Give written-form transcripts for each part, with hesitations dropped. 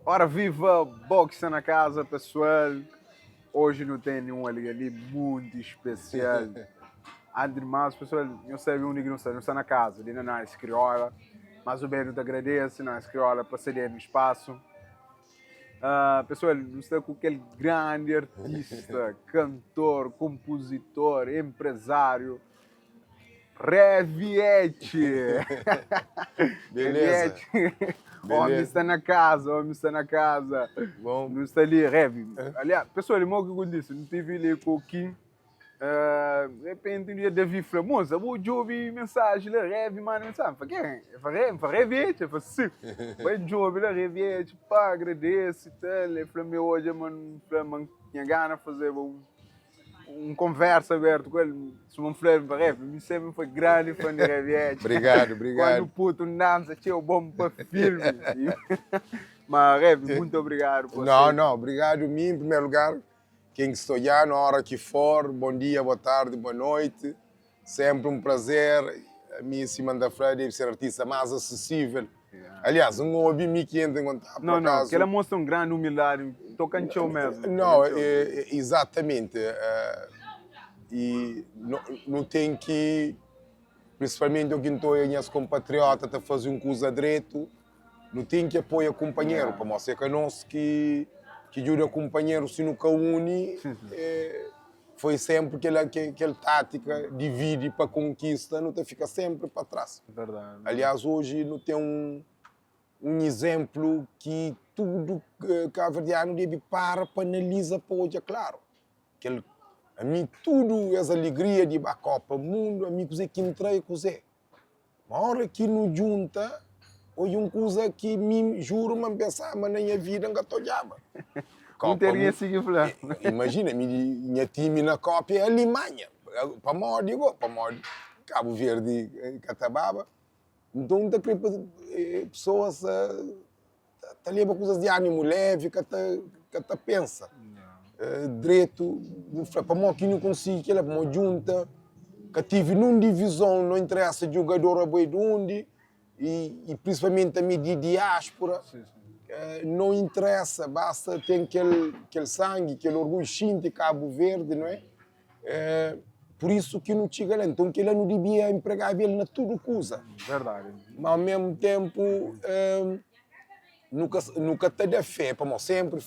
Ora viva, boxa na casa pessoal. Hoje não tem nenhum ali ali muito especial. Antes de mais, pessoal, não sabe onde que não está, não está na casa, ali na Nice Crioula. Mas o bem não te agradece, Nice Crioula, para ceder no espaço. Uh, pessoal, não está com aquele grande artista, cantor, compositor, empresário, Reviete! Beleza. Reviete. Homem está na casa, homem está na casa. Bom. Não está ali, Rev. Aliás, pessoal, irmão, que eu disse, não tive ali com o Kim. Uh, de repente, um dia Davi falou, moça, vou ouvir mensagem lá, Rev, manda mensagem. Falei, quem? Eu falei, falei, Reviete. Eu falei, sim. Vai ouvir lá, Reviete, pá, agradeço e tal. Ele falou, meu, hoje, mano, falei, mano, tinha gana de fazer um um conversa aberto com ele, se não falei para Rev, me sempre foi grande fã de Reviete. Obrigado, obrigado. Quando o puto dança, tinha o bom para filme. Mas, Rev, muito obrigado por Não, não, obrigado a mim, em primeiro lugar. Quem está já, na hora que for, bom dia, boa tarde, boa noite. Sempre um prazer. A mim, em cima da Freire, deve ser artista mais acessível. Yeah. Aliás, um hobby me que entra em contato. Não, não, que ela mostra um grande humildade, tocante eu mesmo. Não, é, é, exatamente. É, e não, não tem que, principalmente eu que estou em minhas compatriotas, a fazer um curso direito, não tem que apoiar companheiro, para mostrar que nós que, que ajuda companheiro se nunca une, Sim, sim. é, foi sempre aquela, aquela tática, divide para conquista, não te fica sempre para trás. Verdade. Aliás, hoje não tem um, um exemplo que tudo eh, cabo-verdiano deve para para analisar para hoje, é claro. Que ele, a mim, tudo essa alegria de a Copa Mundo, a mim, coisa que entrei, coisa. Uma hora que não junta, hoje uma coisa que me juro, mas pensar, mas na minha vida nunca estou Não teria seguido falar. Imagina, minha time na Copa é a Alemanha. Para modo, digo, para modo, Cabo Verde, eh, Catababa. Então, tá querendo pessoas tá leva coisas de ânimo leve, que tá, que tá pensa. Uh, direito, para mim que não consigo, que ela para junta, que tive numa divisão, não interessa jogador a boi de onde, e, e principalmente também de diáspora, Sim, sim. Uh, não interessa, basta ter aquele, aquele sangue, aquele orgulho, xinte Cabo Verde, não é? Uh, por isso que não chega lá. Então, que ele não devia empregar ele na tudo coisa. Verdade. Mas ao mesmo tempo, um, nunca, nunca te dá fé, para sempre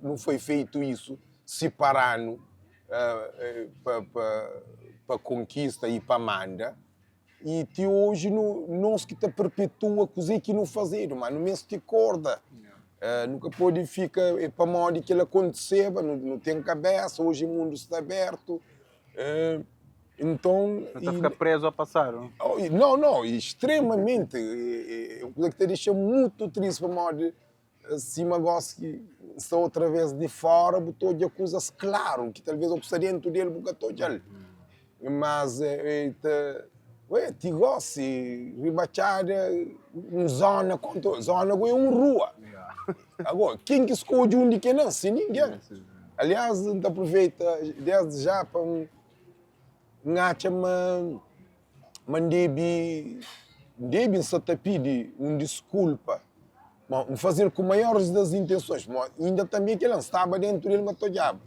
não foi feito isso, separando uh, para conquista e para manda. E até hoje no, nós que te perpetua coisa que não fazer, mas no mesmo te corda. Uh, nunca pode ficar é para modo que ele aconteceu, não, não tem cabeça, hoje o mundo está aberto. Uh, então. Não está ficar preso ao passado. Oh, não, não, extremamente. É, é uma coisa que te deixa muito triste para modo acima gosto que está outra vez de fora, botou de coisas claro, que talvez eu gostaria dentro dele, porque estou de Mas, é, é, te, ué, te gosto, ribachada, um zona, contra, zona é um rua. Agora, quem que escolhe um de quem não? Se ninguém. Aliás, a gente aproveita desde já para um ngacha ma mandebi debi só te pedir um desculpa. Bom, fazer com maiores das intenções. Bom, ainda também que ele estava dentro dele, mas tocava.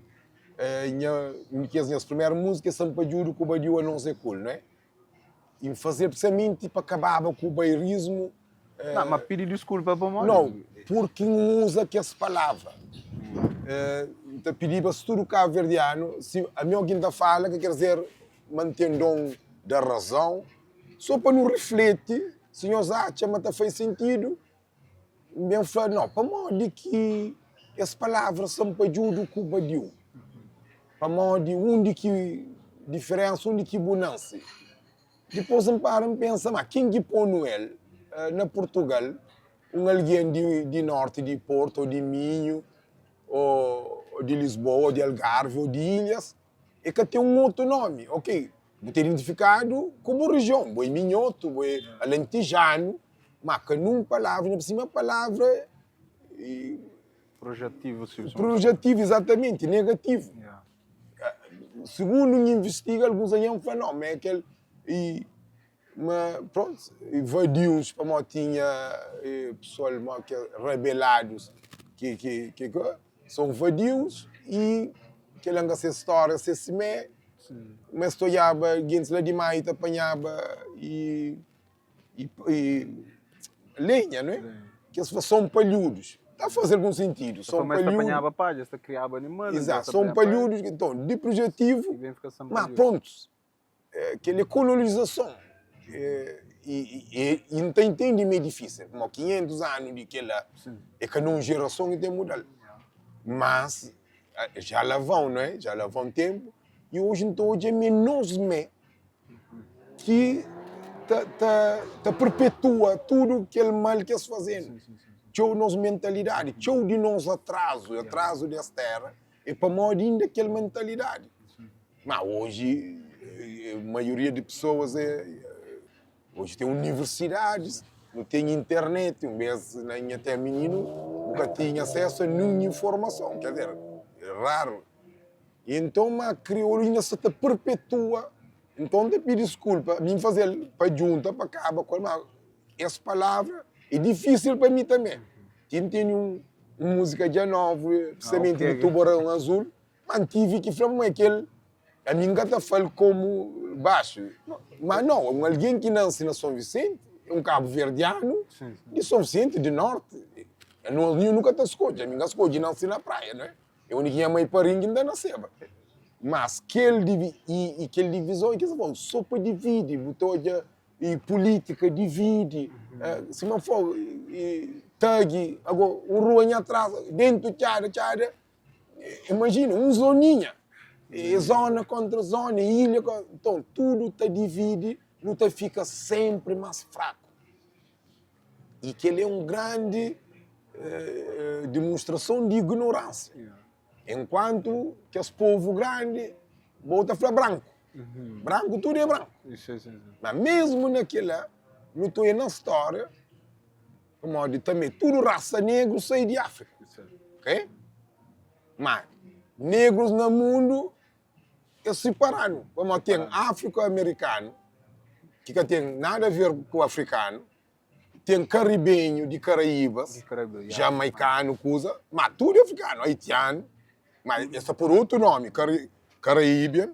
Eh, minha, que as minhas primeiras músicas são para juro com o Badiu a não ser cool, não é? E fazer precisamente para acabar com o bairrismo. Não, mas pedir desculpa para o Não, porque não usa que essa palavra. Uh, te pedir para tudo cabo-verdiano, se a minha quinta fala, que quer dizer mantendo dom da razão, só para não refletir, se nós acham mas faz sentido, bem falar, não, para modo que essa palavra são para judo com badiu. Para modo onde que diferença, onde que bonança. Depois me para e pensa, mas quem que põe no ele, na Portugal, um alguém de, de norte de Porto, ou de Minho, ou, ou de Lisboa, ou de Algarve, ou de Ilhas, é que tem um outro nome, ok? Vou ter identificado como região, vou minhoto, vou alentejano, mas que numa palavra, por cima palavra e, Projetivo, sim. projetivo, exatamente, negativo. Yeah. Segundo me investiga, alguns aí falam, não, mas é aquele. E, mas pronto, e vadios, para tinha pessoal que rebelados. Ki ki ki são vadius i kel-la N ka se stória se simé, ma es ta odjaba gentis la di Maio ta panhaba i i lenha, não é? Ki es fla são palhudos. Ta faze algun sentidu. São palhudos. Ta panhaba padja, es ta kriaba animal. Exato, são palhudos. Então, depreciativo, ma prontos. Kel é kolonizason. I N ta intende ma é difísil, pamodi 500 anu di kel-la é ka na un jerason ki ten muda-l. Mas, já lá vão, não é? Já lá vão ténpu. I oji N ta odja ma é nos mé ki ta, ta, ta perpetua tudu kel mal ki es faze-nu. Txeu nos mentalidadi, txeu di nos atrazu, atrazu des téra, é pamodi inda kel mentalidadi. Má oji, maioria di pesoas é, oji ten universidadis, nu ten internet, un bes na nha ténpu mininu, bu ka tinha asesu a ninhun informason, ker dizer, é raru. Enton ma kriolu inda sa ta perpetua, enton ta pidi diskulpa, mi n'fazel pa djunta pa kaba ku el, ma es palavra é difisil pa mi tanbe, ti n'tene un muzika dja novu, precisamente di Tubarão Azul, ma n'tive ki fla ma é kel, ami n'ka ta fal komu baxu, ma nau, un algen ki nansi na Son Visenti, é un kabuverdianu di Son Visenti, di norti, nos nu ka ta skodje, ami n'ka skodje nansi na praia, nau é? É undi ki nha mai pari-m ki N ta naseba. Mas kel divi, i, i kel divizon é ki sta so pa dividi, bu ta odja i pulítika dividi, sima fla i tagi, ago un rua nha tras, dentu txada, txada, imajina un zoninha, é zona kontra zona, é ilha kontra, nton tudu ta dividi, nu ta fika senpri más fraku. I kel é un grandi demonstrason di ignoránsia. Enkuantu kes povu grandi, bo ta fla branku. Branku tudu é branku. Ma mesmu na kila, nu ta oia na stória, pamodi tanbe tudu rasa negru sai di Afrika. Ok? Ma negrus na mundu Es siparanu, pamodi ten Afriko-Amerikanu, ki ka ten nada a ver ku afrikanu, ten karibenhu di Karaíbas, jamaikanu, kuza, ma tudu é afrikanu, haitianu, ma es ta pur otu nomi, Caribbean,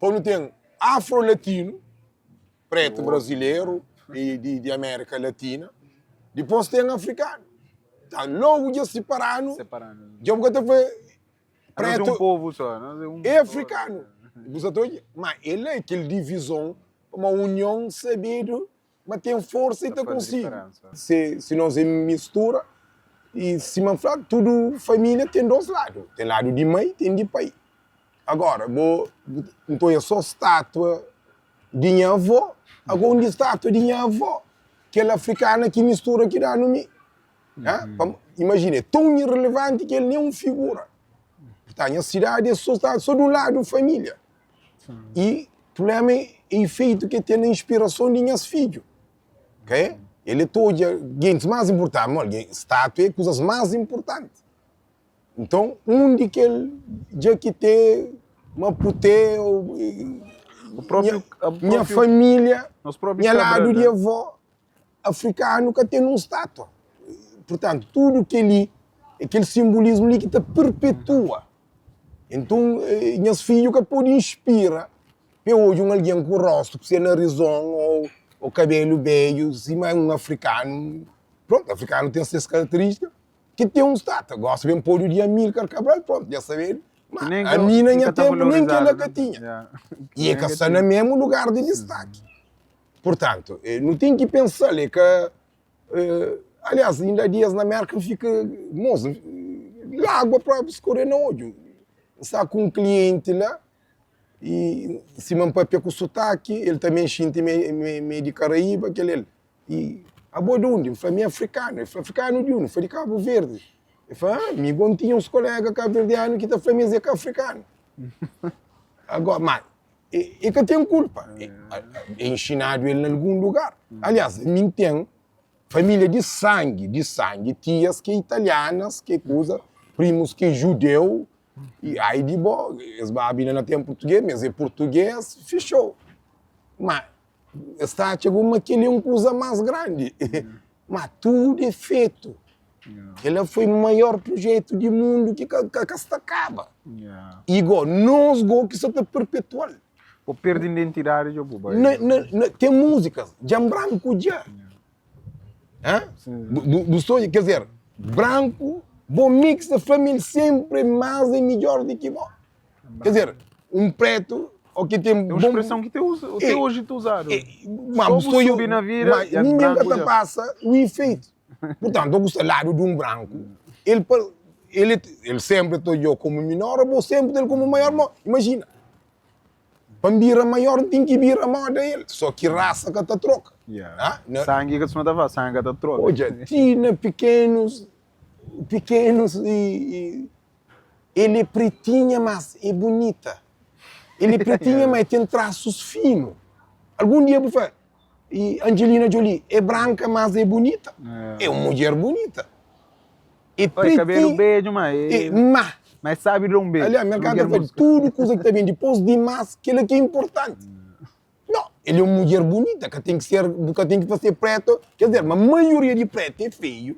pa nu ten afro-latinu, pretu brazileru di di Amérika Latina, dipôs ten afrikanu. Ta logu dja siparanu, dja bu ka ta fla Preto é um povo só, nós é um é africano. Bu sa ta odja? Ma el é kel divizon, ma union sabedu ma ten forsa i ta konsigi. Se se nos é mistura i sima N fla tudu familia ten dos ladu, ten ladu di mai ten di pai. Agora bo N ta odja so statua di nha avó, ago undi statua di nha avó? Kel afrikana ki mistura ki danu mi. Imajina, é ton irrelevanti ki el nen un figura. Purtantu, nha sidadi é so, so di un ladu família. I prublema é ifeitu ki el ten na inspirason di nhas fidju. Ok? El ta odja gentis más inpurtanti, ma algen, statua é kuzas más inpurtanti. Nton, undi ki el dja ki te Maputé, nha família, nha ladu di avó, afrikanu ka ten un statua. Purtantu, tudu kel-li é kel sinbolismu li ki ta perpetua. Enton, nhas fidju ka pode inspira pa e odja un algen ku rostu ku se narizon ô kabelu bedju sima un afrikanu. Prontu, afrikanu ten ses karaterístika ki ten un statua. Gosi ben podu di Amílcar Cabral, prontu, dja sabedu. Ma ami na nha tenpu nen kel-la ka tinha. I e ka sta na mesmu lugar di distaki. Purtantu, nu ten ki pensa-l, é ka. Aliás, inda dias na Merka N fika, mos, lágua própi skorê na odju. N sta ku un klienti la i sima N papia ku sutaki, el tanbe N xinti ma é di Karaíba, kel el. I abo di undi? N fla, mi é afrikanu. El fla, afrikanu di undi? N fla, di Kabu Verdi. El fla, ah, mi bo N tinha uns koléga kabuverdianu ki ta fla ma es é ka afrikanu. Agora, ma E ka ten kulpa, e inxinadu el na algun lugar. Aliás, mi N ten família di sangi, di sangi, tias ki é italianas, ki é kuza, primus ki é judeu, i ai di bo, es ba bina na ten purtugês, ma es é purtugês, fixou. Ma es ta atxa ma kel-li é un kuza más grandi. Ma tudu é fetu. Kel-la foi maior projetu di mundu ki ka ka sta kaba. I go, nos go ki sa ta perpetua-l. Bo perde identidadi dja bu bai. Na, na, na, ten múzikas, dja N branku dja. Hã? Bu, bu, bu sta odja, ker dizer, branku, bo mix ta fla ma el senpri é más é midjor di ki bo. Ker dizer, un pretu o ki ten É un spreson ki te usa, te oji ta uzadu. Ma bu sta odja, na vida, ma ningen ka ta pasa u ifeitu. Purtantu, o ku sta ladu di un branku, el pa, el, el senpri ta odja-u komu minor, abo senpri ta el komu maior. Ma imajina, Pa N bira maior N ten ki bira moda el. So ki rasa ka ta troka. Yeah. Na... Sangi ka suma ta fala, sangi ka ta troka. Odja, ti na pikenus, pikenus i, i el é pretinha mas é bunita. El é pretinha mas el ten trasus finu. Algun dia bu fla, i Angelina Jolie é branka mas é bunita. É un mudjer bunita. É Oi, cabelo beju, ma é, ma. Mas sabe dar um beijo. Aliás, mercado ta fala tudo kuza ki ta ben dipôs di mas, kel-la ki é importanti. Não, el é un mudjer bunita, ka ten ki ser, bu ka ten ki fase preto, quer dizer, ma maioria di preto é feio,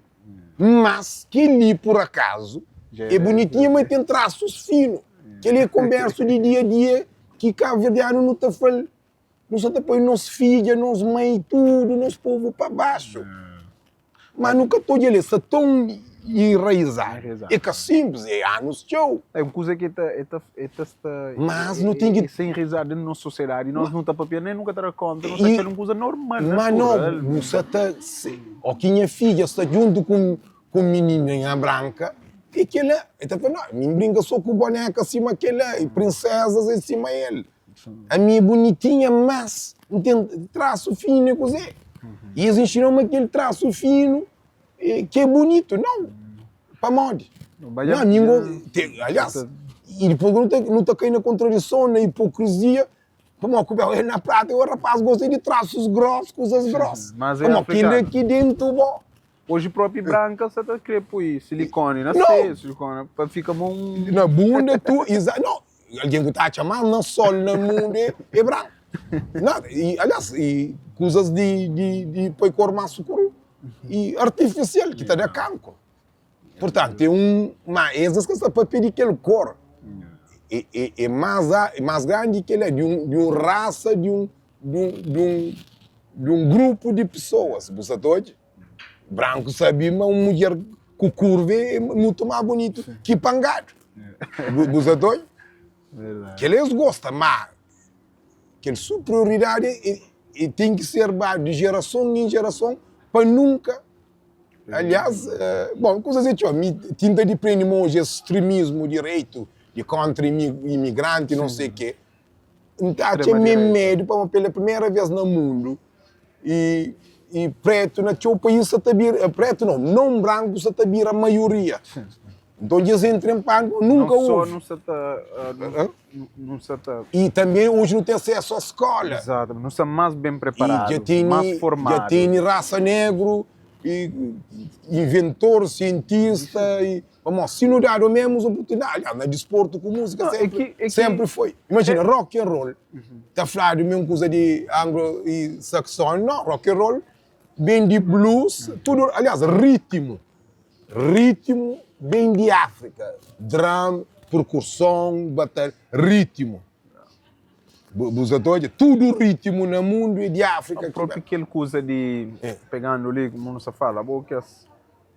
mas kel-li por acaso é bonitinha, ma ten traços fino. Kel-li é konbersu di dia a dia ki kabuverdianu nu ta fla-l, nu sa ta poi nos fidja, nos mai, tudu nos povu pa baxu. Ma nu ka ta odja el, el sta ton enraizadu. É ka sinplis, é anus txeu. É un kuza ki ta, é ta, é ta sta. Mas nu ten ki. É sta enraizadu dentu di nos sosiedadi i nos nu ta papia nen nu ka ta da konta, nu ta atxa-l un kuza normal, natural. Ma no, bu sa ta. Ó ki nha fidja sta djuntu ku ku minininha branka, e kel-la, el ta fla, no, mi N brinka so ku boneka sima kel-la, i prinsezas é sima el. Ami é bonitinha, mas N ten trasu finu e kuzê. I es inxina-m ma kel trasu finu ki é bonitu. Nau, pamodi? Nau, ami N go, te, aliás, i dipôs nu ta, nu ta kai na kontradison, na hipokrizia, pamodi ku bel, na prátika o rapaz gosta di trasus grós, kuzas grós. Pamodi kel-la ki dentu bo. Oji propi branka sa ta kre pui silikoni na seio, silikoni pa fika mo un. Na bunda tu, iza, no, algen ku ta atxa mas na sol na mundu é, é branku. Nada, i aliás, i kuzas di, di, di poi kor mas sukuru i artifisial ki ta da kankru. Purtantu, é un, ma es es ka sta papia di kel kor, é, é, é mas, é mas grandi ki kel-la, di un, di un rasa, di un, di un, di un, di un grupu di pesoas. Bu sa ta odja? Branku sabe ma un mudjer ku kurva é mutu más bunitu ki pangadu. Bu, bu sa ta odja? Kel es gosta, má kel superioridadi e, e ten ki ser ba di jerason en jerason pa nunka. Aliás, eh, bon, kuzas é txeu. Mi tinta di prende ma oji es stremismu direitu di kontra imigranti, não sei ke. N ta atxa mi medu pamodi pela primera vez na mundu i i pretu na txeu país sa ta bira, pretu nau, non branku sa ta bira maioria. Nton dja es entra en pâniku, nunka Não só ovi. nu sa ta, nu sa ta. I tanbe oji nu ten asesu a skola. Exatamente, nu sta más ben I dja preparadu, más tene, dja formadu. tene rasa negru i inventor, sientista i Pamodi si nu dadu mesmus oportunidadi, aliás, na disportu ku múzika Não, é senpri, ki, é ki, senpri foi. Imajina, é, rock and roll, ta fladu mesmu kuza di anglo i saxon, não, rock and roll ben di blues, tudu, aliás, ritmu, ritmu ben di Áfrika, drum, perkurson, batal, ritmu. Bu, bu sa ta odja? Tudu ritmu na mundu é di Áfrika ki própi ben. kel kuza di, É. pegandu li, kumu nu sa fala, bo kes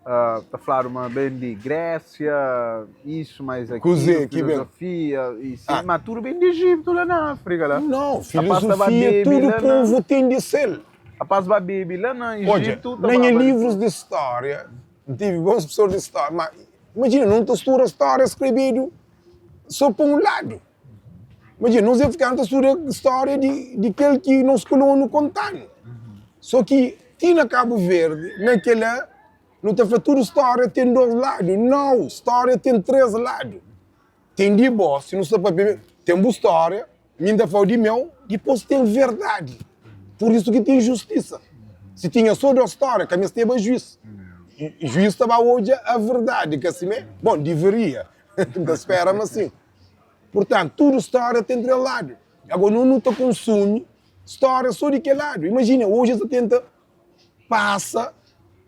Ta fladu ma ben di Grésia, isu mais akilu, Kuzê ki ben? filozofia, i si, ma tudu ben di Ejiptu la na Áfrika la. Nau, Rapaz ta ba filozofia bebe tudu la na. povu ten di sel. Rapaz ba bebe la na Odja, Ejiptu ta na nha baba di. livrus di stória, N tive bons profesor di stória, ma imajina, nu ta studa stória skrebedu so pa un ladu. Imajina, nos afrikanu ta studa stória di, di kel ki nos kolonu konta-nu. So ki ti na Kabu Verdi, na kela, nu ta fla tudu stória ten dos ladu. Nau, stória ten tres ladu. Ten di bo, si nu sta papia, ten bu stória, mi N ta fla-u di meu, dipôs ten verdadi. Pur isu ki ten justisa. Si tinha so dos stória, ka mesteba juís. Juís ta ba odja a verdadi, ka simé? Bon, diviria. N ta spera ma sin. Purtantu, tudu stória ten tres ladu. Agora, no nu ta konsumi stória so di kel ladu. Imajina, oji es ta tenta pasa.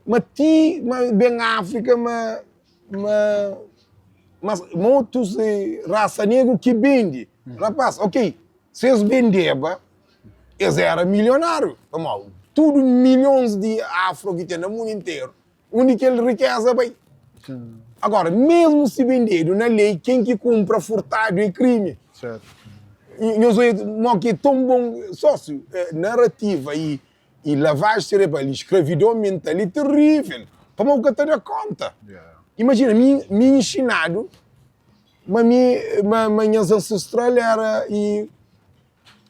Ma ti ma ben Áfrika ma ma ma ma otus rasa negru ki bende. Rapaz, ok, si es bendeba es era milionáriu, pamodi tudu milhons di afro ki ten na mundu interu, undi kel rikeza bai? Agora, mesmu si bendedu na lei, ken ki kunpra furtadu é krimi. Nhos oia mo ki é ton bon sósiu, narativa i i lavagem cerebral i escravidão mental é terrível, pamodi bu ka ta da konta. Imajina, mi mi inxinadu ma mi ma ma nhas ancestral era i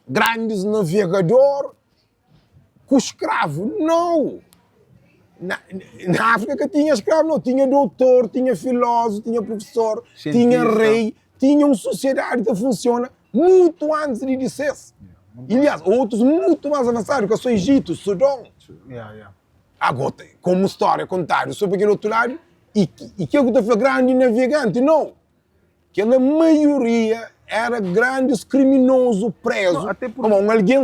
grandis navegador ku skravu. Nau! Na na Áfrika ka tinha skravu nau, tinha doutor, tinha filósofo, tinha professor, tinha rei, tinha un sosiedadi ta funsiona mutu antis di di ses. Ilias, otus mutu más avansadu, ka sô Ejitu, Sudon. Agora, komu stória kontadu sô pa kel otu ladu, i i ke ku ta fla grandi naveganti? Nau! Kel maioria éra grandis kriminozu prézu. Pamodi un algen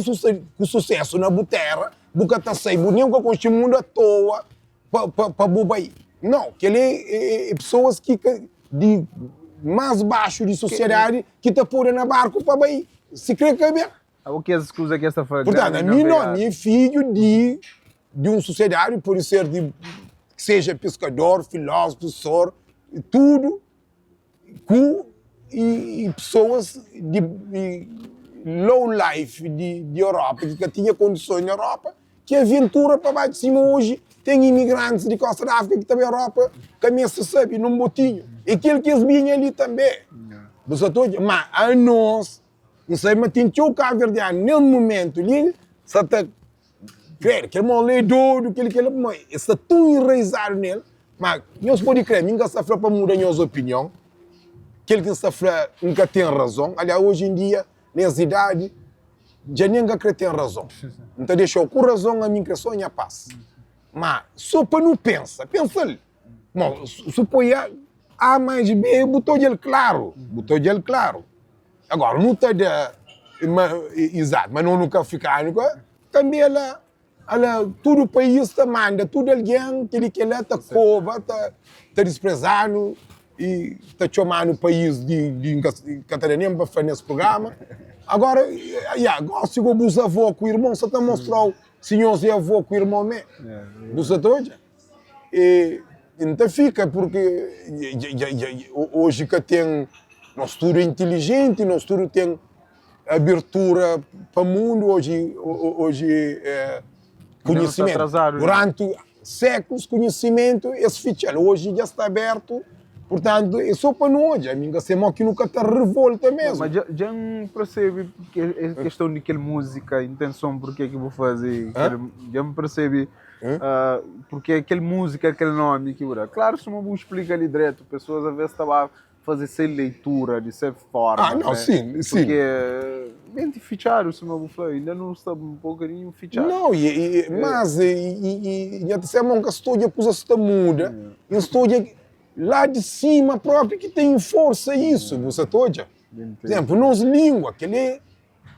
ku susésu na bu téra, bu ka ta sai, bu nen ka konxe mundu atoa pa bu bai. Nau, kel-li é pesoas ki ka di más baxu di sosiedadi ki ta podu na barku pa bai, si kre ka ben. Purtantu, ami nau, ami é fidju di di un sosiedadi, pode ser di seja piskador, filósofu, profesor, tudu. ku i pesoas di low life di Europa ki ka tinha kondison na Europa ki aventura pa bai sima oji ten imigrantis di kosta di Afrika ki ta bai Europa ka meste sabe nun botinhu e kel ki es binha li tanbe bu sa ta odja ma anos nu sabe ma ten txeu kabuverdianu nes mumentu li sa ta Krê, kel irmon li é dodu, kel-li, kel-la, pamodi el sta ton enraizadu nel. Má, nhos pode krê, mi N ka sta fla pa muda nhos opinion. Kel ki N sta fla, N ka ten razon. Aliás, oji en dia, nes idadi, dja nen N ka krê ten razon. N ta dexa-u ku razon, ami N krê sô nha pas. Má, sô pa nu pensa, pensa-l. Bon, su poi A, A mais B, bu ta odja-l klaru, bu ta odja-l klaru. Agora, nu ta da, ma, izatu, ma no nu ka afrikanu ka, tanbe ala, ala tudu país ta manda tudu algen, kel-li kel-la ta koba, ta, ta dispreza-nu i ta txoma-nu país di, di N ka, ka ta da nen pa fla nes prugrama. Agora, ya, gosi go bus avó ku irmon sa ta mostra-u si nhos é avó ku irmon mé. Bu sa ta odja? E N ta fika purki oji ka ten, nos tudu é intilijenti, nos tudu ten abertura pa mundu, oji oji konhisimentu, duranti sékulus konhisimentu es fitxa-l, oji dja sta abertu, purtantu é so pa nu odja, ami N ka se mo ki nu ka ta revolta mesmu. Ma dja N persebe keston di kel múzika, intenson purke ki bu faze, dja N persebe Porque kel múzika, kel nomi ki bu da. Klaru, suma bu xplika li dretu, pesoas aves ta ba faze se leitura di se forma. Ah, não, sim, sim. Porque menti fitxadu, suma bu fla, inda nu sta un bokadinhu fitxadu. Não, e, e, mas e, e, e, nha ta ser mon ka sta odja kuzas ta muda, N sta odja lá di sima propi ki ta inforsa isu, bu sa ta odja? Por exemplo, nos língua, kel é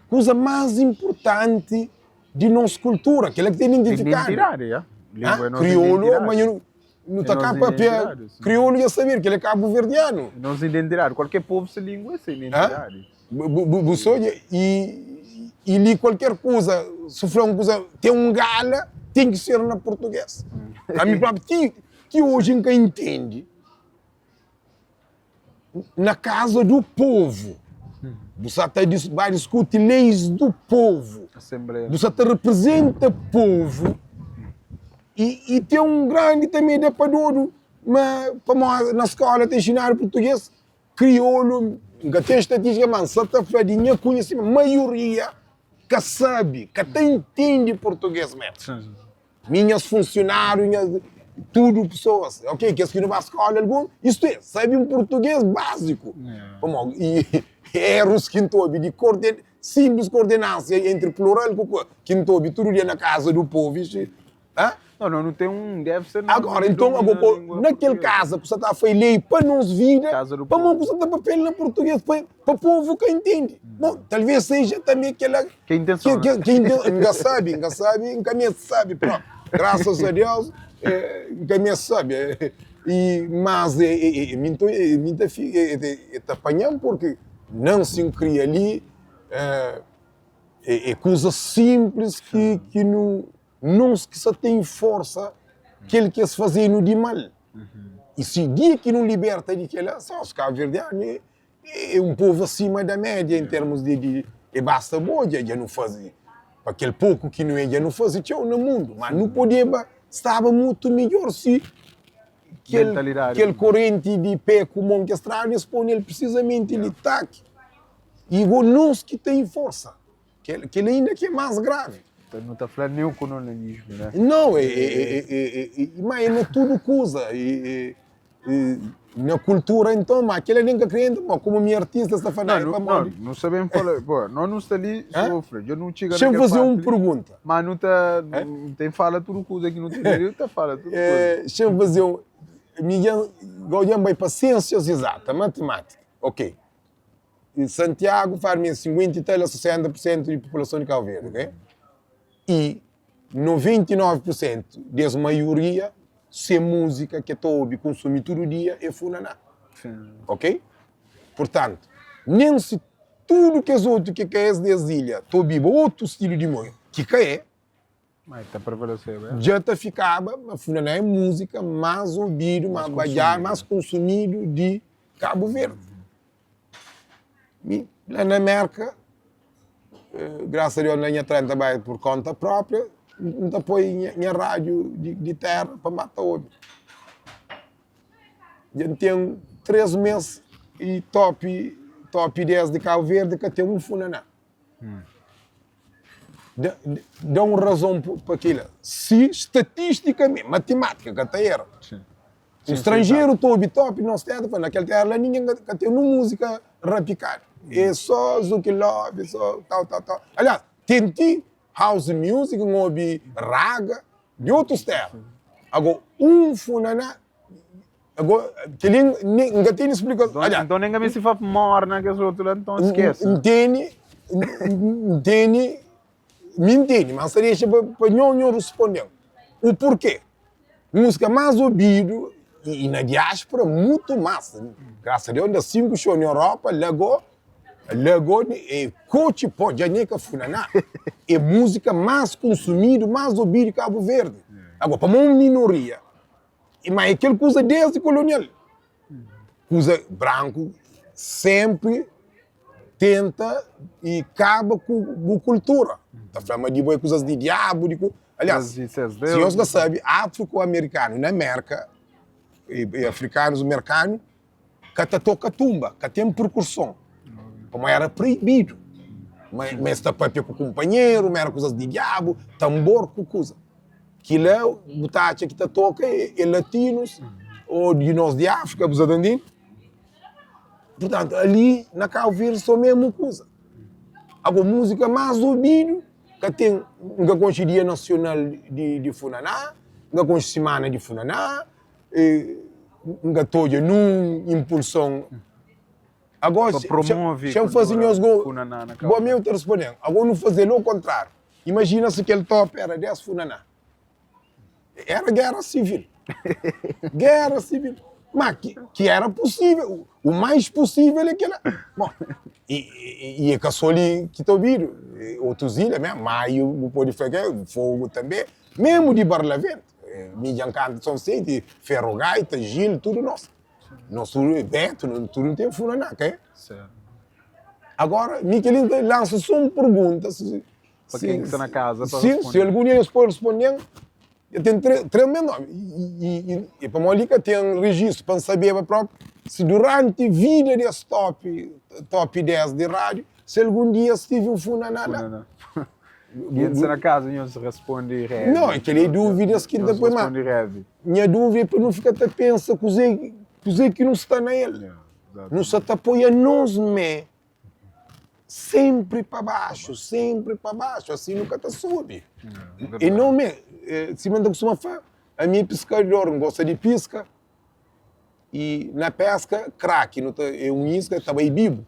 kuza más inpurtanti di nos kultura, kel-la ki ta identifikadu. Identidadi, ya. Língua é nos Kriolu, identidadi. ma nu, nu ta É ka nos papia identidadi, sim. kriolu dja sabedu, kel-la é kabuverdianu. É nos identidadi. Kualker povu se língua é se identidadi. Bu, bu, bu, bu sa odja? I, i li kualker kuza, su fla un kuza, ten un gala, ten ki ser na purtugês. Ami própi, ti, ti oji N ka intendi. Na kaza do povo. Bu sa ta ba diskuti leis do povo. Bu sa ta representa povo. I, i ten un grandi tanbe da pa dodu, ma pamodi na skola ta inxinadu purtuges, kriolu, N ka ten statistika, ma N sa ta fla di nha kunhisimentu, maioria ka sabe, ka ta intende purtuges mesmu. Mi nhas funcionário, nhas tudo pessoas, ok, kes ki nu ba skola algun, isto é, sabe um português básico. Pamodi e erros ki N ta obi di coorden, simples coordenância entre plural ku ku ki N ta obi tudo dia na casa do povo, ixi, hã? Não, não, não tem um déficit enorme Agora, de então, domínio agora, na pô, língua naquele portuguesa. caso, ku sa ta fai lei pa nos vida, Casa do pamodi povo. ku sa ta papia na português, pa, pa povo ka intende. Bom, talvez seja também aquela Que intenção, que, né? que, que inten... N ka sabe, N ka sabe, N ka meste sabe próprio. Graças a Deus. N ka meste sabe. I mas mi nton mi ta fika e ta panha-m purki nansi N kria li é kuza sinplis ki nu nos ki sa ten forsa kel ki es faze-nu di mal. I si dia ki nu liberta di kela, sós kabuverdianu é un povu asima da média em termos di di e basta bo dja dja nu faze pa kel poku ki nu é dja nu faze txeu na mundu ma nu podeba staba mutu midjor si kel Mentalidadi. kel korenti di pé ku mon ki es tradu es pô nel prisizamenti li tak i go nos ki ten forsa kel kel ainda ki é más gravi. Nu ta fla neokolonialismu né? Não, é, é, é, é, ma é na tudu kuza. É, Na kultura então, ma kel algen ka kre entra, ma komu mi artista sta fla, Não, não, não sabemos falar, pô, nós não está ali sofre, eu não chega Deixa eu fazer uma pergunta. Mas não tá, não tem fala tudo coisa que não tem direito, tá fala tudo coisa. Deixa eu fazer um, Miguel, Gaudian vai para ciências exatas, matemática, ok. Em Santiago faz 50 e tal a 60% de população de Cabo Verde, ok? E 99% des maioria se música ke ta obi konsumi tudu dia é funaná. Ok? Portanto, nem se tudu kes otu ke ka es des ilha ta obiba otu stilu di música, ki ka é, Mas ta prevaleceba, é? dja ta fikaba ma funaná é música más obidu, más badjadu, más konsumidu di Kabu Verdi. Mi la na Merka, grasa a Deus na nha trenta bai por konta propria, N ta poi nha rádiu di tera pa N ba ta obi. Dja N ten 3 mes i top top 10 di Kabu Verdi ka ten un funaná. Da un razon pa kila. Si statistikamente, matimátika ka ta era. Un stranjeru ta obi top di nos tera, ta fla, na kel tera la ningen ka ten un múzika rapikadu. É só Zuki Love, só tal, tal, tal. Aliás, ten ti house music, N obi raga di otus tera. Ago, un funaná, ago, kel-li N ka tene splikason. Aliás, Nton, nen ka meste fla morna kes otu la, nton skese. N tene, N tene, mi N tene, ma N sta dexa pa nho, nho responde-m o porke. Músika más obidu i na diáspora mutu más. Grasa a Deus N da 5 xou na Europa, la go, la go é kotxi pó, dja ne ka funaná. É músika más konsumidu, más obidu di Kabu Verdi. Agora, pamodi un minoria, ma é kel kuza desdi kolonial. Kuza branku senpri tenta i kaba ku bu kultura. Ta fla ma di bo é kuzas di diabu, di ku. Aliás, si nhos ka sabe, afriku-amerikanu na Merka, i afrikanus merkanu ka ta toka tumba, ka ten perkurson, pamodi era proibidu. Ma es ta papia ku kunpanheru, ma era kuzas di diabu, tanbor ku kuza. Kila bu ta atxa ki ta toka é latinus ou di nos di Afrika, bu sa ta ntende? Purtantu, ali na Kabu Verdi so mesmu kuza. Ago muzika mas obidu ka ten, N ka konxe dia nasional di funaná, N ka konxe simana di funaná, N ka ta odja nun inpulson. Ago, xa N faze nhos go, bo mesmu ta responde-m. Ago nu faze-l o kontráriu. Imajina si kel top era 10 funaná. Era gera sivil. Gera sivil. Ma ki, ki era pusível, o mais pusível é kela. Bom, e, e, e é ka só li ki ta obidu, otus ilha mesmo, Maio, bu pode fla ke Fogo també, mesmo di Barlavento, mi dja N kanta São Vicente, Ferro Gaita, Gil, tudo nós. Nós tudo, Beto, nós tudo não tem funaná, ka é? Certo. Agora, mi kel-li N ta lansa só un pergunta, si, Pa ken ki sta na kaza pa si, responde. Si algun di nhos pode responde-m, eu ten 3 mes nomi. I, i, i pamodi li ka ten rejistu pa N sabeba propi si duranti vida di es top, top 10 di rádiu, si algun dia es tive un funaná la. Funaná. Ken ki sta na kaza nhos responde Revi. Não, kel-li é dúvidas ki N ta Nhos poi, ma responde Revi. nha dúvida é pa nu fika ta pensa kuzê, kuzê ki nu sta na el. Nu sta ta poi anos mé Senpri pa baxu, senpri pa baxu, asi nu ka ta subi. E no me, sima N ta kustuma fla, ami é piskador, N gosta di piska, i na peska kraki nu ta, é un iska ta bai bibu,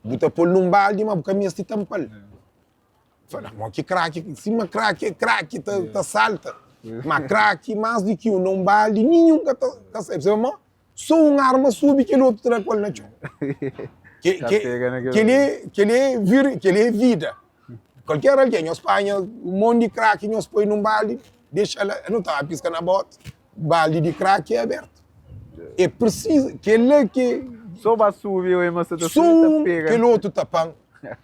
bu ta pô-l nun baldi ma bu ka meste tanpa-l. Fala, mo ki kraki, sima kraki é kraki ta salta. Ma kraki más di ki un na un baldi, ninhun ka ta ka sai. Percebe ma so un arma subi kel otu tra ku el na txon. Ke, Ta ke, pega na kel kel é, kel é vir, kel é vida. Kualker algen, nhos panha un monti di kraki nhos poi nun baldi, dexa la, nu ta ba piska na boti, baldi di kraki é abertu. É presizu, kel-la ki. So ba subi oi ma sa ta subi ta pega. Kel otu ta pan,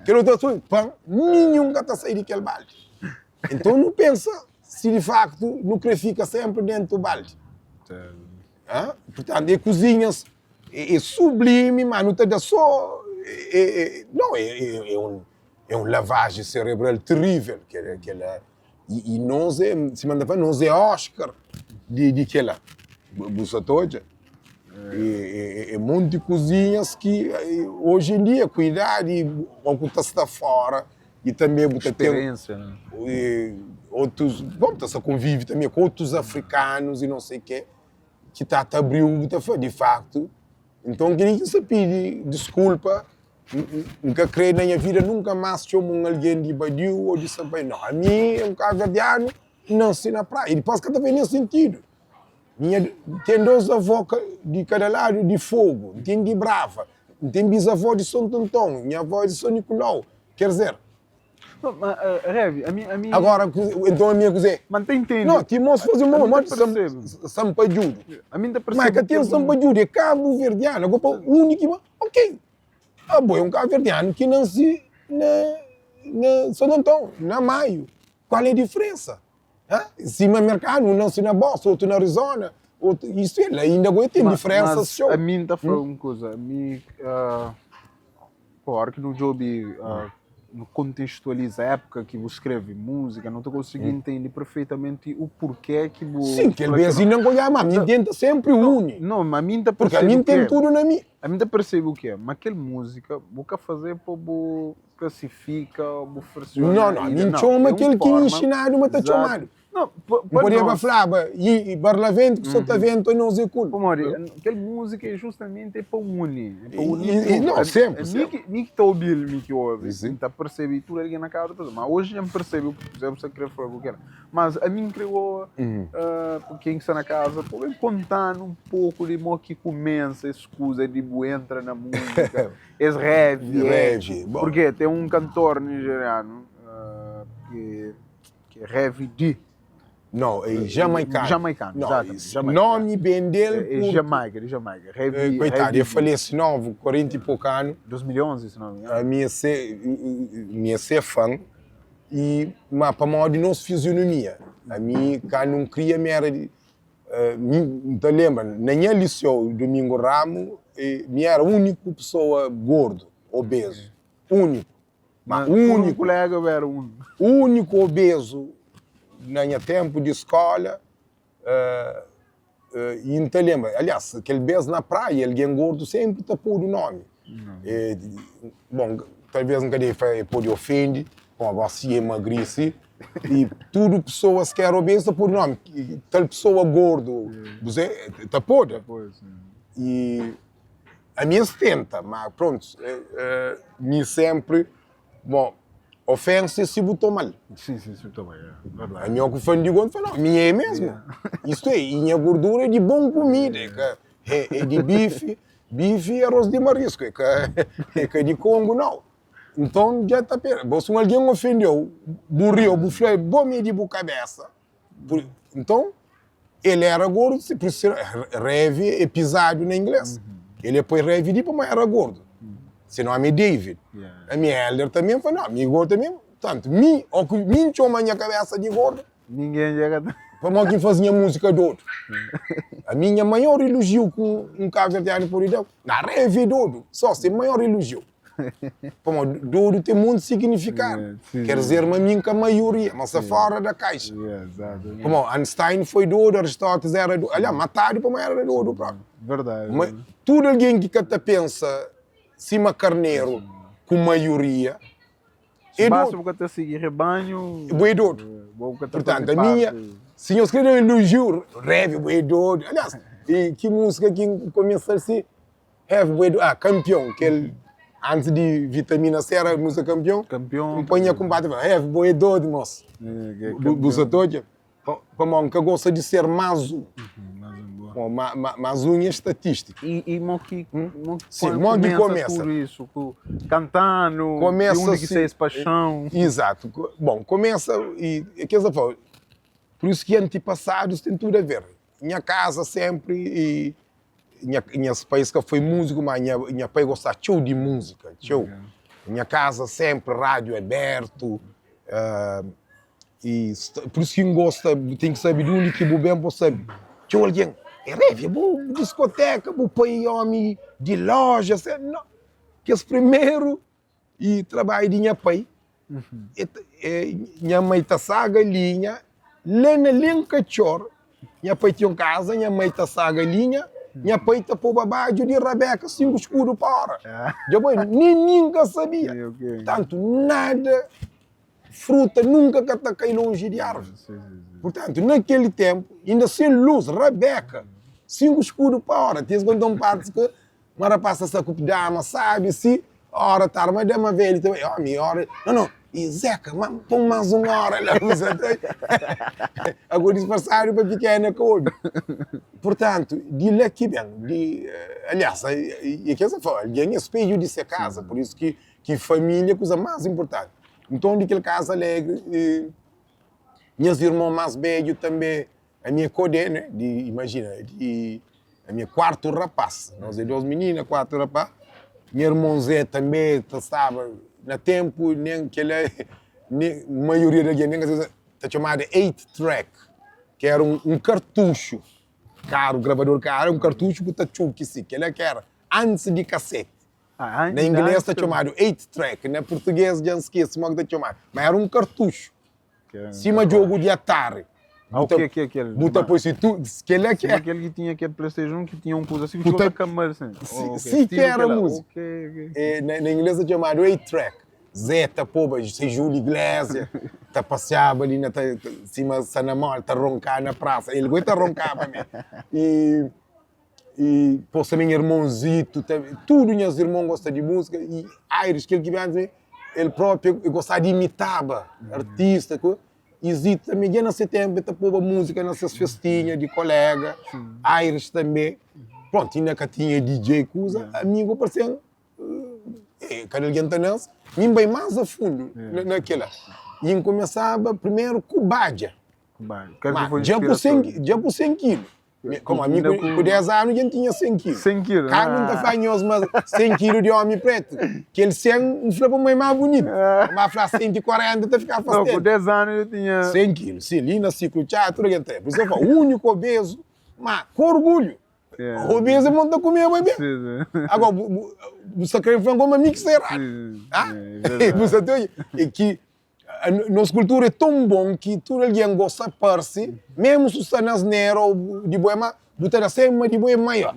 kel otu ta subi, pan, ninhun ka ta sai di kel baldi. Enton nu pensa si di faktu nu kre fika senpri dentu baldi. Purtantu e kuzinhas e sublimi, ma nu ta da so, nau, e un lavaji serebral terivel kel-la. I nos é, sima N ta fla, nos é Oscar di kel-la. Bu sa ta odja? É monti kuzinhas ki oji en dia, ku idadi, ô ku ta sta fóra i tanbe bu ta ten otus, bon, bu ta sta konvive tanbe ku otus afrikanus i non sei ke, ki ta ta abriu, bu ta fla, di faktu, nton kel-li ki N sta pidi diskulpa. N ka krê na nha vida nunka más txoma un algen di badiu ô di sabai. Nau, ami é un kabuverdianu, N nase na Praia. I dipôs ka ta fazê nen sentidu. Nha ten dôs avó di kada ladu di Fogu, N ten di Brava, N ten bizavó di Sontonton, nha avó é di Son Nikulau. Ker dizer. Não, mas, Rev, a mim, a mim... Agora, então a minha coisa é... Mas tá entende. Não, ti mos fazer uma mão de sampadjudo. A mim tá percebe. Mas que tem sampadjudo, é cabo verdiano. Agora, pa único, ok. Abo é um cabo verdiano que nasce na, na Santo Antão, na Maio. Qual é a diferença? Hã? Sima mercado, um nasce na Boston, outro na Arizona, outro, isso é, lá ainda agora tem diferença, mas show. A mim tá falando uma coisa, a mim, uh, pô, a hora que no job uh, no contextualiza a época que você escreve música, não tô conseguindo entender perfeitamente o porquê que você Sim, que ele bem assim não gosta, mas a mim tenta sempre une. Não, mas a mim tá Porque a mim tem tudo na mim. A mim tá percebe o que é, mas aquela música, você fazer para classifica, bu versiona Não, não, ainda. mi txoma é um kel ki forma- inxinadu ma ta Exato. txomadu. Não, pa, N pa podeba nós. flaba, i Barlavento ku Sotavento é nos é kul. Pamodi, kel múzika é justamente é pa uni. É pa uni E- e- tudu. não, A- sempre, a Mi sempre. ki, mi ki ta obi-l, mi ki obi, Sim. N ta persebe tudu algen na kaza ta persebe. Ma oji dja N persebe o ki bu sta kre fla ku kel. Mas ami N kre oa pa ken ki sta na kaza pa ben konta-nu un poku di mo ki kumensa es kuza di bu entra na múzika. Es Revi, Revi, bom. Porque tem um cantor nigeriano uh, que, que é Revi D. Não, é jamaicano. Jamaicano, Não, exatamente. esse Jamaicano. nome bem dele. É, é Jamaica, de Jamaica. Revi, Eh, Coitado, Revi eu faleci novo, 40 e pouco anos. 2011, se não me engano. A minha ser, minha ser fã e mas para modo de nossa fisionomia. A mim cá não queria me era de, Mi N ta lenbra, na nha liseu, Domingo Ramo, mi éra úniku pesoa gordu, obezu. Úniku. Ma úniku. Kolega bu éra úniku. Úniku obezu na nha ténpu di skóla. I N ta lenbra, aliás, kel bês na praia, algen gordu sénpri ta podu nómi. Bon, talvês N ka debe fla, e pode ofende, bon, gósi e magrisi, i tudu pesoas ki éra obezu ta podu nómi, tal pesoa gordu, bu se, ta poda. I ami es tenta, ma prontu, mi sénpri Bon, ofensa é si bu toma-l. Sim, sim, si bu toma-l, é verdadi. Ami ó ku fã di gordu, fla, não, mi é mesmu. Istu é, i nha gordura é di bon kumida, é ka, é di bifi, bifi i arroz di marisku, é ka, é ka di kongu, nau. Nton, dja ta pera. Bo, si un algen ofende-u, bu ri ô bu fla, bo mi é di bu kabesa. Pur, nton, el éra gordu, si pur isu Revi é pizadu na inglês. El é poi Revi di pamodi éra gordu. Se nomi é David. Ami Elder tanbe, N fla, nau, mi gordu tanbe. Tantu, mi, ó ku mi N txoma nha kabésa di gordu. Ningen dja ka ta. Pamodi ki N faze nha múzika dodu. Ami nha maior ilujiu ku un kabuverdianu pode da-m, na Revi é dodu, só se maior ilujiu. Pamodi dodu ten monti signifikadu. Ker dizer ma mi N ka maioria, ma sta fora da kaixa. Pamodi Einstein foi dodu, Aristóteles era dodu, aliás, matadu pamodi era dodu propi. Ma tudu algen ki ka ta pensa sima karneru ku maioria é Basta dodu. bu ka ta sigi rebanhu, Bu é dodu. bu ka ta Purtantu, faze a minha, parti. si nhos kre da un elojiu, Revi, bu é dodu. Aliás, ki múzika ki N kumesa si? Heavy bué ah kampion kel antis di vitamina C era musa kampion Kampion. N panha kumpati fla heavy bo é dodu mos bu sa ta odja. Pamodi N ka gosta di ser más un. Más un é estatístika. I mo ki Sim, mo ki kumesa tudu isu? Ku kantanu, di undi ki sai es paxon? Izatu. Bon, kumesa i kes ta fla, pur isu ki antipasadus ten tudu a ver. Nha kaza senpri i nhas pais ka foi múziku, ma nha pai gostaba txeu di múzika, txeu. Nha kaza senpri rádiu abertu. I pur isu ki N gosta, bu ten ki sabe di undi ki bu ben pa sabe. Txeu algen, é Révia, bu diskoteka, bu pai ómi di loja. Nau, kes primeru i trabadju di nha pai, nha mai ta sa galinha, la na Lenkatxor, nha pai tinha un kaza, nha mai ta sa galinha, nha pai ta poba badju di rabeka 5 skudu pa ora. Dja bai, nen mi N ka sabia. Purtantu, nada. Fruta nunka ka ta kai lonji di árvori. Purtantu, na kel ténpu, inda sen lus, Rabeka, 5 skudu pa óra. Ti es konta un párti ki ma rapás ta sta ku dama sábi si, óra ta arma dama velhu ta bai, ómi, óra, nau, nau, i Zeka, ma pon más un óra la, ago disfarsadu pa pikena ka obi. Purtantu, di la ki ben, di, aliás, i kes ta fla, algen é spedju di se kaza, pur isu ki Ki família é kuza más inportanti. Nton, di kel kaza alegri, nhas irmon más bédju tanbê, ami é kodé, né? Di, imajina, di, ami é kuartu rapás. Nos é dôs minina, kuatu rapás. Nha irmon Zé tanbê ta staba na ténpu, nen kel-la, nen maioria di algen nen ka sabe, ta txomadu eight track, ki éra un kartuxu, karu, gravador karu, un kartuxu ku ta txuki si, kel-la ki éra antis di kaseti. Na inglês ta txomadu eight track, na português dja N skese modi ki ta txomadu, ma era un kartuxu, sima djogu di Atari. Bu ta poi si tu, kel-la ki era. Sima kel ki tinha kel PlayStation 1 ki tinha un kuza si ki ta kamal si. Si ki era múzika. Na inglês ta txomadu eight track. Zé ta poba se Júlio Iglesias, ta pasiaba li na ta sima sta na moda, ta ronkaba na prasa. El goi ta ronkaba mê. I. I pos tanbe nha irmon Zito, tudu nhas irmon gosta di musika i Aires, kel ki ben antis mi, el propi el gostaba di imitaba artista ku i Zito tanbe dja na se tenpu el ta poba musika na ses festinha di kolega, Aires tanbe. Prontu, inda ka tinha DJ kuza, amigu parse-m kada algen ta nase, mi N bai más a fundu na kila i N kumesaba primeru ku badja, ma dja ku dja ku 100 kilu. Como ami ku 10 anu dja N tinha 100 kilu. 100 kilu. Kandu N ta fla nhos ma 100 kilu di omi pretu, kel 100 N fla pa ma é más bunitu. Ma fla 140 ta fika afastadu. Não, ku 10 anu dja tinha. 100 kilu, si, li na Siklu Txá tudu algen ta. Por isu eu fla, úniku obezu, ma ku orgulhu. Obezu é mon ta kumeba ben. Agora, bu sta kre fla-m ma mi ki sta eradu. Bu sta ta odja? É ki Nos kultura é ton bon ki tudu algen gosta parse, mésmu si bu sta na asnera ô di bo é má, bu ta da sénpri ma di bo é maior.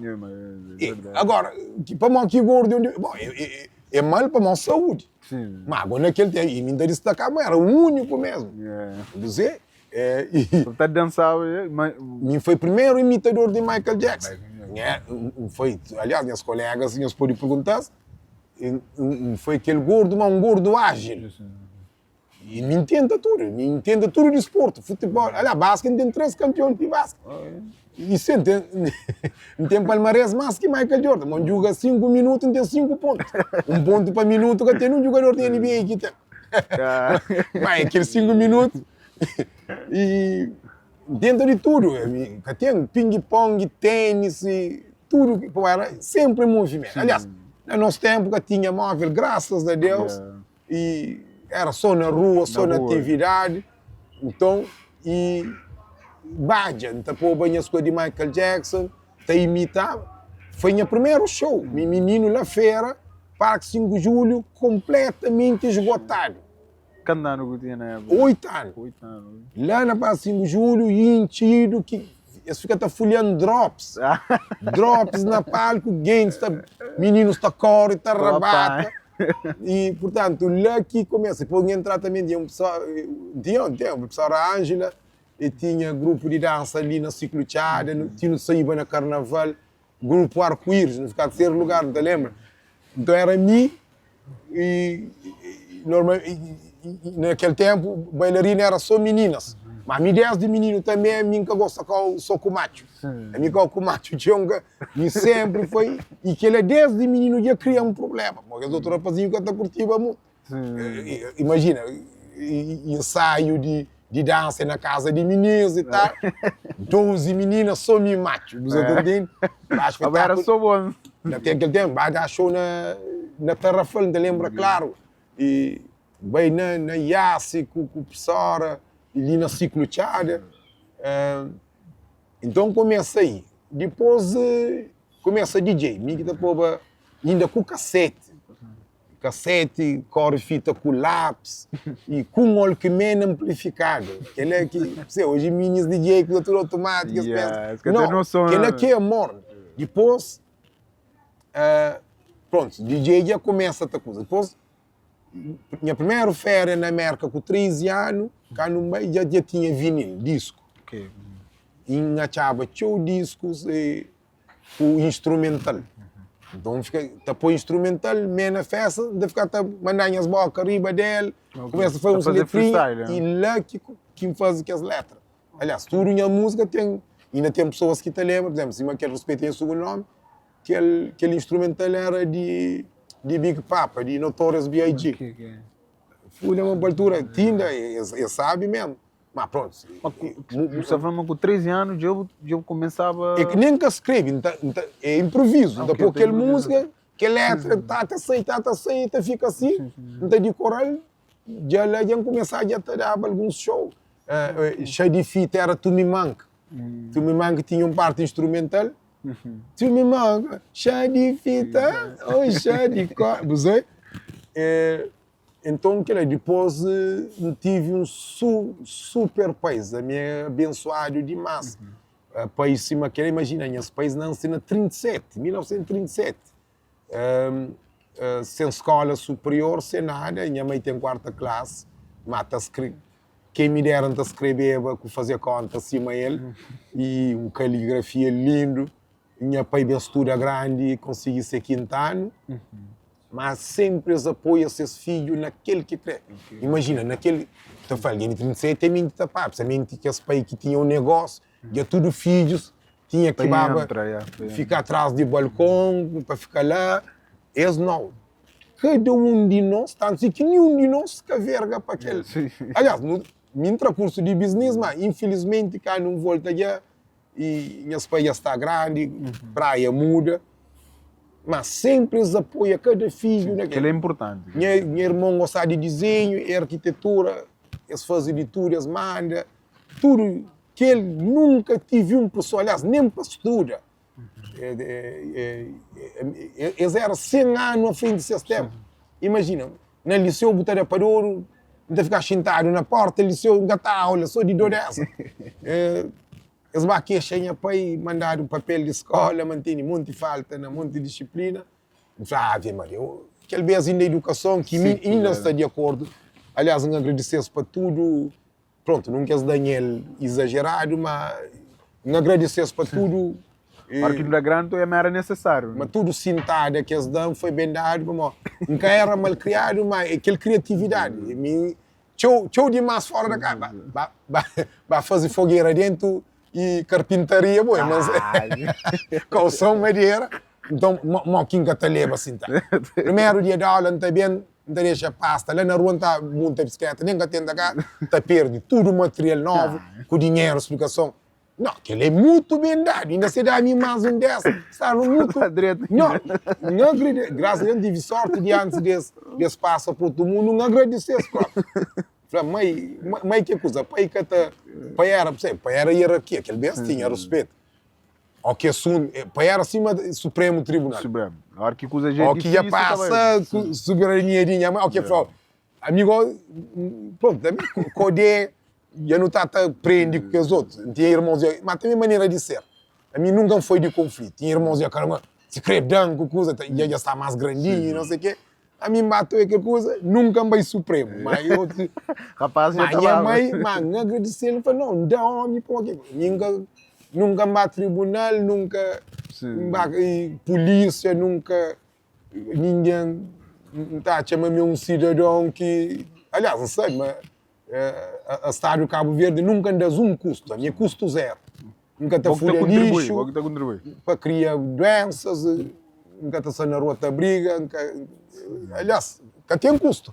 Agora, pamodi ki gordu é un bon, é mal pamodi saúdi, má agora na kel ténpu, i mi N ta distaka ma era úniku mésmu. Kuzê? Bu ta dansaba ma. Mi foi primeru imitador di Michael Jackson. N foi, aliás, nhas kolégas, nhos pode pergunta-s. N foi kel gordu, ma un gordu ájil. I mi N tenta tudu, mi N tenta tudu disportu, futibol, aliás, baske N ten 3 kanpion di baske. I sin, N ten, N ten palmarés más ki Michael Jordan, ma N djuga 5 minutu, N ten 5 pontu. Un pontu pa minutu ka ten un djugador di NBA ki ten. Ma é kel 5 minutu i N tenta di tudu, ka ten pingi-pongi, ténis, tudu ki pô era senpri en movimentu. Aliás, na nos ténpu ka tinha móvel, grasas a Deus, i era sô na rua, sô na atividadi. Nton, i badja, N ta poba nhas kuza di Michael Jackson, ta imitaba. Foi nha primeru show, mi mininu la fera, Parki 5 Julhu, konpletamenti esgotadu. Kantu anu ku tinha na époka? 8 anu. 8 anu. Lá na Praça 5 de Julho, intxidu ki es fika ta fulhan drops. Drops na palku, gentis ta, mininus ta kori, ta rabata. E, purtantu, la ki kumesa. Dipôs N entra tanbe, tinha un pessoa, tinha, tinha, professora Ângela, e tinha grupu di dansa li na Siklu Txada, ti nu saíba na karnaval. Grupu Arco-Íris, nu fika terseru lugar, nu ta lenbra. Nton éra mi i normal, i na kel ténpu bailarina éra sô mininas. Ma mi desdi mininu tanbe mi N ka gosta kau so ku matxu. Ami kau ku matxu txeu N ka, mi senpri foi, i kila desdi mininu dja kria-m prublema, pamodi kes otu rapazinhu ka ta kurtiba mutu. Imajina, insaiu di di dansa na kaza di minis i tal, 12 minina so mi matxu, bu sa ta ntende? Ba spetakulu, na ten kel tenpu, ba da xou na na Tarrafal, N ta lenbra klaru, i bai na na Iasi ku ku pesora, i li na Siklu Txada, Nton kumesa i dipôs kumesa DJ, mi ki ta poba inda ku kaseti, kaseti kori fita ku lápis i ku un walkman amplifikadu, kel-la ki, se oji minis DJ kuza tudu autumátiku es pensa, nau, kel-la ki é amor. Dipôs, prontu, DJ dja kumesa ta kuza, dipôs Nha primeru féria na Mérka ku 13 anu, kandu N bai dja dja tinha vinil, disku. I N atxaba txeu diskus ku instrumental. Nton N fika ta poi instrumental mê na fésta, N ta fika ta manda nhas bóka riba del, kumesa faze uns letrinha i la ki ki N faze kes létra. Aliás, tudu nha múzika ten, inda ten pesoas ki ta lenbra, pur izénplu, sima kel Respeita Nha Sugundu Nómi, Kel kel instrumental era di di Big Papa, di Notorious B.I.G. Fui na uma altura, tinda, es es sabi mesmo. Ma pronto. Ma ku, bu sta fla ma ku 13 anu dja bu dja bu kumesaba. É ki nen ka skrebi, N ta N ta é improvisu, N ta pô kel múzika, kel letra ta ta sai, ta ta sai, ta fika si, N ta dikora-l, dja la dja N kumesa dja ta daba alguns show. Xa di fita era Tumi Mank, Tumi Mank tinha un parti instrumental, Tumi Mank, xa di fita, oi xa di kor, bu sai? Enton kila, dipôs N tivi un super pais, ami é abensuadu dimás, pais sima kila, imajina nhas pais nansi na 37, 1937, sen skola superior, sen nada, nha mai ten kuarta klasi, ma ta skre, ken mi dera N ta skrebeba ku faze konta sima el, i un kaligrafia lindu, nha pai ben studa grandi, konsigi se kinta anu, ma senpri es apoia ses fidju na kel ki kre, imajina na kel, ta fla algen di 37 é minti ta papia, menti kes pai ki tinha un negósiu, dja tudu fidjus tinha ki baba fika atras di balkon pa fika la, es nau, kada un di nos, tantu si ki ninhun di nos ka verga pa kel, alias, mi ntra kursu di biznis, ma infilismenti kandu N volta dja i nhas pai dja sta grandi, praia muda, ma senpri es apoia kada fidju na kel. Kel é inpurtanti. Nha irmon gostaba di dizenhu e arkitetura, es faze di tudu, es manda tudu Kel nunka tive un pessoa, aliás, nen pa studa. Es era 100 anu a frenti ses tempu. Imajina, na liseu bu ta da pa dodu, N ta fika xintadu na porta liseu, N ka ta aula, so di dodesa. Es ba kexa nha pai, mandadu papel di skola, ma N tene monti falta na monti disiplina. N fla, Ave Maria, kel bes inda idukason ki mi inda N sta di akordu. Aliás, N agradise-s pa tudu. Prontu, nun kes Daniel izajeradu, ma N agradise-s pa tudu. Ora ki nu da grandi, ta oia ma era nesesáriu. Ma tudu sintada ki es da-m foi ben dadu, pamodi N ka era malkriadu, ma é kel kriatividadi. Mi, txeu, txeu dimás fora da kaza. Ba, ba, ba faze fogera dentu i karpintaria, bo, mas kauson madera. Nton, mo ki N ka ta leba sintada? Primeru dia di aula, N ta ben. N ta dexa pasta la na rua, N ta munta bisikleta, nen ka tenta ka ta perde tudu material novu ku dinheru, splikason. No, kel-la é mutu ben dadu, inda se da mi más un des, staba mutu. No, N agrade, grasas a Deus N tive sorti di antis di es di es pasa pa otu mundu, N agradise-s propi. Fla, mai, mai ke kuza, pai ka ta, pai era, pai era ierarkia, kel bes tinha ruspetu. Ó ki asuntu, pa era sima Supremu Tribunal. Supremu. Na óra ki kuza já é Ó ki dja difísil, ta bai. pasa ku soberania di nha mãe, ó ki el fla, ami gó, prontu, ami kodê dja nu ta ta prende ku kes otu. N tinha irmons dja, ma tanbe manera di ser. Ami nunka N foi di konflitu. Tinha irmons dja, karamba, si krê da-m ku kuza, dja dja sta más grandinhu i não sei kê. Ami N ba ta kel kuza, nunka N bai Supremu, ma eu Rapaz ma nha mai, ma N agradise-l, N fla, nau, N da omi pa oki, mi N ka, nunka N ba tribunal, nunka N ba pulisia, nunka ningen, N ta atxa ma mi é un sidadon ki, aliás, N sabe ma. A Stadu di Kabu Verdi nunka N da-s un kustu, ami é kustu zeru. N ka ta fulha lixu pa kria duensas, N ka ta sta na rua ta briga, N ka, aliás, ka ten kustu.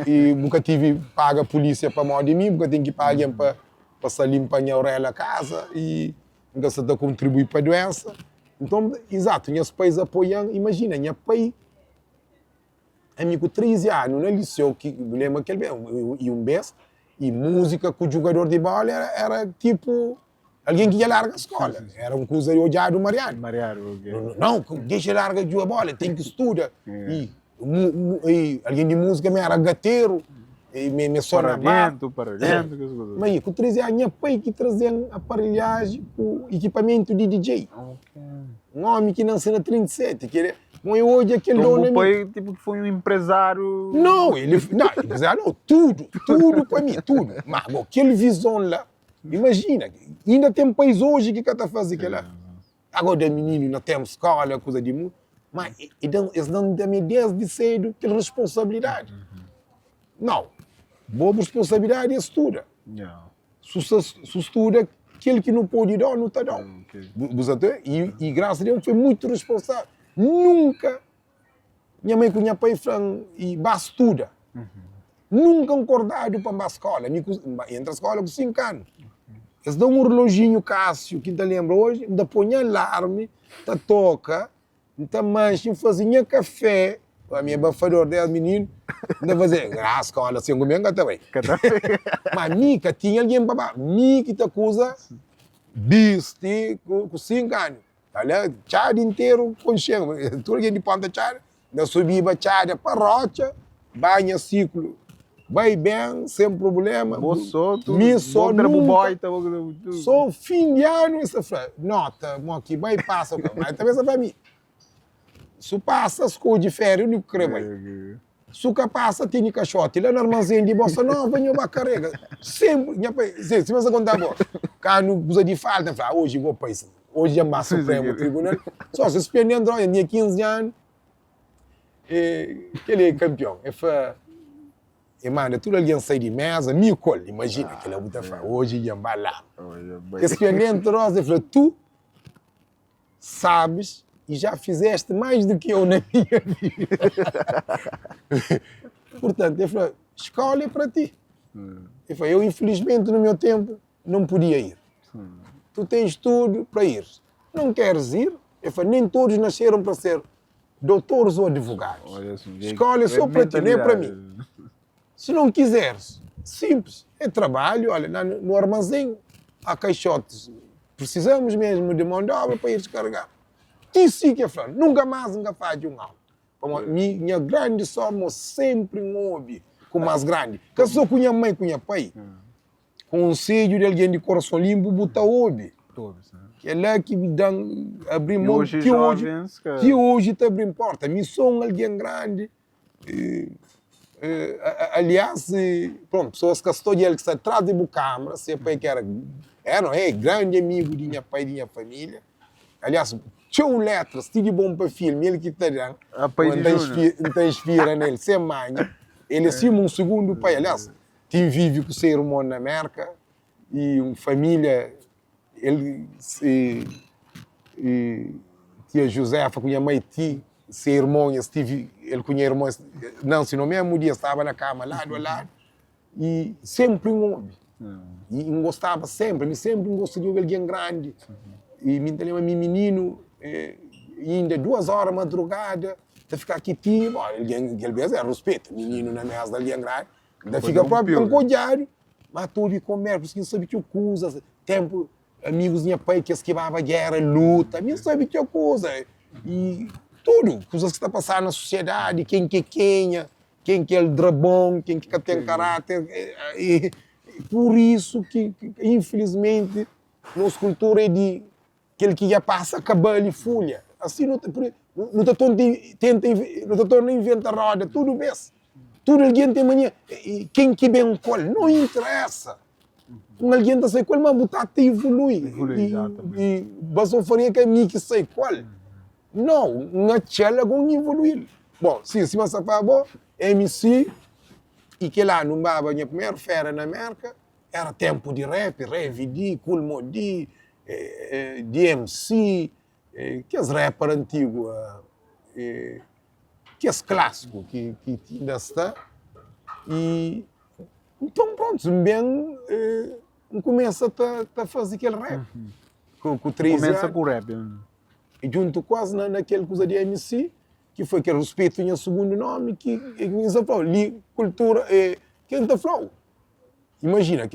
I bu ka tivi paga pulisia pamodi mi, bu ka ten ki paga algen pa pa sta linpa nha orela kaza i N ka sta ta kontribui pa duensa. Nton, izatu, nhas pais apoia-m. Imajina, nha pai. Ami ku 13 anu na liseu ki bu lembra kel bes i un bes i musika ku jugador di bola era era tipu algen ki dja larga skola era un kuza odjadu mariadu Mariadu, ok. Nau dexa larga juga bola ten ki studa i i algen di musika mi era gateru i mi mi so na bar Paralento, paralento, kes kuza. Ma i ku 13 anu nha pai ki trazen aparelhaji ku ekipamentu di DJ. Ok. Un omi ki nanse na 37 ki Bom, eu odja kel Então, dona bu mi. pai, tipo, que foi um empresário. Não, ele, não, empresário não, tudo, tudo pa mi, tudo. Mas, bom, kel vizon lá, imagina, inda tem pais hoje ki ka ta faze kel-la. Agora, da mininu na tempu skola, kuza di mundo, mas e, e dan, es dan também desde cedo kel responsabilidade. Não, bo responsabilidade é studa. Yeah. Su sta su studa kel ki nu pode da-u, nu ta da-u. Ok. Bu bu sa ta i i grasa a Deus N foi mutu responsável. Nunka nha mai ku nha pai fla-m i ba studa. Nunka N kordadu pa N ba skóla. Mi ku N ba entra skóla ku 5 anu. Es da-m un relojinhu Casio ki N ta lenbra oji, N ta poi nha alarmi ta toka. N ta manxe, N faze nha kafé, ami é bafador des mininu, N ta faze, ah, skola sen kume N ka ta bai. Ma mi ka tinha algen pa ba, mi ki ta kuza bisti ku 5 anu, ala txada interu konxe-m, tudu algen di Ponta Txada, N ta subiba txada pa rotxa, ba nha siklu, bai ben, sen prubulema, Bo so, tu, mi so bo ki ta da bu nunka, boita, bo ki ta da bu tudu. so fin di anu es ta fla, nota mo ki bai pasa, ma ta pensa pa mi, su pasa skodje feria undi ku kre bai, su ka pasa tene kaxoti la na armazen di Bossa Nova nho ba karega, senpri nha pai, sima N sta konta bo, kandu kuza di falta N fla, oji bo pai, oji dja N ba supremu tribunal, so si suspende-m droga, N tinha 15 anu. E kel-li é kanpion. E fla, e manda tudu algen sai di méza, mi ku el. Imajina kel-la bu ta fla, oji dja N ba la. Kes ki ben dentu rosa, e fla, tu sabes e já fizeste mais do que eu na minha vida. Portanto, e fla, escola é para ti. E fla, eu infelizmente no meu tempo não podia ir. Tu tens tudo para ir. Não queres ir? E fla, nem todos nasceram para ser doutores ou advogados. Escola é só para ti, não é para mim. Se não quiseres, simples, é trabalho, olha, lá no armazém há caixotes, precisamos mesmo de mão de obra para ir descarregar. Ti si que é fla, nunca mais nunca faz um aula. Pamodi mi, nha grande sorte, mo sempre N obi ku más grandi, ka só ku nha mãe ku nha pai, Konsedju di algen di korason linpu bu ta obi. Kel-la ki da-m abri-m mon ti oji, ti oji ta abri-m porta. Mi sô un algen grandi. Aliás, prontu, pesoas ka sta odja-l ki sta tras di bu kâmara, se pai ki éra, éra no, é grandi amigu di nha pai, di nha família. Aliás, txeu letras, ti di bon pa filmi, el ki ta da-m. N ta inspira na el sen manha. El é sima un sugundu pai. Aliás, Tim vive ku se irmon na Merka i un família el se i tia Juzefa ku nha mai ti se irmon es tivi el ku nha irmon es nansi no mesmu dia staba na kama ladu a ladu i sempri n obi i n gostaba sempri mi sempri n gosta di obi algen grandi i mi ta lembra mi mininu inda duas ora madrugada ta fika kitinhu bo algen kel bes era ruspetu mininu na mesa di algen grandi N ta fika propi ankodjadu, ma ta obi konbersa, pur isu ki N sabe txeu kuzas. Tenpu, amigus di nha pai, kes ki baba gera, luta, mi N sabe txeu kuza. I tudu kuzas ki sta pasa na sosiedadi, ken ki é kenha, ken ki é aldrabon, ken ki ka ten karáter. I pur isu ki, infilismenti, nos kultura é di Kel ki dja pasa ka bali fulha. Asi nu ta nu ta tenta nu ta torna inventa roda tudu bes. Tudu algen ten mania ken ki ben ku el no interesa. Un algen ta sai ku el ma bu ta ta ivolui. I basofaria ka mi ki sai ku el. No, N atxa-l ago N ivoluil. Bon, si sima N sta fla bo, MC. I kel anu N baba nha primeru féria na Mérka, éra ténpu di rap, Heavy D, Kool Moe Dee, DMC, kes rapper antigu, kes klásiku ki ti inda sta. I nton prontu, N ben N kumesa ta faze kel rap ku 13 anu. Kumesa ku rap. I djuntu ku es na kel kuza di MC, ki foi kel ruspetu nha sugundu nomi ki e ki N sa fla-u li kultura e ke N ta fla-u imajina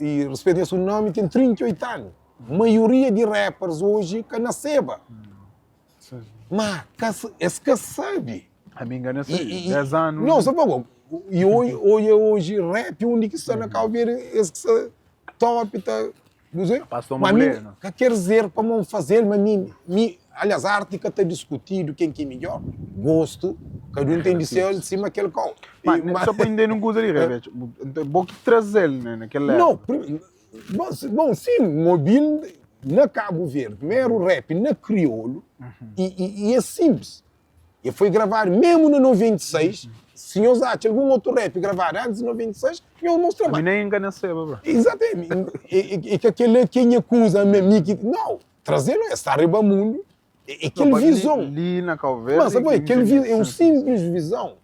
i ruspetu nha sugundu nomi ten 38 anu maioria di rappers oji ka naseba ma ka es ka sabi Ami N ka nase 10 anu Não, sa fla-u i oji oji rap undi ki sta na Cabo Verde es ki sta top ta Ma mi ka ker dizer pa mon fazel ma mi mi alias arti ka ta diskutidu ken ki é midjor gostu kada un ten di sel sima kel kau Ma só pa intende un kuza li Rebeca bo ki trazel na kel époka Não bom sim N obil na Cabo Verde primeru rap na kriolu i é simples E foi gravadu mesmu na 96. Si nhos atxa algun otu rap gravadu antis di 96, nhos mostra ma. Ami nen N ka naseba, bro. Exatamente. E ka kel-la ki é nha kuza, ma mi ki. Nau, traze-l es sta riba mundu. É kel vizon. Li na Kau Verdi. Mas, sabe, kel vi, é un simples vizon.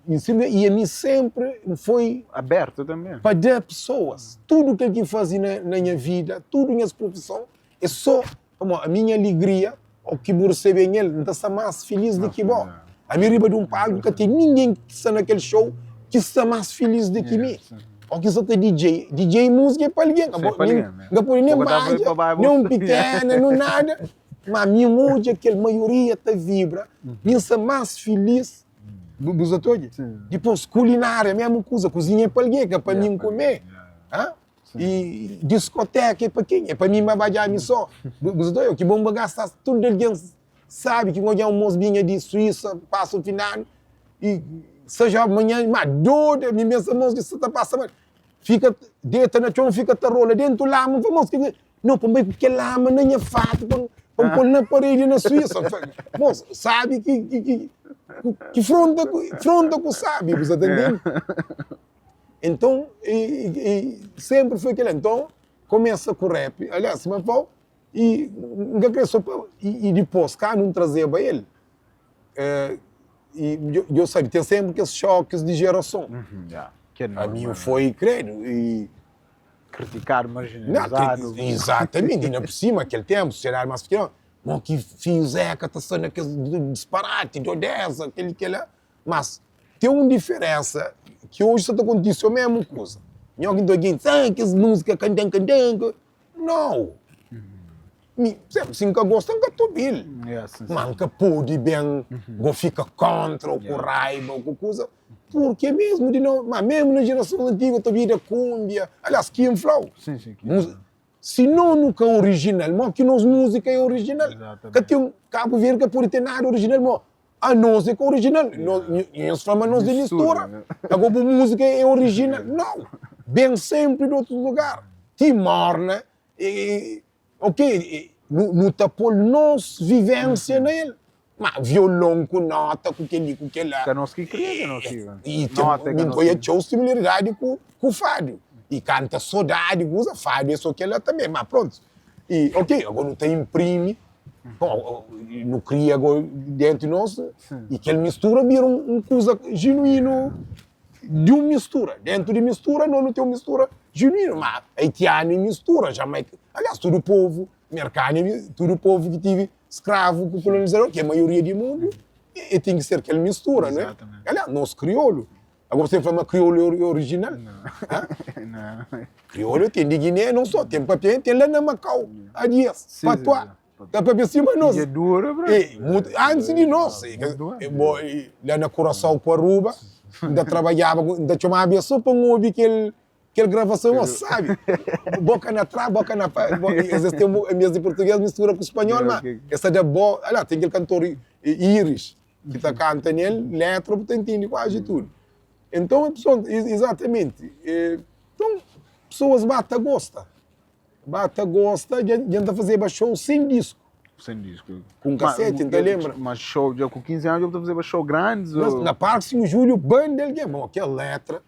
E ami senpri N foi. Abertu tanbe. Pa da pesoas. Tudu kel ki N faze na nha vida, tudu nhas profison, É sô pamodi ami nha alegria ô ki bu resebe nel, N ta sta más filís di ki bo. Ami riba di un palku ka ten ningen ki sta na kel show ki sta más filís di ki mi. Ô ki sta ta DJ, DJ múzika é pa algen, ka N ka pode nen badja, nen un pikena, nen nada. Má mi N odja kel maioria ta vibra, mi N sta más filís. Bu sta ta odja? Dipôs kulinária, mésmu kuza, kuzinha é pa algen, ka pa mi N kume. E diskoteka é pa kenha? É pa mi ma badja mi só? Bu sa ta oiu? Ki bon bu gasta tudu algen sabi ki ngodja un mos binha di Suíça pasa un fin di anu i seja manha ma dodu mi pensa mos ki sa ta pasa mal fika deta na txon fika ta rola dentu lama nfla mos ki no pa nbai ku kel lama na nha fatu pa pa npol na paredi na Suíça mos sabi ki ki ki fronta fronta ku sabi bu sa ta ntende? Então, e, e, e sempre foi aquele. Então, começa com rap. Aliás, se me fala, e nunca queria só pa, e, e depois, cá não trazia ele. Eh, e eu, eu sabe, tem sempre aqueles choques de geração. Uhum, yeah. Que é A mim normal. foi, credo, e Criticado, não, marginalizado. que, exatamente, ainda por cima, aquele tempo, sociedade mais pequena, bom, que fio Zeca tá sendo aquele disparate, dodeza, aquele que lá. Mas ten un diferensa ki oji sa ta kontise o mesmu kuza. Nho ki nta gentis, ah, kes musika kandan kandan ka. Nau! Mi, por exemplu, si N ka gosta, N ka ta obi-l. Ma N ka pode ben go fika kontra o ku raiba o ku kuza, purki é mesmu di no. Ma mesmu na jerasons antigu ta obidu kumbia, aliás, ki N fla-u, Si no nu ka orijinal, mo ki nos múzika é orijinal? Ka ten, Kabu Verdi ka pode ten nada orijinal, mo anos é ka orijinal. Nhos fla ma nos é mistura, ago bu múzika é orijinal. Nau, ben senpri di otus lugar. Ti morna, ok, nu ta pô-l nos vivensia na el. Ma violon ku nota, ku kel-li, ku kel-la. Ka nos ki kria, ka nos ki. I ten, mi nkoia txeu similaridadi ku ku fadu. I kanta sodadi ku kuza, fadu é so kel-la tanbe. Ma prontu. I ok, ago nu ta inprimi, bon, nu kria ago dentu di nos, i kel mistura bira un kuza jinuínu di un mistura. Dentu di mistura, no nu ten un mistura jinuínu. Ma haitianu é mistura, jamaika, aliás tudu povu, merkanu é, tudu povu ki tivi skravu ku kolonizador, ki é maioria di mundu, e ten ki ser kel mistura, não é? Aliás, nos kriolu, agora você fla ma kriolu é orijinal? Hã? Kriolu ten di Guiné, não só, ten papia, ten lá na Macau, há dias, patuá, ta papia sima nos. E dura, bro. E, mutu, antis di nos, e, e, bo, e, lá na Curaçao ku Aruba, N ta trabadjaba, N ta txomaba es só pa N obi kel Kel gravason é sabi. Boka na tra, boka na pa. Es es ten en vez di português mistura ku spanhol, ma es ta da bo. Ala, ten kel kantor Iris ki ta kanta nel, letra bu ta intende kuazi tudu. Enton, exatamente. Enton, pesoas ba ta gosta. Ba ta gosta, dja N ta fazeba show sen disku. Sem disco. Ku un kasete, N ta lenbra. Mas show, dja ku 15 anu dja bu ta fazeba show grandis ou? Na Parque 5 de Julho, banda algen. Bom, kel letra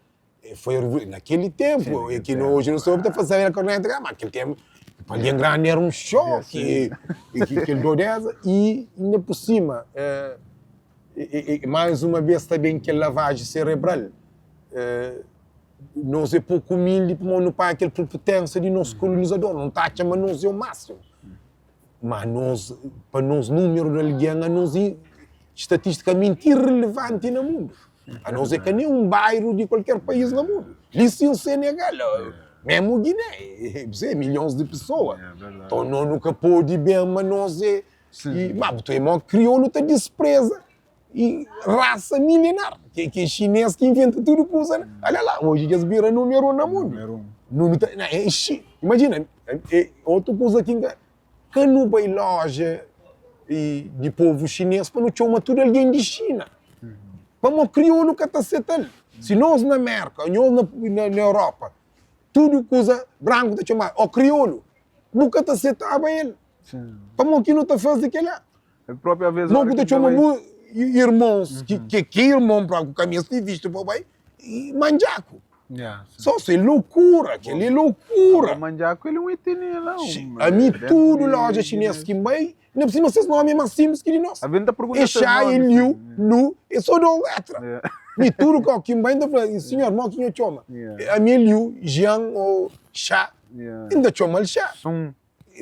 foi naquele tempo, é que hoje não soube ta fazer a corneta, mas aquele tempo, pa algen grande era um choque, e kel dodeza, e ainda por cima, mais uma vez ta ben kel lavagem cerebral, nos é pouco humilde pamodi nu panha kel prepotência di nos colonizador, nu ta atxa ma nos é o máximo. Ma nos, pa nos númeru di algen, anos é estatisticamenti irrelevanti na mundu. Anos é ka nen un bairu di kualker país na mundu. Li sin Senegal, memu Guiné, é milhons di pesoa. Nton no nu ka pode ben ma nos é. Ma bu ta obi ma kriolu ta dispreza i rasa milenar, ki é xinês ki inventa tudu kuza. Olha la, oji dja es bira númeru un na mundu. Nu ta, na, é xi, imajina, é otu kuza ki N ka, ka nu bai loja i di povu xinês pa nu txoma tudu algen di Xina, pamodi kriolu ka ta seta-l. Si nos na Merka, nos na, na, na Europa, tudu kuza branku ta txoma, ó kriolu, bu ka ta setaba el. Pamodi ki nu ta faze kel-la? Mo ku ta txoma bu irmons, ki ki irmon própi ku ka meste vistu pa bai, mandjaku. So se lokura, kel é lokura. Mandjaku el é un etnia la. Ami tudu loja xinês ki N bai, na por sima ses nomi é más sinplis ki di nos. É Xá, é Liu, Lu, é so dos letra. Mi tudu kau ki N bai, N ta fla, sinhor, mo ki nho txoma? Ami é Liu, Jian o Xá. N ta txoma-l Xá.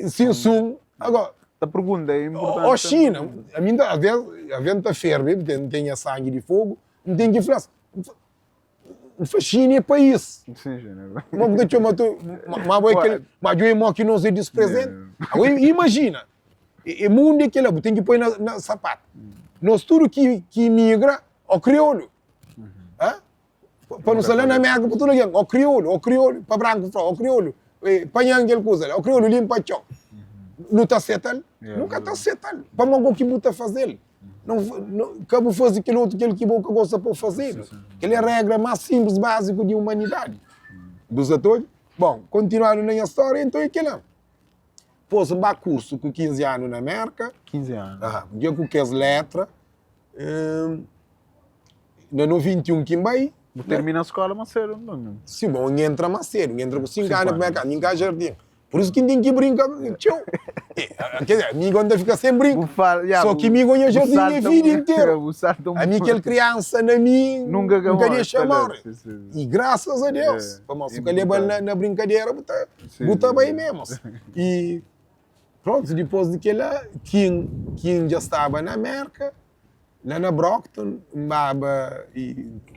Sin sun agora. Ta pergunta é importante. Ó China, a mim às vezes, às vezes ta ferve, porque N tem nha sangue de fogo, N tem ki fla-s, N fla China é país. Sim, China. Mo ku ta txoma tu, ma bo é kel, ma djo é mo ki nos é dispresente. Agora imagina, é mundo é kela, bu tem ki poi na, na sapato. Nos tudo ki ki imigra, ó kriolu. Hã? Pa nu sta la na Mérka pa tudu algen, ó kriolu, ó kriolu, pa branku fla, ó kriolu, panha-m kel kuza la, ó kriolu, linpa txon. Nu ta seta-l? Nu ka ta seta-l. Pamodi bo ki bu ta faze-l. Ka bu faze kel otu kel ki bo ka gosta pa bu fazedu. Kel é régra más sinplis, báziku di umanidadi. Bu sta ta odja? Bon, kontinuandu na nha stória, nton é kel-la. Pôs N ba kursu ku 15 anu na Mérka. 15 anu. Aha, dja ku kes létra. Na 91 ki N bai. Bu termina skola más sedu nton? Nhu? Sim, bon, N entra más sedu. N entra ku 5 anu na primeru klas. Mi N ka jardin. Pur isu ki N ten ki brinka txeu. Ker dizer, mi go N ta fika sen brinka. Só ki mi go nha jardin nha vida interu. Ami kel kriansa na mi, N ka dexa móre. I grasas a Deus, pamodi si bu ka leba-l na brinkadera, bu ta bu ta bai memu. I prontu, dipôs di kel-la, ki N dja staba na Mérka, La na Brockton, N baba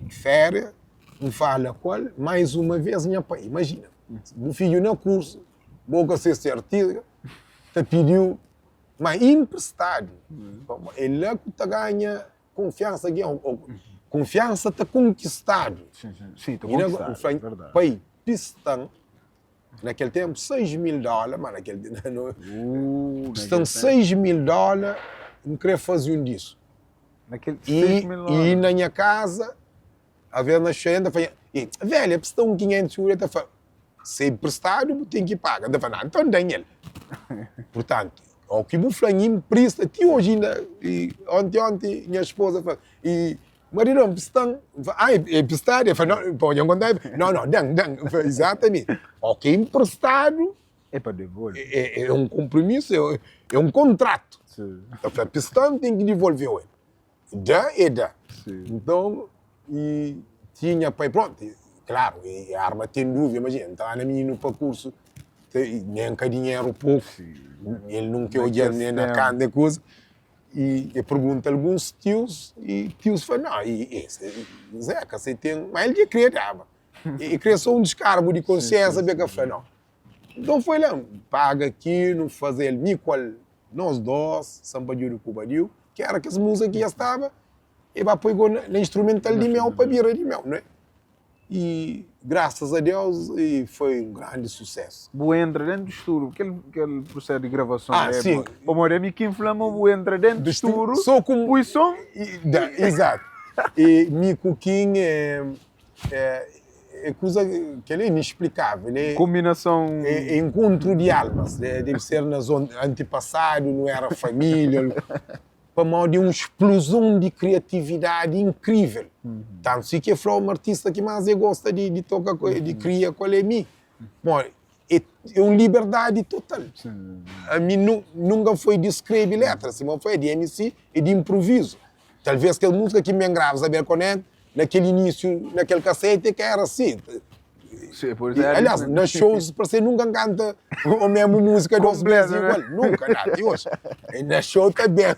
féria, N fala ku el mais uma vez nha pai, imajina, bu fidju na kursu, bo ka se ser artista, ta pidiu, ma inpristadu, é la ku ta ganha kunfiansa di algen, kunfiansa ta konkistadu. N fla, pai, pista-m Na kel ténpu, 6 mil dóla, má na kel Sta-m 6 mil dóla, N krê faze un disku. Na kel 6 mil dóla? I na nha kaza, avês na xeia, N ta fla, velha, bu sta un 500 uri, el ta fla, se inpristadu bu ten ki paga. N ta fla, nau, nton da-m el. Purtantu, óki bu fla-m inprista, ti oji inda, onti onti nha spoza fla, i Maridu, N pista-m. N fla, ah, é pistadu? El fla, no, pô, dja N konta-l. No, no, dan, dan. N fla, exatamente. Ó ki é inprestadu. É pa devolve. É, é un konpromisu, é, é un kontratu. Sim. Ta fla, pista-m, ten ki divolve-u el. Da, é da. Sim. Nton, i tinha pai, prontu, i klaru, i arma ten dúvida, imajina, N ta manda mininu pa kursu, nen ka dinheru poku, el nunka odja-m nen na kanta kuza. I e pergunta alguns tius i tius fla, Nau, i es Zeka se ten, ma el dja kria daba. E kria so un diskargu di konsiensa pa e ka fla nau. Nton foi la, N paga ki nu faze-l mi ku el, nos dos, Sanpadjudu ku Badiu, ki era kes múzika ki dja staba, e ba poi go na instrumental di meu pa bira di meu, ne? E graças a Deus e foi um grande sucesso. Bu entra dentro do estudo, kel kel processo de gravação ah, é sim. Pamodi ami ki fla ma bu entra dentro do estudo, só com pui som. E, da, exato. E mi ku Kim é, é, É kuza kel é inexplikável, é Kombinason. É enkontru di almas, debe ser nas antipasadu nu era família, pamodi é un spluzon di kriatividadi inkrível. Tantu si ki el fla un artista ki más el gosta di toka di kria ku el é mi. Pamodi é un liberdadi total. Ami nunka foi di skrebe letra, sima foi di MC e di inprovizu. Talvês kel múzika ki N ben grava Zabel Connect na kel inísiu, na kel kasete ka éra si. Aliás, na shows parse nunka N kanta o mesmu múzika dos bês igual. Nunka, na, ti oji. Na show ta ben.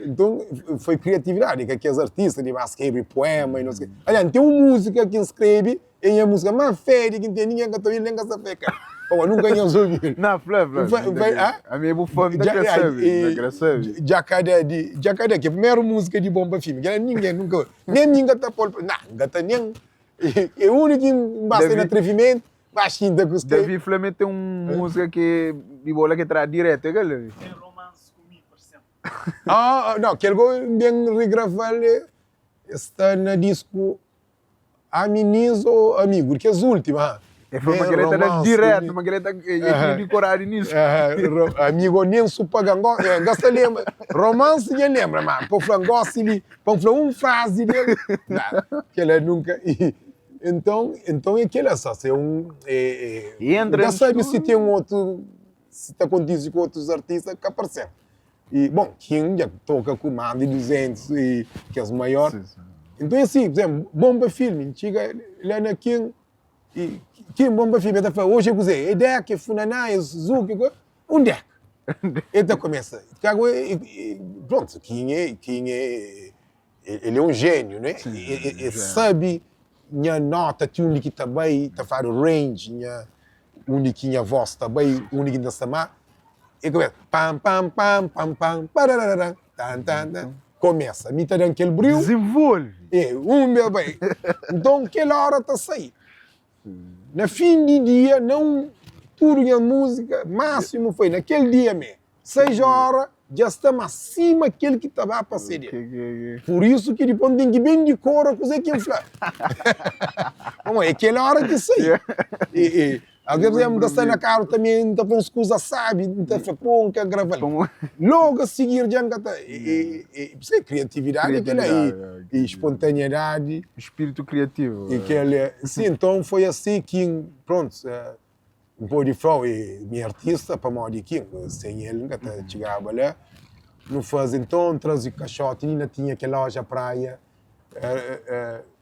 Nton, foi kriatividadi ka kes artista di ba skrebe puema i no sei ke. Aliás, N ten un múzika ki N skrebe É nha música más fedi ki N ten, ningen ka ta obi-l, nen ka sa fé ka. Pamodi nunka nhos obi-l. Não, fla, fla. Fla, fla, ah? Ami é bu fã, N ta kre sabe, N ta kre sabe. Djakadé di, Djakadé, ki é primeru música di Bonba Filme, kel-la ningen nunka obi. Nen mi N ka ta pô-l, nah, N ka ta nen, é úniku ki N ba sai na atrevimentu, ba xinta ku skrebe. Davi fla ma el ten un música ki di bo la ki tra diretu, é kel-la? Ten romance ku mi, parse-m. Ah, não, kel go N ben regrava-l, sta na disku Aminiz o amigu, di kes últimu, ha. E fla ma kel-la ta da diretu, ma kel-la ta, e tinha di koradi nisu. Amigu nen su paga, N ka sta lenbra, romansi dja N lenbra, ma pa fla N gosta li, pa N fla un frazi del, na, kel-la nunka, enton, enton é kel-la só, se un, é, é, N ka sabe si ten otu, si ta kontise ku otus artista, ka parse-m. E, bon, King dja toka ku más di 200 e kes maior. Então é assim, por exemplo, Bomba Filme, N txiga lá na King, e King Bomba Filme, el ta fla, hoje é kuzê? É Deck, é Funaná, é Zouk, é kuzê? Um Deck. El ta kumesa, kagu, pronto, King é, King é, el é um gênio, né? El sabe nha nota ti undi ki ta bai, ta fladu range, nha undi ki nha voz ta bai, undi ki N ta sta má. E kumesa pam pam pam pam pam pararararam tan tan tan kumesa mi ta dan kel briu. Dizenvolve. E un bes bai. Nton kel ora ta sai. Na fin di dia na un tudu nha múzika másimu foi na kel dia mé. 6 ora dja sta ma sima kel ki ta ba pa CD. Pur isu ki dipos N ten ki ben dikora kuze ki N fla. Pamodi é kel ora ki sai. E, e, às vezes N ta sta na karu tanbe N ta fla uns kuza sabi, N ta fla, pô, N ka grava-l. Logu a sigir dja N ka ta. E, e, e, e kriatividadi é kel-la, e, e spontaneidadi. Spiritu kriativu. E kel, sim, nton foi asi ki N, prontu, N pode fla-u, e mi artista, pamodi ki sen el N ka ta txigaba la. Nu faze nton, N traze kaxoti, inda tinha kel loja praia,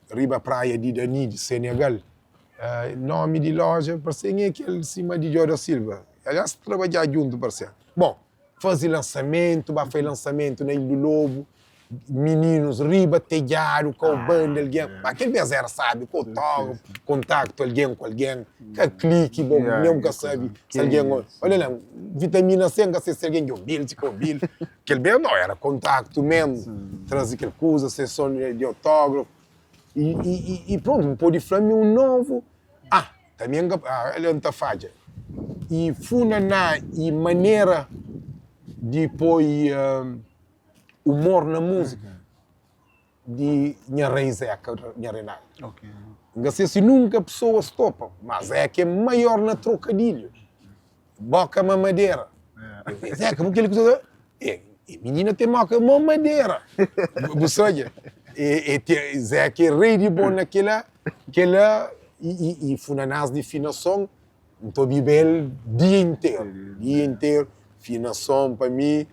riba praia di Dani, di Senegal. Nomi di loja parse-m é kel sima di Djo da Silva, aliás trabadja djuntu parse-m. Bon, faze lansamentu, ba fai lansamentu na Ilha do Lobo, mininus riba tedjadu kau banda algen ma kel bes era sabi ku otógrafu kontaktu algen ku algen ka kliki bo nen bu ka sabi si algen olha la vitamina C nka sai si algen dja obil si ka obil kel bes no era kontaktu mesmu traze kel kuza seson di otógrafu i prontu bu podi fla mi un novu ah tanbe nka ah nta fadja i funaná i manera di poi Humor na múzika di nha rei Zeca, nha Reinaldo. N ka se si nunka pesoas topa, ma Zeca é maior na trokadilhu, boka mamadera. Zeca, bu kel kuza, e minina ten boka mamadera, bu sabe? E Zeca é rei di bon na kila, kila i funanás di finason N ta obiba el dia interu, dia interu, finason pa mi,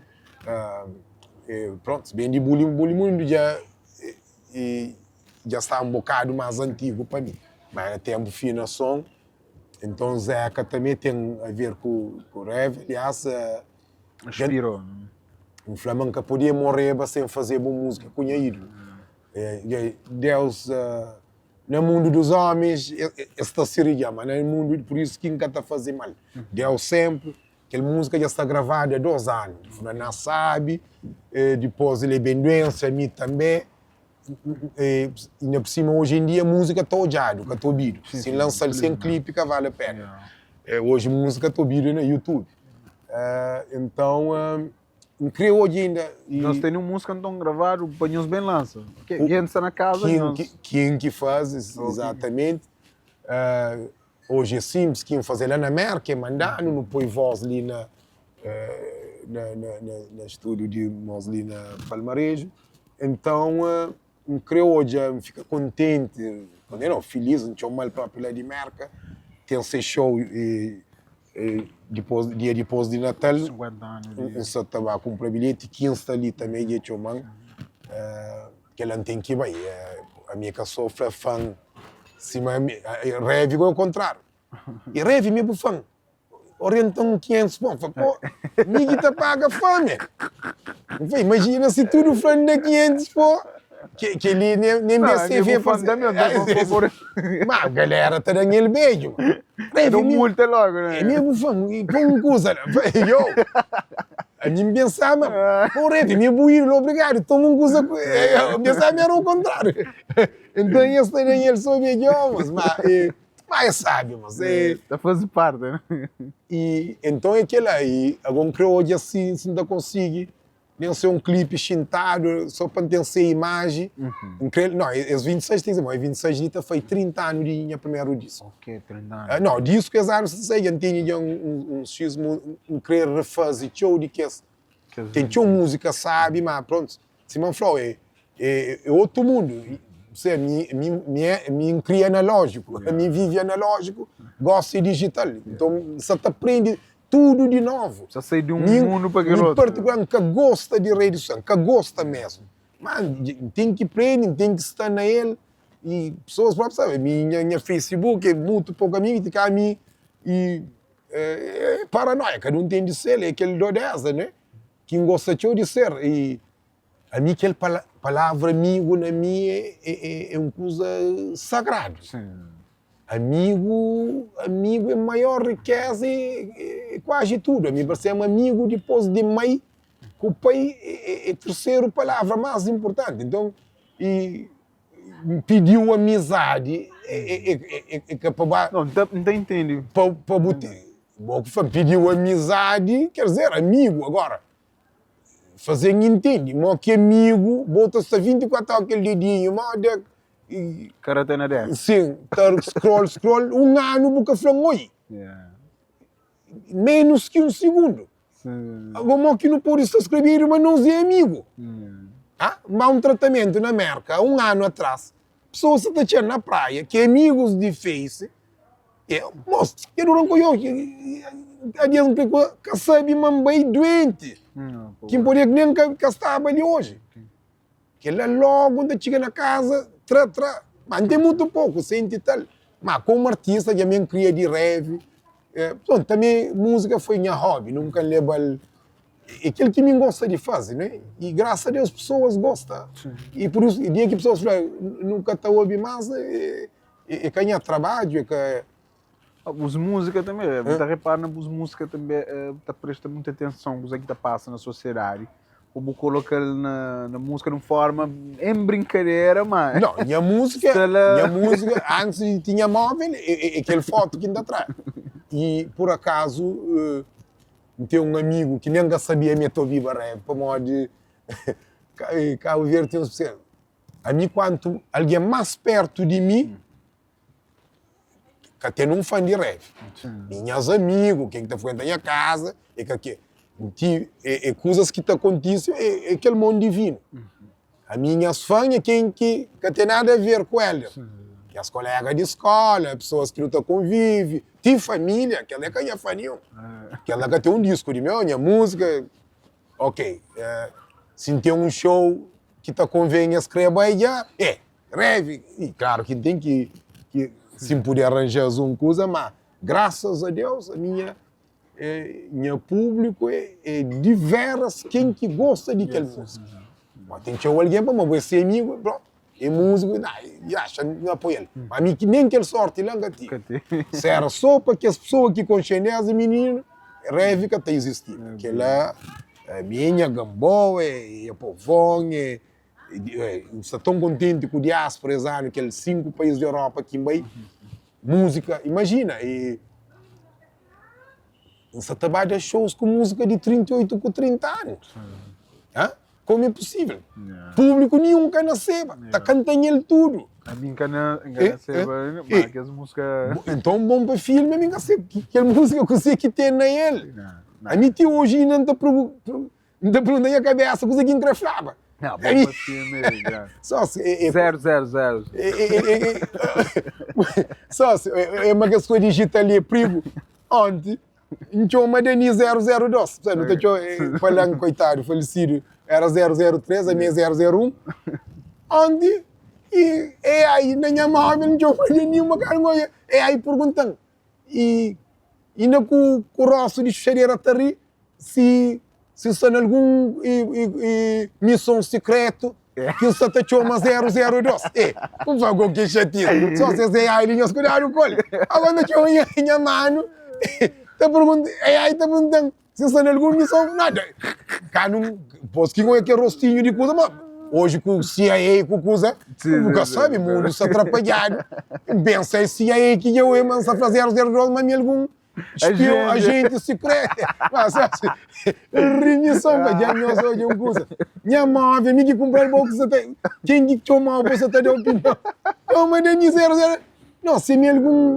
prontu, ben di buli buli mundu dja dja sta un bokadu más antigu pa mi, ma na ténpu finason, nton Zeka tanbe ten a ver ku Rev, aliás, Inspirou. N fla ma N ka podia moreba sen fazeba un múzika ku nha ídulu, Deus. Na mundu dos omis es ta sirija, ma na mundu pur isu ki N ka ta faze mal. Deus senpri, kel muzika dja sta gravadu a dos anu, Funaná sabi, dipos el é ben duensa, mi tanbe, inda pur sima oji en dia muzika ta odjadu, ka ta obidu, si N lansa-l sen klipi ka vale a pena, oji muzika ta obidu na youtube, entãu. N kre odja inda. Nhos tene un músika nton gravadu pa nhos ben lansa. Ken sta na kaza nhos. Ken ki faze, izatamenti. Oji é sinplis, ken faze la na Merka e manda-nu, nu poi vós li na na stúdiu di nos li na Palmareju. Entãu N kre odja, N fika kontenti, kontenti nau, filis, N txoma-l propi la di Merka, ten se xou dipos, dia dipos di Natal, N sa ta ba kunpra bilheti, ki N sta li tanbe dja txoma-m, kel-la N ten ki bai, ami é ka so fla fan sima mi, Revi gosi é o kontráriu, e Revi mi é bu fan. Orienta-m 500 pon. Fla, pô, mi ki ta paga fome. N fla, imajina si tudu fla-m da 500 pon. Ke, kel-li nen, nen BCV pa da mesmo, da pa por. Ma galera ta da-m el beju, ma. Dá um multa logo, né? É mesmo fã, e põe um kuza lá. Yo, a mim pensava, pô, Revi, mi bu ídolo, obrigado, toma um kuza. Eu pensava era o contrário. Então, esse ta da-m el só beju, mas, ma, Ma é sábi, mas é. Ta faze parte, né? E então é kel-la. E agora N kre odja si si N ta konsigi nen se un klipi xintadu so pa N ten se imaji. N kre, no, es 26 ten ki ser, ma es 26 li ta fai 30 anu di nha primeru disku. Ok, 30 anu. No, disku es anu sa sai, dja N tene dja un xis mu, N kre refaze txeu di kes, ten txeu múzika sábi, ma prontu, Sima N fla-u, é é otu mundu. Se mi mi mi é mi N kria analójiku, mi N vive analójiku, gosi é dijital. Nton, N sa ta prende tudu di novu. Sa sai di un mundu pa kel Mi otu. partikular, N ka gosta di redi sosial, N ka gosta mesmu. Ma N ten ki prende, N ten ki sta na el. I pesoas própi sabe, mi nha nha Facebook é mutu poku amigu, ti ka mi i é paranoia, kada un ten di sel, é kel dodeza, ne? Ki N gosta txeu di ser i ami kel palavra amigu na mi é un kuza sagradu. Amigu, amigu é maior rikeza é kuazi tudu. Ami parse-m amigu dipôs di mai ku pai é terseru palavra más inpurtanti. Nton, i pidi-u amizadi é ka pa ba. Não, N ta intende. Pa bu ten. Bo ki fla-m pidi-u amizadi, ker dizer, amigu. Agora, faze-m intende mo ki amigu, bo ta sta 24 óra kel dedinhu, moda. Karate na dedu. Sin, ta scroll, scroll, un anu bu ka fla-m oi. Menus ki un sigundu. Agora, mo ki nu pode sta skrebedu ma nos é amigu? Ha? N ba un tratamentu na Merka, un anu atras, pesoas sa ta txen na praia, ki é amigus di Face, e, mos, dja dura N konxe-u, adias N kre ka sabe ma N bai duenti, ki N podia nen ka staba li oji. Kel-la lógu N ta txiga na kaza, tra, tra. Ma N ten mutu poku, senti tal. Ma komu artista dja mi N kria di revi. Prontu, tanbe múzika foi nha hobby, nunka N leba-l. É kel ki mi N gosta di faze, ne? I grasa a Deus pesoas gosta. I pur isu, dia ki pesoas fla nu ka ta obi más, é ka nha trabadju, é ka. Bus múzika tanbe, bu ta repara na bus múzika tanbe, bu ta presta muita atenson kuza ki ta pasa na sosiedadi, ô bu koloka-l na na múzika di un forma en brinkadera, ma. Nau, nha múzika, nha múzika antis di tinha móvel, é kel fotu ki N ta tra. I pur akazu N ten un amigu ki nen ka sabia mi e ta obiba rap, pamodi Kabu Verdi ten uns, ami kuantu algen más pertu di mi, Ka ten un fan di rap. Mi nhas amigu, ken ki ta frenta nha kaza, e ka ke. Ti e kuzas ki ta kontise e kel mon divinu. Ami nhas fan e ken ki ka ten nada a ver ku Helder. Nhas kolega di skola, pesoas ki nu ta konvivi, ti familia, kel la e ka nha fan ninhun. Kel la ka ten un disku di meu, nha musika. Ok, si N ten un show ki ta konven es kre bai dja, e. Revi, i klaru ki N ten ki, ki si N puder arranja-s un kuza, ma grasas a Deus a minha, nha públiku é diveras ken ki gosta di kel múzika. Ma ten txeu algen pamodi bo é se amigu, prontu, é múziku, na, i axa N apoia-l. Ma mi ki nen kel sorti la N ka tive. Se era so pa kes pesoa ki konxe-m desdi mininu, Revi ka ta izistiba. Kel-la, mi é nha Gamboa, é nha povon, é N sta ton kontenti ku diáspora es anu, kel 5 país di Europa ki N bai, múzika, imajina, e N sa ta ba da shows ku múzika di 38 ku 30 anu. Ha? Komu é pusível? Públiku ninhun ka naseba, ta kanta-m el tudu. Ami N ka na, N ka naseba, ma kes múzika. Nton, bon pa filmi, ami N ka sê kel múzika kuzê ki ten na el. Ami ti oji inda N ta N ta pergunta nha kabésa kuzê ki N krê flaba. Não, bom pa filme, yeah. Só se é, é, 000. é, é, é, é, só se é, é uma que sua digital é primo. Ontem, N txoma Dani 002. Sabe, nu ta txoma, eh, falan, coitado, falecido, era 003, a mi é 001. Ontem, e AI na nha móvel, N txoma Dani uma cara, N oia, AI pergunta-m, e inda ku, ku rostu di xuxadera ta ri, Si si sta na algun mison sikretu ki sta ta txoma 002. E, pur favor, ki xatisa. So ses AI li, nhos kudadu ku el. Agora N ta txoma nha, nha manu, ta pergunta, AI ta pergunta-m si sta na algun mison. Nada. Ka nu, pos ki N oja kel rostinhu di kuza, ma oji ku CIA ku kuza, bu ka sabe, mundu sta trapadjadu. N pensa é CIA ki dja oja ma N sta fla 002 ma mi algun Espion, agente secreto. Mas, assim, remissão, pa dja nhos odja un kuza. Nha móvel, mi ki kumpra-l, bo ki sa ta. Ken ki txoma-u bo sa ta da opinion? Txoma da mi zero zero. Não, se mi algun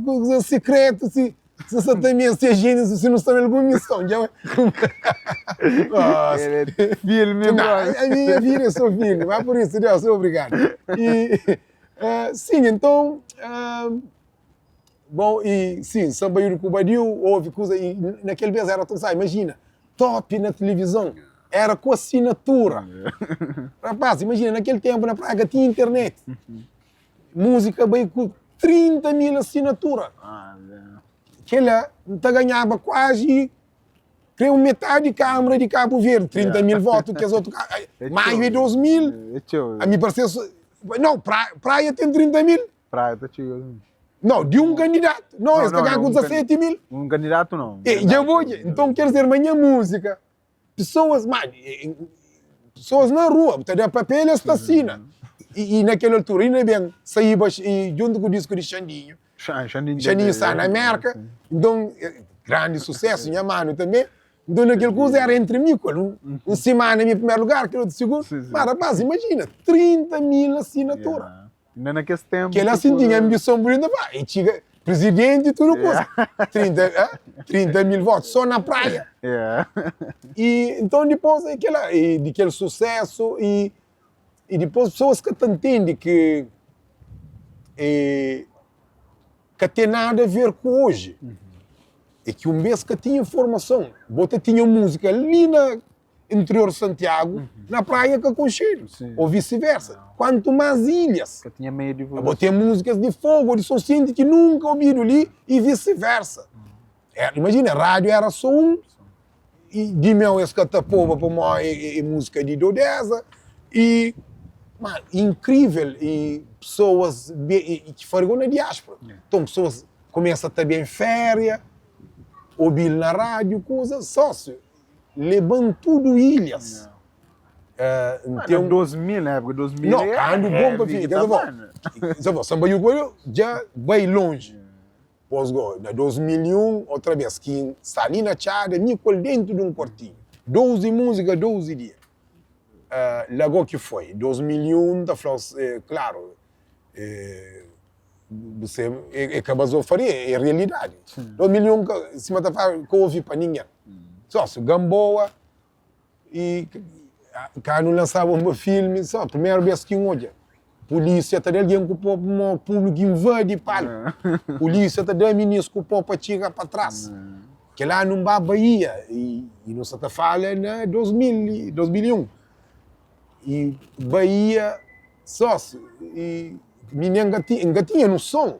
kuza sekretu, si si sa ta meste agente, si nu sta na algun missão. Dja. Nossa. Filme, Não, a minha vida é só filme, mas por isso, Deus, obrigado. E, eh, sim, então, eh, Bom, e sim, Samba ku Badiu, houve kuza, e naquele vez era tão sabe, imagina, top na televisão, era com assinatura. Rapaz, imagina, naquele tempo na praia tinha internet, música bai com 30 mil assinatura. Ah, Kela, N ta ganhaba quase, creio, metade Câmara de Cabo Verde, 30 mil votos, kes outro, maio é 2 mil, a mi parece, não, praia, praia tem 30 mil. Praia ta txiga assim. Não, di un kandidato. Não, es ta ganha ku 17 mil. Un kandidato não. E, dja bo dja. Então, quer dizer, ma nha música, pessoas, ma, pessoas na rua, bu ta da papel, es ta sina. E, e naquela altura, ainda ben, saíba e, junto ku disco di Xandinho. Xandinho, Xandinho sta na Merca. Então, grande sucesso, nha mano também. Então, naquele kuza era entre mi ku el. Un, un semana mi primeiro lugar, kel outro segundo. Ma, rapaz, imagina, 30 mil assinatura. Yeah. Inda na kes ténpu. Kel-la sin tinha anbison bu inda fla, e txiga prizidenti tudu kuza. 30, eh, 30 mil votu so na praia. E nton dipôs é kel-la, e di kel susésu e e dipôs pesoas ka ta ntende ki e ka ten nada a ver ku oji. É ki un bês ka tinha informason, bo ta tinha múzika li na interior de Santiago, na praia ka konxedu, ou vice-versa. Kuantu más ilhas, Ka tinha meio de bo ten múzikas di Fogo ou di Sonsente ki nunka obidu li e vice-versa. Era, imajina, rádiu era só un, e di meu es ka ta poba pamó é, é múzika di Dodeza, e ma inkrível, e pesoas be, e ki fari go na diáspora. Nton pesoas kumesa ta ben féria, obi-l na rádiu, kuza, sósiu. Leba-m tudu ilhas. N Na ten un. 2000, na époka 2000 No, era kandu bon pa heavy fika. ki ta Kes avó, banda. kes avó, Samba Yu Kuelho dja bai lonji. Pos go, na 2001, otra bes, ki N sta li na Txada, mi ku el dentu di un kuartinhu. 12 múzika, 12 dia. La go ki foi. 2001, N ta fla-u, klaru, Bu se é ka bazofaria, é realidadi. 2001 ka, sima ta fla, ka ovi pa ningen. So si Gamboa i ka nu lansaba un filmi, so primeru bes ki N odja pulisia ta da algen ku po mo publiku invadi palku. Pulisia ta da minis ku po pa txiga pa tras. Kel anu N ba Baía i nu sa ta fala na 2000, 2001. I Baía Sósiu, i mi nen N ka tinha, N ka tinha noson.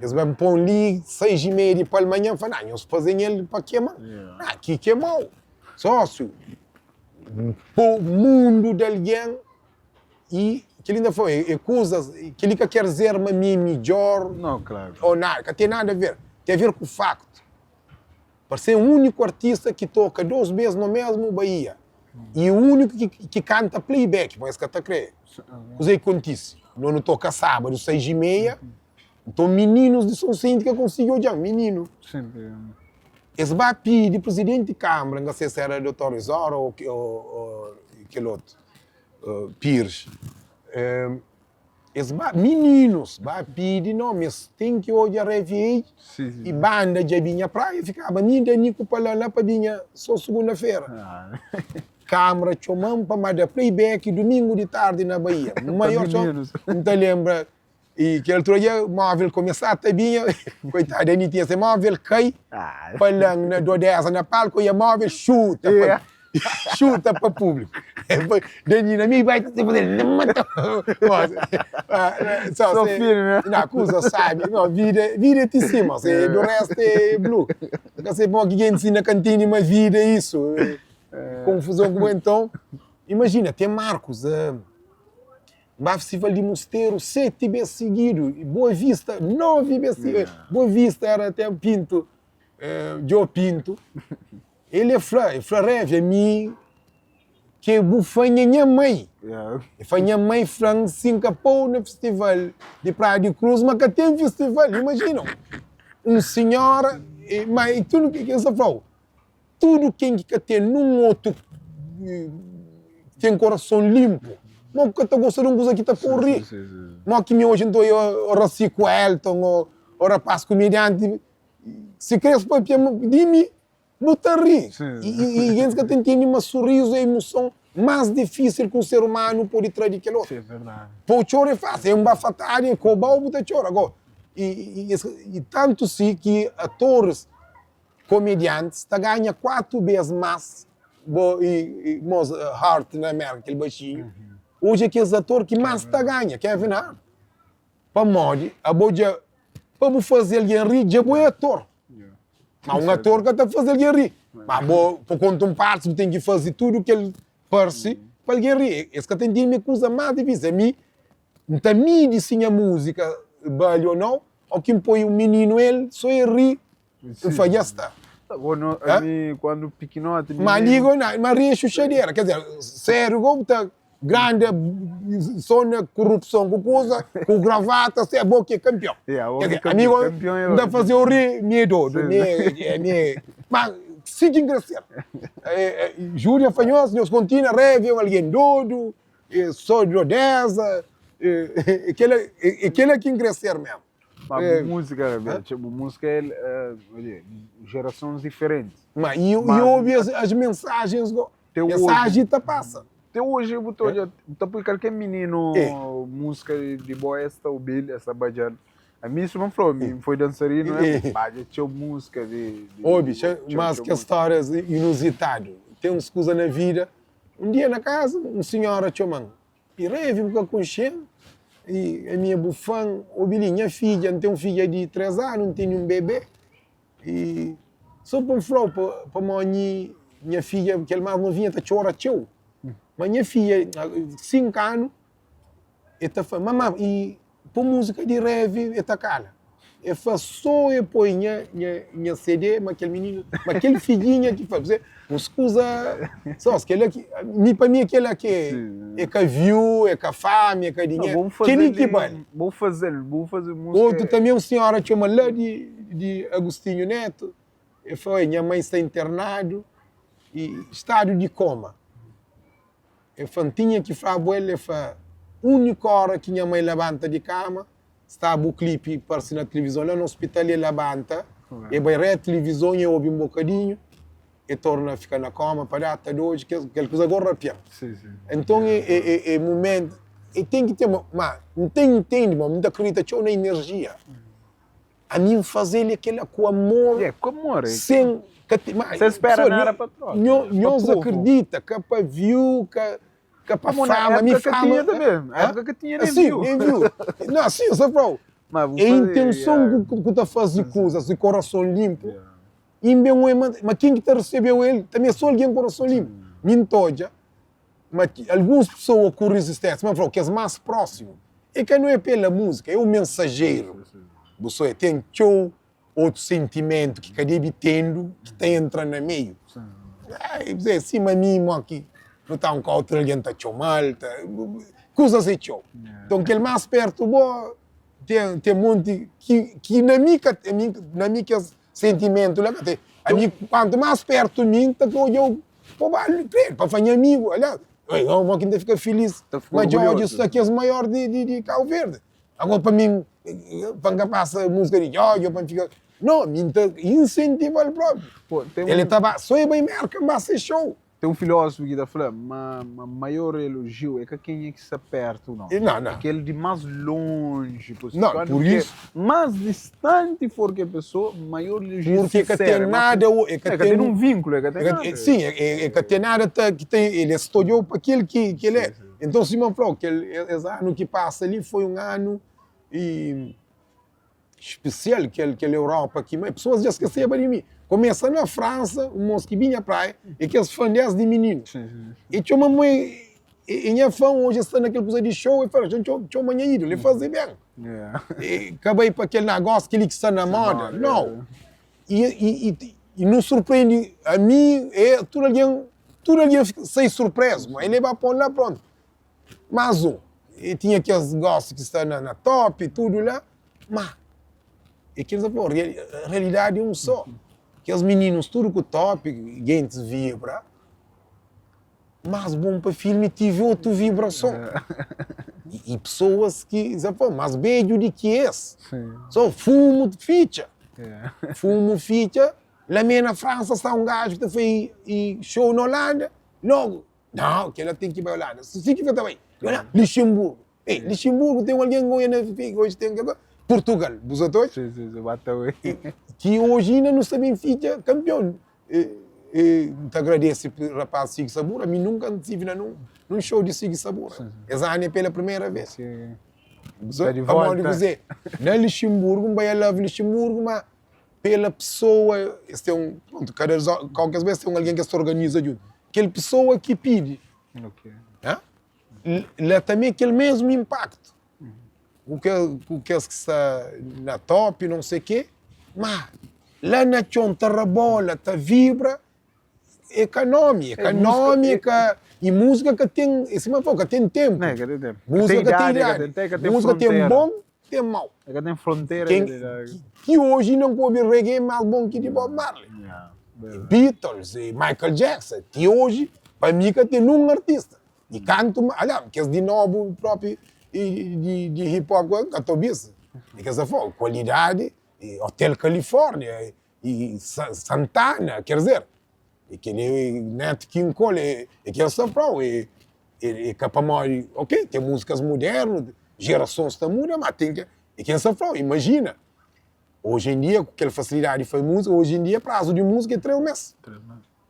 Es ben pô-m li seis i meia di palmanhan, N fla, nah, nhos faze-m el pa kema-m. Nah, ki kema-u? Sósiu, pô mundu di algen i kel-li N ta fla-u, é kuzas, kel-li ka ker dizer ma mi é midjór ô nada, ka ten nada a ver, ten a ver ku faktu. Parse úniku artista ki toka dos bes no mesmu baía i úniku ki kanta playback, pamodi es ka ta kre. Kuze ki kontise? No nu toka sábadu seis i meia, nton mininus di Sonsenti ka konsigi odja-m, mininu. Es ba pidi prizidenti di Kâmara, N ka se si éra Dotor Izora ô kel otu, Pires, es ba, mininus ba pidi, no, ma es ten ki odja Rev. I banda dja binha praia, fikaba mi, Dani ku Palan la pa binha so sugunda-fera. Kâmara txoma-m pa N ba da playback dumingu di tardi na Baía. Maior txon, N ta lenbra I kel altura dja móvel kumesá ta binha, koitadu Ani tinha se móvel kai pa lan na dodeza na palku i móvel xuta pa xuta pa públiku. Dani na mi bai ta faze Só filme. Na kuza sabi, no vida, vida é ti sima, se do resto é blue. Ka se pamodi ki gentis inda ka ntende ma vida é isu, konfuzon ku bo. Então, imajina, ten Marcos. Ba festival di Musteru 7 bes sigidu e Boa Vista 9 bes sigidu. Boa Vista era até Pinto, Djo Pinto. El e fla, e fla Rev, ami ke bu fla nha nha mai. E fla nha mai fla-m si N ka pô-u na festival di Praia di Cruz ma ka ten festival. Imajina, un sinhora, ma e tudu ke N sta fla-u. Tudu ken ki ka ten nun otu ten korason linpu, mo ku ka ta gosta di un kuza ki ta pô-u ri? Mo ki mi oji N ta oia Oracy ku Elton ô rapaz kumedianti, si kre es papia di mi, bu ta ri. I gentis ka ta ntende ma surizu é imuson más difísil ki un ser umanu pode tra di kel otu. Pô-u txora é fásil, é un bafatada, é koba-u bu ta txora. Agora, i tantu si ki atoris Komediantis ta ganha 4 bes mas bo i mos Hart na Merka, kel baxinhu, oji é kes ator ki mas ta ganha, Kevin Hart. Pamodi abo dja pa bu faze algen ri dja bo é ator. Ma un ator ka ta faze algen ri. Ma bo pa konta un parti bu ten ki faze tudu kel parsi pa algen ri. Es ka ta intende ma é kuza mas difísil. Ami N ta midi si nha múzika bali ô nau, ó ki N poi un mininu el sô el ri N fla, dja sta. Ma li go na, ma ri é xuxadera, quer dizer, sério go bu ta grande só na corrupção ku kuza, ku gravata, se abo ki é campeão. Quer dizer, ami go N ta fazeu ri, mi é dodu, mi é, mi é, ma si ki N kre ser. Júlia fla nhos, nhos kontinua, Revi é un algen dodu, é só dodeza, é kela, é kela ki N kre ser mesmu. Ma bu múzika, bu múzika é jerasons diferenti. Ma i obi as mensagens go, mensaji ta pasa. Te oji bu ta odja, bu ta pui kalker mininu múzika di bo, es ta obi-l, es ta badja-l. Ami suma N fla-u, mi N foi dansarinu, N badja txeu múzika di. Obi, mas kes stórias inuzitadu. Ten uns kuza na vida, un dia na kaza, un sinhora txoma-m. I Revi bu ka konxe-m i ami é bu fan. Obi li, nha fidja, N ten un fidja di 3 anu, N tene un bebe. I so pa N fla-u pamodi nha fidja, kel más novinha, ta txora txeu. Ma nha fidja, 5 anu, el ta fla, Mamá, i Poi múzika di Revi e ta kala. E fla so e poi nha nha nha CD ma kel mininu ma kel fidjinha ki fla kuzê uns kuza sos kela ki mi pa mi é kela ki é ka view é ka fama é ka dinheru keli ki bali. Bo fazel bo faze múzika. Otu tanbe un sinhora txoma la di di Agostinho Neto e fla oi nha mai sta internadu i stadu di koma. El fla, N tinha ki fla-bu el. El fla, Úniku óra ki nha mai labanta di kama, sta bu klipi parse na tilivizon la na ospital. El labanta, el bai ré tilivizon, el obi un bokadinhu, el torna fika na koma pa data di oji. Kel kuza go rapia-m. Nton, é mumentu, el ten ki ten, ma N ta intende, ma N ta kridita txeu na inerjia. Ami N faze-l é kel-la ku amor. É, ku amor. Sen ka te, ma, Sen spera nada pa troka. Nho, nhos akredita, ka pa view, ka, ka pa Pamodi na fama. Mi époka ka fama. tinha tanbe. Na époka ka tinha nem Sim, view. nem view. Não, sim, eu só falo. Ma bu É faze, intenson yeah. ku, ku ta faze kuzas di korason limpu. Yeah. Inbe un é ma ken ki ta resebeu el tanbe é so algen korason limpu. Mi N ta odja ma ki alguns pesoa ku rizistênsia, ma fla-u kes más prósimu, é ka no é pela múzika, é o mensajeru. Bu sô é ten txeu otu sentimentu ki ka debe tendu ki ta entra na meiu. É sima mi, mo ki nu ta un ka otu algen ta txoma-l, ta kuzas é txeu. Nton kel más pertu bo ten ten monti ki ki na mi ka na mi kes sentimentu la ka ten. Ami, kuantu más pertu mi, N ta kre odja-u pa ba kre pa fla nha amigu, aliás, oi, mo ki N ta fika filis Ta fika ma Djodje orgulhozu. sta kes maior di di di Kabu Verdi. Agora pa mi, pa N ka pasa múzika di Djodje o pa N fika, no, mi N ta insentiva-l propi. Pô, ten El un. ta ba, so e bai Merka, ba se show. Ten un filósofu ki ta fla ma ma maior elojiu é ka kenha ki sta pértu, nau. Nau, nau. É kel di más lonji posível. Nau, Kantu pur ki isu. más distanti for ki pesoa, maior elojiu Purki e ka sinseru. ten É más nada, e ka é ka ten. ten un vínkulo, e ka ten E ka, nada. sin, e ka ten nada ta ki ta el es ta odja-u pa kel ki ki el é. Sin, sin. Enton, sima N fla-u, kel es anu ki pasa li foi un anu i. Spesial kel kel Europa ki ma pesoas dja skeseba di mi. Kumesa na Fransa, un mos ki binha praia, e kes fan desdi mininu. E txoma mo e nha fan, oji e sta na kel kuza di show, e fala, dja txoma nha idolu, e faze ben. E ka bai pa kel nagos kel li ki sta na moda, nau. E e e nu surprendi, ami e tudu algen, tudu algen sai surprezu, ma e leba pon la prontu. Más un, e tinha kes gosi ki sta na top e tudu la, ma e kel sa fla, realidadi é un só. Kes mininus tudu ku top, gentis vibra, más bon pa filmi tive otu vibrason. E pesoas ki sa fla, más bedju di ki es, so fumu fitxa, fumu fitxa, la me na Fransa sta un gaju ki ta fai show na Holanda, logu Nau, kela ten ki bai Holanda. Si ki ka ta bai? Olha, Luxemburgo. Ei, Luxemburgo ten algen ki oja na oji ten ke Portugal. Bu sa ta oja? Si, si, si, ba ta oi. Ki oji inda nu sta ben fitxa kanpion. E, e, N ta agradese rapaz Sig Sabura. Mi nunka N tive na nun, nun show di Sig Sabura. Es anu é pela primeira vez. Si. Bu sa, Ta di pamodi volta. kuzê? Na Luxemburgo, N bai I love Luxemburgo, ma pela pessoa, es ten un, pronto, kada kau ki es bai es ten un algen ki es ta organiza djuntu. Kel pessoa ki pidi, Ok. ha? La tanbe kel mesmu inpaktu ku ke, ku kes ki sta na top, non sei ke, ma la na txon ta rabola, ta vibra, É ka nomi, é ka nomi, é ka. E múzika ka ten, é sima fla, ka ten ténpu. Ka ten ténpu. Múzika ka ten idadi. Múzika ten bon, ten mau. Ka ten frontera. Ken, ki oji inda N ka obi reggae más bon ki di Bob Marley. Beatles, e Michael Jackson, ti oji, pa mi ka ten nun artista. E kantu, aliás, kes di nobu propi di di hip hop N ka ta obi-s. E kes ta fla, kualidadi, Hotel California, E Santana, quer dizer, e kel-li Nat King Cole, e kel sta fla-u, e e ka pamodi, ok, ten múzikas mudernu, jerasons ta muda, ma ten ke, e kel sta fla-u, imajina, oji en dia ku kel fasilidadi di fai múzika, oji en dia prazu di múzika é 3 mês,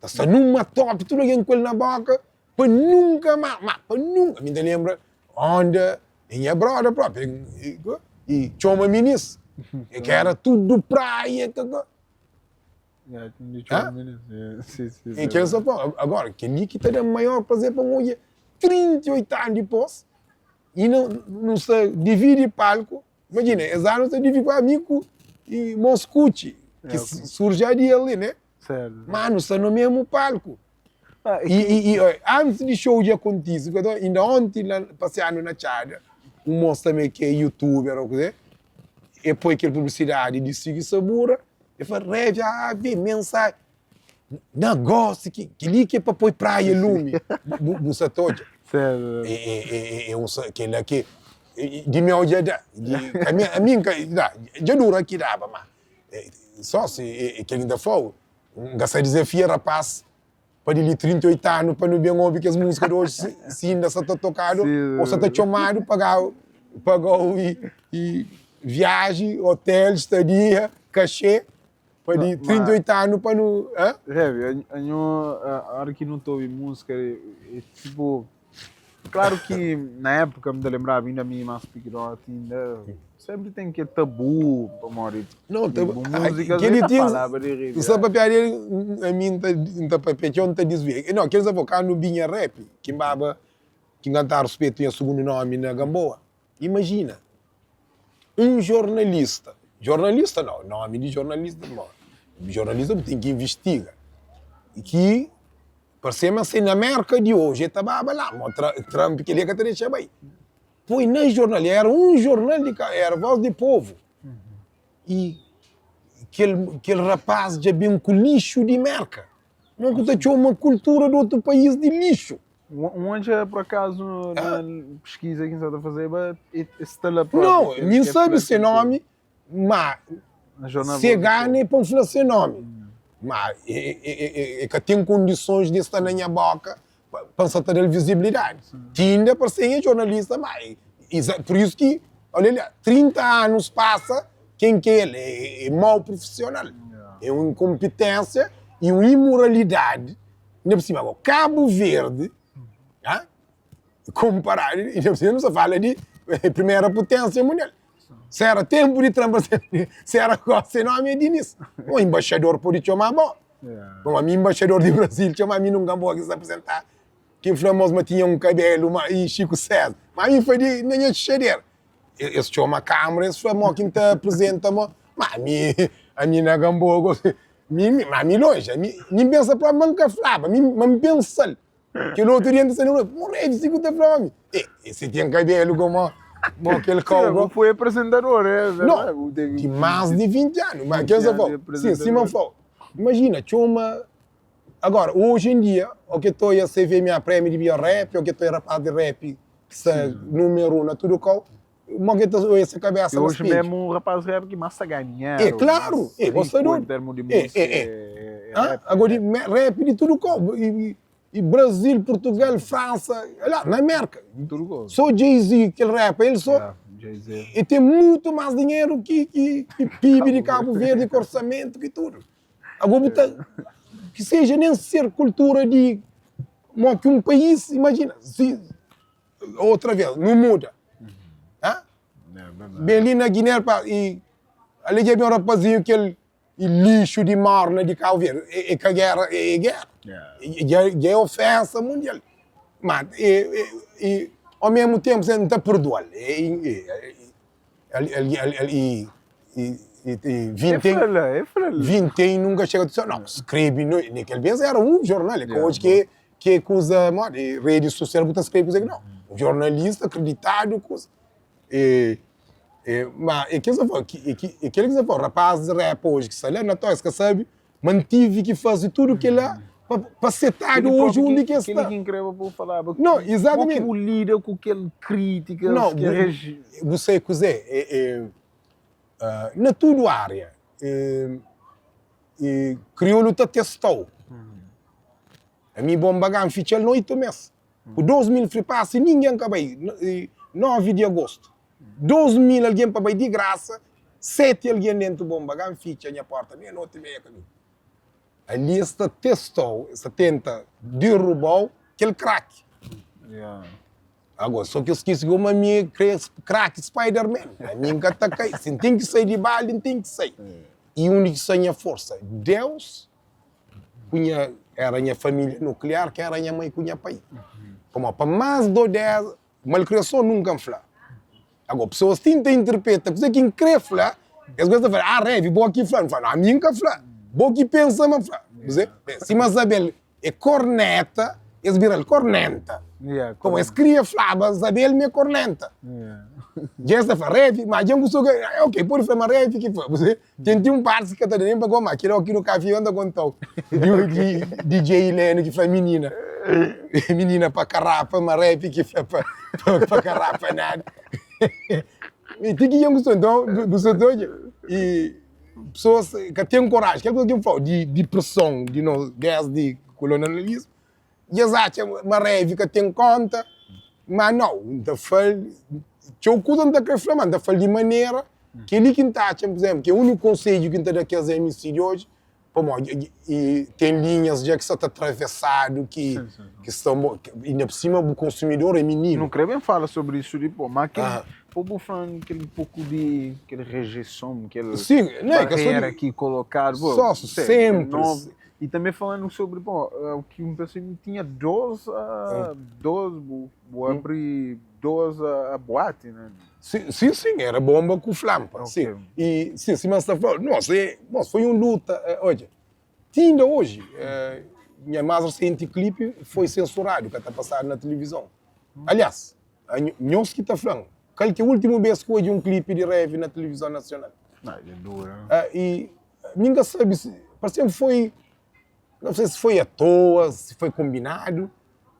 ta sta numa top, tudu algen ku el na boka, pa nunka más, ma pa nunka, mi ta lenbra Onda é nha broda propi e txoma minis e ki era tudu praia ka ka E kel sa fla agora kel-li ki ta da maior prazer pa N odja 38 anu dipôs i nu sta dividi palku imajina es anu nu sta dividi ku ami ku Moskuchi ki surji di el li ne ma nu sta na mesmu palku I antis di show dja kontise, inda onti la pasiandu na txada, un mos tanbe ki é youtuber ô kuzê, e poi kel publisidadi di Sigui Sabura, e fla, Revi ave mensaji, na gosi ki kel-li ki é pa poi praia lumi, bu sa ta odja? É un kel-la ki di meu dja da, ami N ka da, dja dura ki daba, ma só si kel ki N ta fla-u. N ka sa dizafia rapaz pa di li 38 anu pa nu ben obi kes múzika di oji si, si inda sa ta tokadu ou sa ta txomadu pagau pagau i, i viaji, hotel, estadia, kaxê pa di 38 anu pa nu hã? Revi, anho ora ki nu ta obi múzika é tipo Klaru ki na épuka mi ta lenbraba inda mi más pikinoti inda sénpri ten kel tabu pamodi Não, bu múzikas kel ta ti falaba di N sta papia di el ami N ta N ta papia txeu N ta disvia Não, kel sa kandu binha rap ki N baba ki N kantaba ruspetu nha sugundu nomi na Gamboa imajina un jornalista jornalista não, nomi di jornalista jornalista bu ten ki invistiga ki Parse ma se na Merka di oji e ta baba la, mo Trump kel-li e ka ta dexa bai. Poi na jornal, e era un jornal di ka, era Voz di Povo. E Kel, kel rapaz dja ben ku lixu di Merka. Mo ku ta txoma kultura di otu país di lixu. Un odja por akazu na piskiza ki N sa ta fazeba, e sta la propi. Não, mi N sabe se nomi, ma se gana é pa N fla se nomi. Ma e ka ten kondisons di sta na nha boka pa N sa ta da-l vizibilidadi. Ti inda parse N é jornalista, ma pur isu ki, olha li, 30 anus pasa, ken ki é el? É mau prufisional, é un inkonpitênsia i un imoralidadi. Inda por sima, Kabu Verdi, konparadu, inda por sima nu sta fala di primera puténsia mundial. Se era tenpu di Trump, se era gosi, se nomi é Dinis. Un embaixador pode txoma bo. Bom, ami embaixador di Brasil txoma ami nunka bo ki sta apresenta. Ki fla mos ma tinha un kabelu ma i Chico César. Ma ami foi di na nha xixadera. Es txoma kamara, es fla mo ki N ta apresenta mo. Ma ami, ami na Gamboa gosi, mi, ma ami lonji, ami, mi N pensa propi ma N ka flaba, mi, ma N pensa-l. Kel otu dia N ta sai na rua, Moré, si ku ta fla omi? E, si ten kabelu komo, mo kel kau go. Bu foi apresentador, é verdade? No, di más di 20 anu, ma kel sa flau, sim, sima N flau, imajina, txoma, agora, oji en dia, o ke ta oia CVMA prémiu di mior rap, o ke ta oia rapaz di rap ki sta numeru un na tudu kau, mo ke ta oia se kabesa na spedju. Oji mesmu rapaz di rap ki más ta ganha dinheru, É klaru, é, bo sta dodu, é, é, é, agora di rap di tudu kau, i Brasil, Portugal, Fransa, la na Merka, so Jay-Z kel rap, el so, e ten mutu más dinheru ki ki PIB di Kabu Verdi, ki orsamentu, ki tudu. Agora bu ta, ki seja nen ser kultura di mo ki un país, imajina, si Outra vez, nu muda. Ha? Ben li na Guiné, pa, e, ali dja ben un rapazinho kel e lixo di morna di Cabo Verde. E, e ka guerra, e, e guerra. E, dja, dja é ofensa mundial. Ma, e, e, e ao mesmo tempo, N ta perdoa-l. E, e, e, e, e, e, e vintém, vintém nunca chega a não, escreve, naquele vez era um jornal, é que hoje que Ki é kuza modi redi sosial bu ta skrebe kuza ki nau. Un jornalista akreditadu kuza. E e ma e ki sa fla e ki e kila ki sa fla rapaz di rap oji ki sta la na to es ka sabi ma N tivi ki fazi tudu kila pa pa setadu oji undi ki es sta. Kili ki N kreba pa bu falaba. Nau izatamenti. Mo ki bu lida ku kel kritikas Nau kel reji. Bu sai kuze e e na tudu aria e e kriolu ta testau. Ami bom bagan fitxal na 8 mes ku 2000 free pass ningen ka bai 9 di agosto 2000 algen pa bai di grasa 7 algen dentu bom bagan fitxa nha porta meia noti meia kaminhu ali es ta testau es ta tenta derrubau kel kraki ago so ki es skese ma ami é kraki spiderman ami nka ta kai si nten ki sai di baldi nten ki sai i undi ki sta nha forsa deus ku nha era nha família nukliar ki era nha mai ku nha pai pamodi pa más dodeza malkriason nunka N fla ago pesoas ti ta interpreta kuzê ki N kre fla es gosta di fla ah Revi bo ki fla N fla ami N ka fla bo ki pensa ma N fla sima Zabel é korneta es bira-l kornenta pamodi es kria flaba Zabel ma é kornenta dja es ta fla Revi ma dja N kusa ok pode fla ma Revi ki fla Ten ti un parti ki ka ta da nen pa goma, kel ó ki nu ka fika N ta kontau di DJ Leno ki fla minina, minina pa ka rapa ma rap ki fla pa pa ka rapa nada. I ti ki dja N gusta, nton bu sa ta odja i pesoas ka ten koraji, kel kuza ki N flau di di preson di nos desdi kolonialismu, Dja es atxa ma Revi ka ten konta, ma nau, N ta fla-l txeu kuza N ta kre fla, ma N ta fla-l di manera kel-li ki N ta atxa, pur izénplu, ki é úniku konsedju ki N ta da kes MC di oji, pamodi ten linhas dja ki sta ta travesadu ki ki sta inda pur sima bu konsumidor é mininu. Nu kre ben fala sobri isu dipôs, ma kel pa bu fla-m kel poku di kel rejeison, kel barera ki kolokadu, bo, sénpri. E tanbe falando sobre, bom, o ki un pensa mi tinha dos a dos bu bu abri dos a boate, né? Sim, sim, sim, era bomba ku flampa, sim. E sim, sima N sta fla, nos é, nos foi un luta, odja, ti inda oji, nha más resenti klipi foi sensuradu, ka ta pasadu na tilivizon. Aliás, nhos ki ta fla-m, kal ki é últimu bês ki odja un klipi di Revi na tilivizon nasional? Ah, dja dura. E. Mi N ka sabe si, parse-m foi, N ka sabe si foi atoa, si foi konbinadu,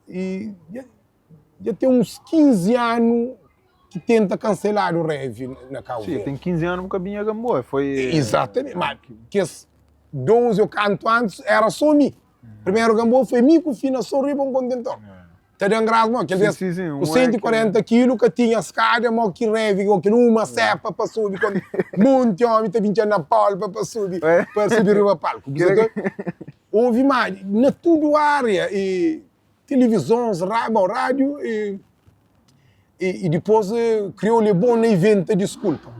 i dja dja ten uns 15 anu ki tenta kanseladu Revi na Kabu Sim, Verdi. ten 15 anu bu ka binha Gamboa, foi. Exatamente, ma kes 12 ô kantu antis era so mi. Primeru Gamboa foi mi ku Fina so riba un kontentor. Ta da-m grasa mo kel bes ku 140 kilu ka tinha skada mo ki revi go kel uma sepa pa subi kon monti omi ta bintxa na polpa pa subi pa subi riba palku bu sa ta ovi ma na tudu aria e tilivizons bon radiu e e dipos kriolu e bon na iventa diskulpa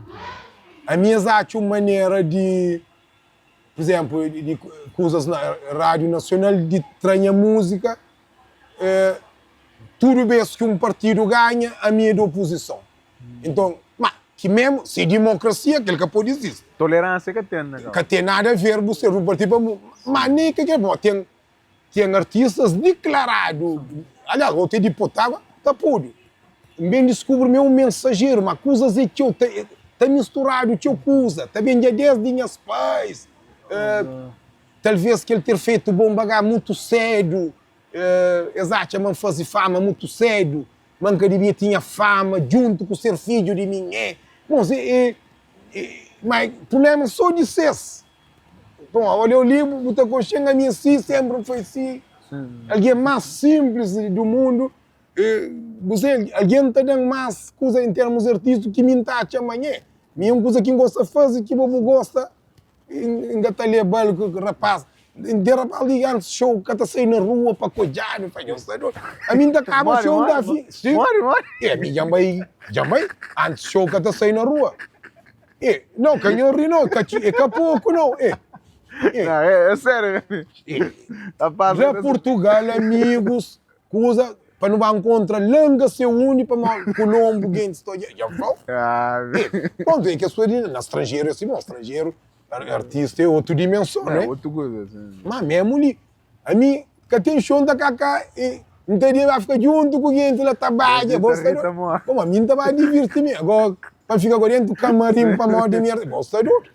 ami es atxa un manera di Pur izénplu, di kuzas na rádiu nasional di tra nha múzika, tudu bês ki un partidu ganha, ami é di opozison. Nton, má, ki mésmu, si é dimokrasia, kel ka pode izisti. Toleránsia ka ten na kau. Ka ten nada a ver bu ser di un partidu pa bu, má nen ka kel, pamodi ten, ten artistas diklaradu, aliás, otu é diputadu, ta pode. N ben diskubri mi é un mensajeru, ma kuzas é txeu, ta, ta misturadu txeu kuza, ta ben dja desdi nhas pais. Talvês kel ter fetu bon bagá mutu sédu, es atxa ma N faze fama mutu sédu, ma N ka dibia tinha fama djuntu ku ser fidju di minhé. Bons, é, é, ma prubléma sô di ses. Bom, olha li, bu ta konxe-m, ami é si, sénpri N foi si, algen más sinplis du mundu. Você, algen ta da-m más kuza en termus artístiku ki mi N ta atxa ma nhé. Mi é un kuza ki N gosta faze ki bo bu gosta, N ka ta leba-l ku rapaz. N ten rapaz li antis xou ka ta sai na rua pa kodjadu, pa nhos sta dodu. Ami N ta kaba xou N ta fi. Si. E ami dja N bai, dja N bai. Antis xou ka ta sai na rua. E, nau, ka nho ri nau, ka e ka poku nau. E, e. Não, é, é sério. E, Rapaz, la Purtugal, amigus. Kuza pa nu ba nkontra langa se undi pa mo Kulombu gentis ta odja dja flau e prontu e kes kuza di na stranjeru é si bon stranjeru artista é otu dimenson ne ma memu li ami ka ten xon ta kaka e N ta di ba fika djuntu ku gentis la ta badja bo sta dodu pamodi ami N ta ba divirti mi ago pa fika ku dentu kamarin pamodi mi bo sta dodu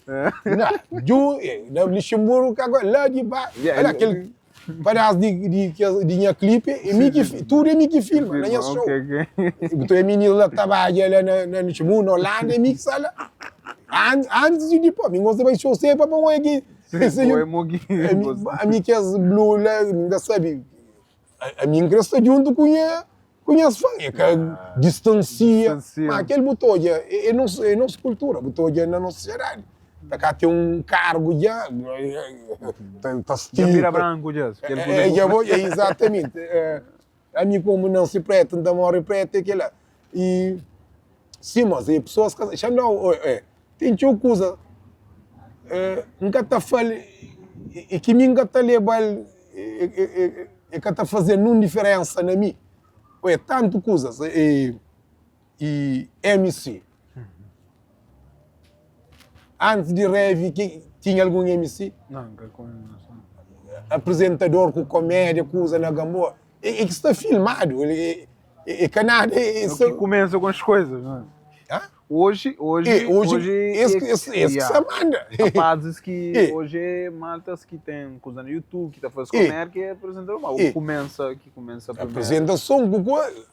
na dju na Luxemburgo kaka la di ba ala kel Padás di di kes di nha clipe é mi ki tudu é mi ki filma na nha show. Bu ta obi minis la ta badja la na na Luxemburgo, na Holanda é mi ki sta la. Antis i dipôs, mi gosta di bai show sepa pa oia ki ami kes blue la mi ka sabi. Ami N kre sta djuntu ku nha ku nhas fã, é ka distansia. Ma kel bu ta odja é nos é nos kultura, bu ta odja na nos sosiedadi. Ta ka ten un kargu dja, ta stika. Dja bira branku dja. É, dja bo, é izatamenti. Ami komu nansi pretu, N ta mori pretu, é kila. I sim, mos, e pesoas ka, xa nau, ten txeu kuza, N ka ta fal, e ki mi N ka ta lebal e ka ta faze nun diferensa na mi. Oe, tantu kuzas e e MC. Antis di Revi ki tinha algun MC? Não, nka konhese. Apresentador ku komédia, kuza na Gamboa. E, e ki sta filmadu, e, e, e ka nada. E, e, ki começa com as coisas, não é? Hã? Hoje, hoje, e, hoje, hoje esse, é, esse, esse yeah. que se manda. Rapazes que e. hoje é maltas que tem coisa no YouTube, que tá fazendo comédia, que é apresentador, mas e. começa, que começa primeiro. Apresentação,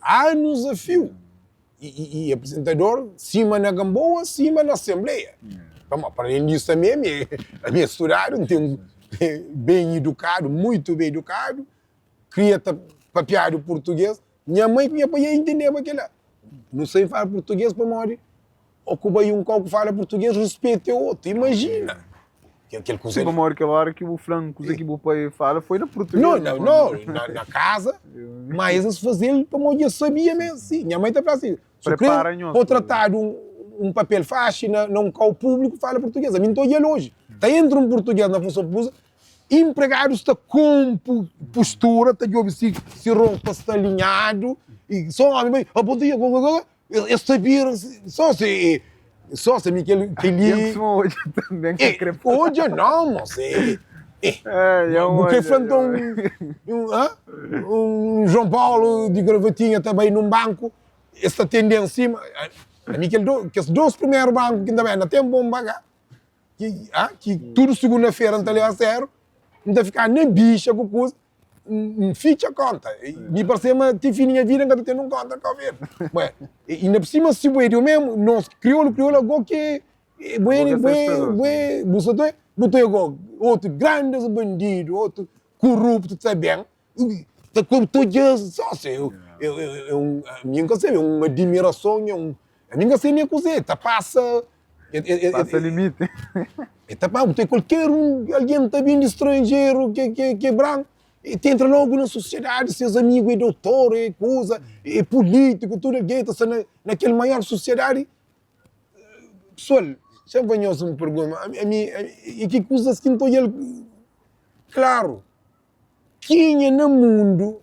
anos a fio. E, e, e apresentador, cima na Gamboa, cima na Assembleia. Yeah. Para além disso também, a minha estudado, tem bem educado, muito bem educado, kria ta papiadu purtugês, nha mai ku nha pai ya intendeba kila. Nu sai fala purtugês pamodi o ku bai un kau ku fala purtugês rispeta é otu. Imajina! Kel kuza li. Pamodi kel ora ki bu fla-m kuza ki bu pai fala foi na purtugês. No, no, no, na, na kaza, ma es faze-l pamodi es sabia ma é si. Nha mai ta fla si, si bu kre pô tratadu un, un papel faxi na, na un kau públiku, fala purtugês. Ami N ta odja-l oji, ta entra un purtugês na funson públika, Empregadus ta konpu postura, ta djobe si si ropa sta alinhadu, i so omi bai, ah, bom dia, es ta bira so si so si mi kel kel-li. Odja não, moço. Bu kre fla nton un João Paulo di gravatinha ta bai nun banku, es ta tende-m sima, ami kel kes dos primeru banku ki N ta bai, na ten bon paga. Ki, ah, ki tudu segunda-fera N ta leba seru, N ta fika na bixa ku kuza, N fitxa konta. Mi parse ma ti fin di nha vida N ka ta ten un konta na Kau Verdi. Ué, inda pur sima si bu é di omemu, nos kriolu, kriolu ago ki bu é, bu é, bu é, bu sa ta, bu ta ago otu grandes bandidu, otu kuruptu ta ben, ta ku ta odja sósia, eu, eu, eu, eu, ami N ka sabe, é un adimirason, é un, ami N ka sabe nem kuzê, ta pasa Pasa limite. E ta pa, tem qualquer um, alguém ta bem de estrangeiro que, que, que é branco, e te entra logo na sociedade, seus amigos é doutor, é coisa, é político, tudo alguém ta sta na, naquele maior sociedade. Pessoal, xa pa nhos um pergunta, a mi, e ki coisas ki N ta odja-l claro, kenha na mundo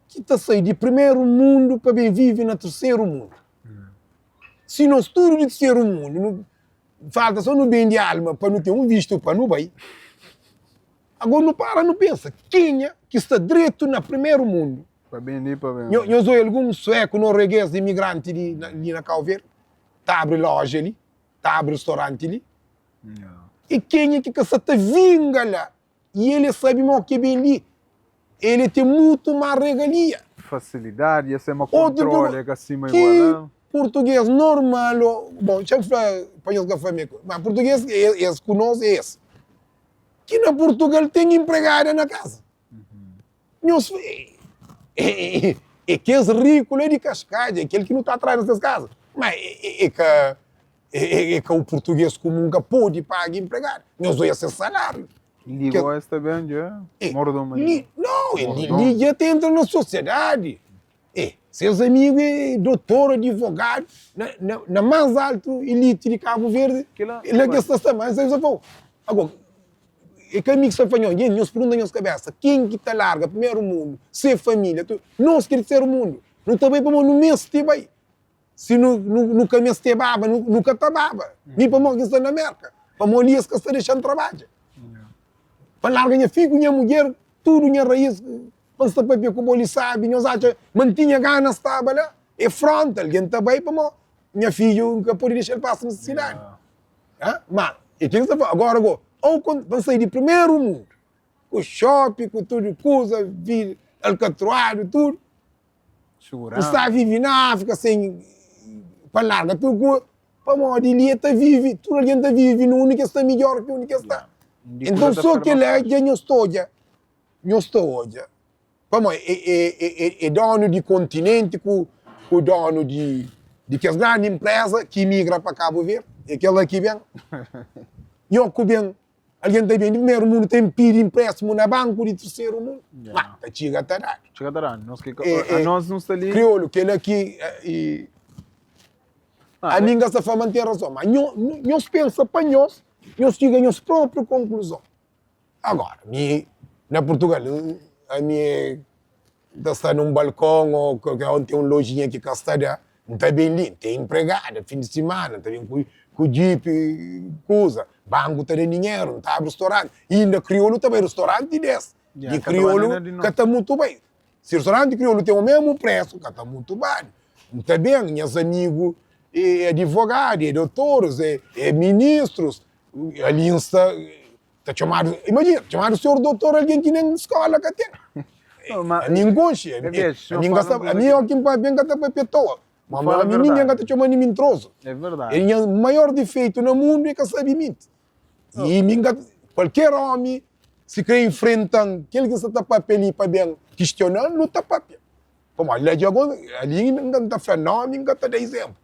ki ta sai di primeru mundu pa ben vive na terseru mundu. Si nos tudu di terseru mundu, nu falta so nu bende alma pa nu ten un vistu pa nu bai. Agora nu para nu pensa, kenha ki sta dretu na primeru mundu? Pa bende pa ben. Nhos oi algun sueku, norueguês, imigranti di li na Kau Verdi ta abri loja li, ta abri ristoranti li? E kenha ki ka sa ta vinga la I el e sabe mo ke ben li, el e ten mutu más regalia. Fasilidadi, e sema Otu kontrole, e ka sima ki igual a. purtuges normal o, bon, xa N fla pa nhos ka fla mi, ma purtuges es ku nos e es, ki na Purtugal ten inpregada na kaza. Nhos e kes riku la di Kaskadja, kel ki nu ta atrai na ses kaza, ma e ka e ka o purtuges kumun ka pode paga inpregadu. Nhos oia ses salariu. Li go es ta ben dja mordomu li. Nau, li dja ta entra na sosiedadi. E ses amigu e dotor, adivogadu, na mas altu elite di Kabu Verdi, la ki es ta sta. Mas es ta fla, ago, e ka mi ki sta fla nhos, nhos pergunta nhos kabesa, ken ki ta larga primeru mundu, se familia, tudu, nos ki é di terseru mundu, nu ta bai pamodi nu meste bai. Si nu, nu ka meste baba, nu ka ta baba. Mi pamodi ki N sta na Merka? Pamodi li es ka sta dexa-m trabadja. Pa N larga nha fidju ku nha mudjer, tudu nha rais, Pa N sta papia ku bo li sabi, nhos atxa ma N tinha gana staba la? É fronta, algen ta bai pamo nha fidju N ka pode dexa-l pasa nisisidadi. Ha? Ma é kel ki N sta fla. Agora go, au kont, pa N sai di primeru mundu, ku shopi, ku tudu kuza, vida alkatruadu, tudu, N sta vive na Áfrika sen pa larga tudu kuza, pamodi li e ta vive, tudu algen ta vive na undi ki es sta midjor ki undi ki es sta. Enton so kel-la dja nhos ta odja. Nhos ta odja, pamodi é donu di kontinenti ku donu di kes grandi inpreza ki imigra pa Kabu Verdi, é kel-la ki ben. Nho ku ben, algen ta ben di primeru mundu ta inpidi inpréstimu na banku di terseru mundu, ma ta txiga ta dadu. Txiga ta dadu, nos ki ka, anos nu sta li. Kriolu, kel-la ki, ami N ka sta fla ma N ten razon, ma nhos pensa pa nhos, nhos txiga nhos própriu konkluzon. Agora, mi na Portugal, ami é N ta sta nun balkon ô kualker onde ten un lojinha ki ka sta da, N ta ben li, N ten inpregada fin di simana, N ta ben ku ku djipi, kuza, banku ta da dinheru, N ta abri ristoranti, inda kriolu ta bai ristoranti des, di kriolu ka ta mutu bai, si ristoranti kriolu ten omemu presu ka ta mutu badu, N ta ben, nhas amigu é adivogadu, é dotoris, é ministrus, ali N sta. Ta txomadu, imajina, txomadu senhor doutor algen ki nen skola ka ten. Ami N konxe, ami N ka sta, ami óki ki N papia N ka ta papia toa. Ma ami ningen ka ta txoma-m di mintrozu. E nha maior difeitu na mundu é ka sabe minti. I mi N ka, kualker omi si kre infrenta-m kel ki N sta ta papia li pa ben kistiona-m, nu ta papia. Pamodi la dja go, ali N ka ta fla nomi, N ka ta da izénplu.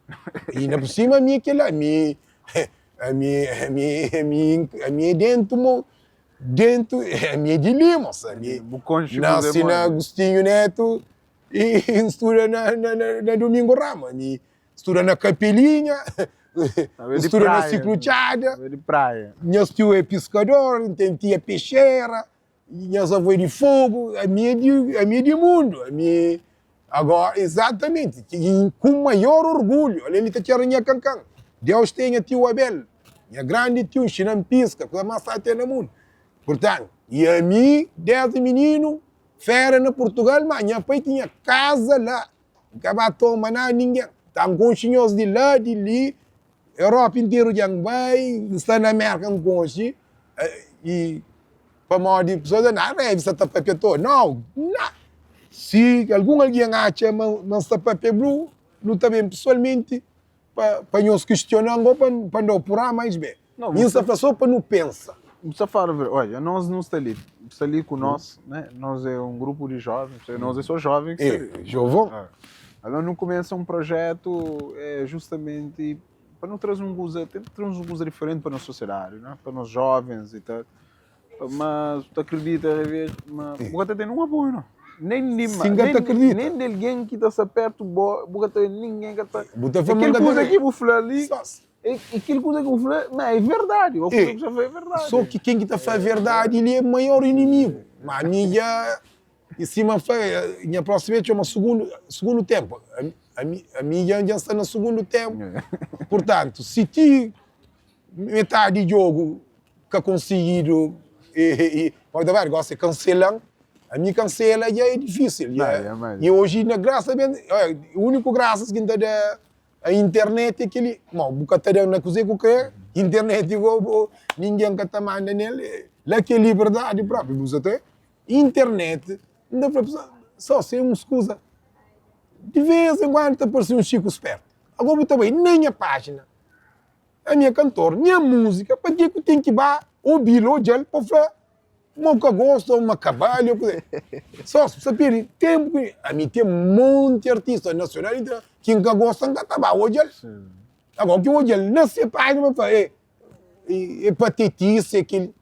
Inda pur sima ami é kel-la, ami, ami, ami, ami, ami é dentu mo, dentu, ami é di li, mosa, ami Bu konxe nasi kuzê na modi? Agostinho Neto i N studa na, na, na, na Domingo Rama, ami studa na Kapelinha, Sabe N di studa na praia, Siklu Txada, sabe di praia. nhas tiu é piskador, N ten tia pexera, Nhas avô é di fogu, ami é di, ami é di mundu, ami é, agora, exatamente, i ku maior orgulhu, ale li ta txera nha kankan, Deus ten nha tiu Abel, nha grandi tiu, nxina-m piska, kuza más sábi ten na mundu. Purtantu, i ami, desdi mininu, fera na Purtugal, ma nha pai tinha kaza la, N ka ba toma nada ningen, ta N konxe nhos di la, di li. Europa interu dja N bai, N sta na Merka N konxe i pamodi pesoas ta na Revi sta ta papia to. Nau, na! Si algun algen atxa ma N sta papia blu, nu ta ben pesoalmenti pa pa nhos kistiona-m o pa N da-u purá mais be. Mi N sta fla so pa nu pensa. Bu sta fala verdadi. Odja, nos nu sta li, sta li ku nos, né? Nos é un grupu di jovens, nos é so joven ki sta li. É, jovon. Alô, nu kumesa un projetu é justamenti pa nu traze un kuza, tenta traze un kuza diferenti pa nos sosiedadi, né? Pa nos jovens i tal. Mas bu ta akredita revê ma bu ka ta ten nin apoiu no. Nen di Si N ka ta akredita. Nen di algen ki ta sta pertu bo, bu ka ta ningen ka ta. Bu ta fla ma Kel N ka ta kuza ki bu fla li, Sós. e kel kuza ki bu fla, ma é verdadi, o kuza ki bu sta fla é verdadi. Só ki ken ki ta fla verdadi li é maior inimigu. Ma ami dja, i sima N fla, nha prósimu é txoma sugundu, sugundu ténpu. Ami, ami dja N sta na sugundu ténpu. Purtantu, si ti metadi di djogu ka konsigidu e pode ta gosi e kanselan ami kansela dja é difisil dja e oji na grasa ben uniku grasas ki nta da a internet é keli mau bu ka ta da na kuze ku kre internet go ningen ka ta manda nel la ki é liberdadi propi bu sa ta internet nta fla pessoa so se un skuza di vez en kuandu ta parsi un xiku spertu ago bu ta bai na nha pajina Ami é kantor, nha múzika pa ke ku ten ki ba obi-l, odja-l pa fla ma u ka gosta ou ma ka bali ou kuze. Só si bu sta perde tenpu ku ami ten monti artista nasional i internasional ki N ka gosta N ka ta ba odja-l. Agora ki N odja-l na se pájina pa fla e e patetisa e kel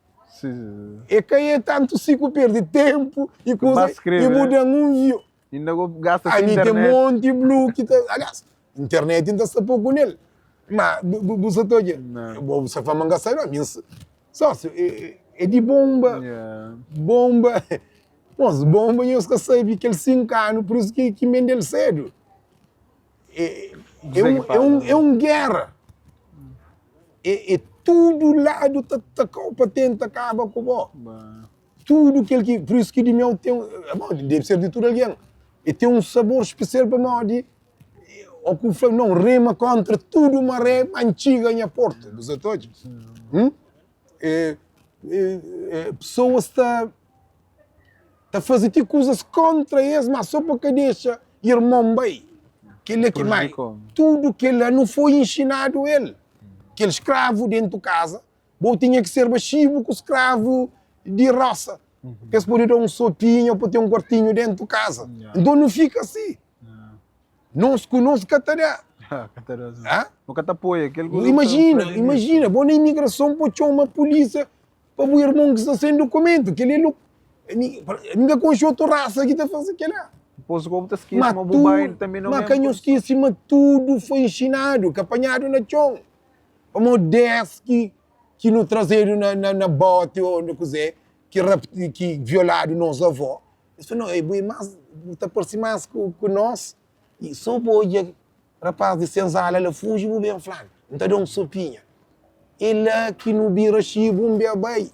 e ka é tantu si ku perde tenpu i kuze i bu da-m un view. Inda go gasta Ami internet. ten monti blu ki ta, aliás, internet N ta sta poku nel. Ma bu bu sa ta odja, bo bu sa fla ma N ka sabe, ami N sa, sósiu é di bonba, bonba, mos bonba nhos ka sabe kel 5 anu pur isu ki ki N bende-l sedu. É é un é un é un géra, é é tudu ladu ta ta-kau pa tenta kaba ku bo. Tudu kel ki, pur isu ki di meu ten, bon, debe ser di tudu algen, e ten un sabor spesial pamodi o ku fla non rema kontra tudu maré ma N txiga nha portu, bu sa ta odja? Hum? E, e, e, pesoas ta ta faze ti kuzas kontra es, ma so pa ka dexa irmon bai. Kel-la ki mai, tudu kel-la nu foi inxinadu el. Kel skravu dentu kaza Bo tinha ki serba xibu ku skravu di rosa, pa es pode da un sopinha o pa ten un kuartinhu dentu kaza. Nton nu fika si. Nos ku nos ka ta da. Ha? Nu ka ta apoia kel ku. Imajina, imajina, bo na imigrason bo txoma pulisia pa bu irmon ki sta sen dukumentu. Kel-li é louku. Mi N ka konxe otu rasa ki ta faze kel-la. Dipôs gobu ta skese ma bu bai tanbe na Ma ka nho skese ma tudu foi nxinadu, ka panhadu na txon. Pamodi des ki ki nu trazedu na na na boti ô na kuzê ki rap ki violadu nos avó, es fla, no, bu é más, bu ta parse más ku ku nos i sô bu odja rapás di senzala la fuji bu ben fla-nu, N ta da un sopinha. É la ki nu bira xibu un bia bai.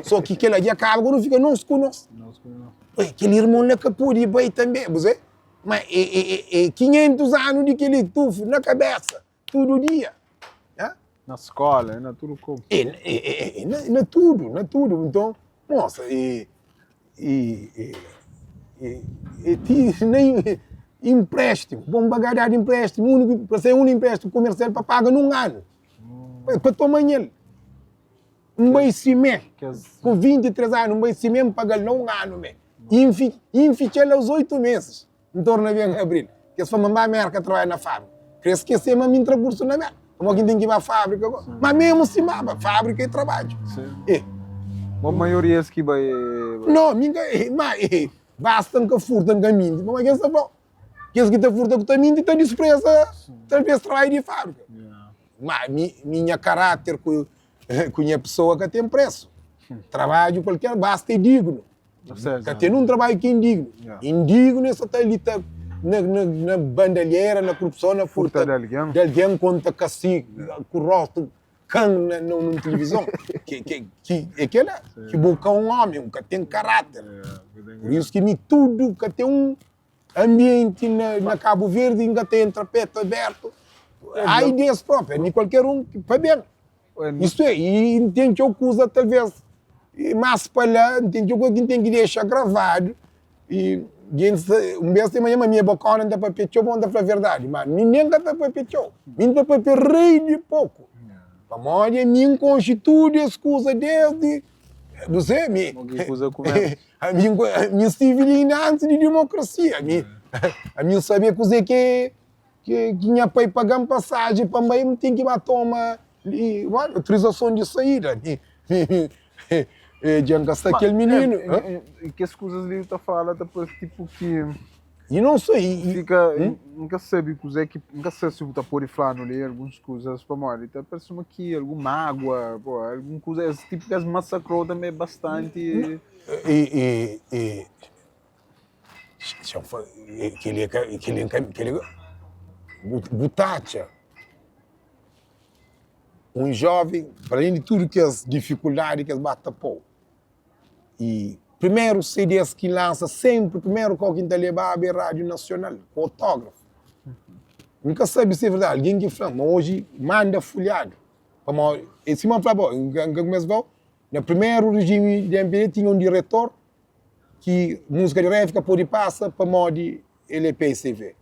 Sô ki kel-la dja kaba, gosi nu fika nos ku nos. Oi, kel irmon la ka pode bai tanbê, bu sabe? Ma é é é é 500 anu di kel-li, tufu na kabésa. Tudu dia. Na skola, na tudu komu. E, e, e, na, na tudu, na tudu. Nton, mosa, e, e, e, e, e ti nem empréstimo, bom bagadar de empréstimo, único, para ser um empréstimo comercial para paga num ano. Mm. Para tomar nele. Um bai simé, com 23 anos, um bai simé, um pagar num ano, me. Infi, infichei aos oito meses. N torna ben abril. Kes fla ma N ba Merka trabadja na fábrika. Kre skese ma mi N tra kursu na Merka. Pamodi ki N ten ki ba fábrika go? Ma memu si N baba, fábrika é trabadju. E. Bo maioria es ki bai. No, mi N ka, ma e, basta N ka furta, N ka minti. Pamodi kes ta fla, kes ki ta furta ku ta minti ta dispreza talvês trabadju di fábrika. Ma mi, mi nha karáter ku, ku nha pesoa ka ten presu. Trabadju kualker, basta é dignu. Ka ten un trabadju ki é indignu. Indignu é sa ta li ta na, na, na bandalhera, na korupson, na furta di algen, di algen konta kasi ku rostu kan na, na, nun tilivizon. Ki, ki, ki é kela ki bo ka un omi, bu ka ten karáter. Pur isu ki mi tudu ka ten un ambienti na, na Kabu Verdi N ka ta entra petu abertu. Ai di es propi, ami kualker un pa ben. Istu é, i N ten txeu kuza talvês más pa la, N ten txeu kuza ki N ten ki dexa gravadu i gentis ta, un bês ta imajina ma mi é bokóna, N ta papia txeu pamodi N ta fla verdadi, má mi nen ka ta papia txeu, mi N ta papia rei di poku, pamodi ami N konxe tudu es kuza désdi, bu sê, mi, ami N stive li inda antis di dimokrasia, ami N sabe kuzê ki é. Ki nha pai paga-m pasaji pa N bai, N ten ki ba toma autorizason di saída. Dja N ka sta kel mininu. Kes kuzas li bu ta fala ta parse tipu ki. I non so i. Fika, N ka sabe kuzê ki, N ka sa si bu ta pode fla-nu li alguns kuzas pamodi ta parse suma ki algun mágua, algun kuza, es tipu ki es masakrou tanbe bastanti. I, i, Kel-li é ka, kel-li é ka, kel-li bu ta atxa un jóven, pa alén di tudu kes difikuldadi ki es ba ta pô-u, i primeru CDs ki lansa sénpri, primeru kau ki N ta lebaba é Rádiu Nasional, ku otógrafu. N ka sabe si é verdadi, algen ki fla-m ma oji manda fulhadu, pamodi é sima N fla bo, N ka kumesa fla-u, na primeru rijimi di mpd tinha un diretor ki múzika di rap ka pode pasa pamodi el é PICV.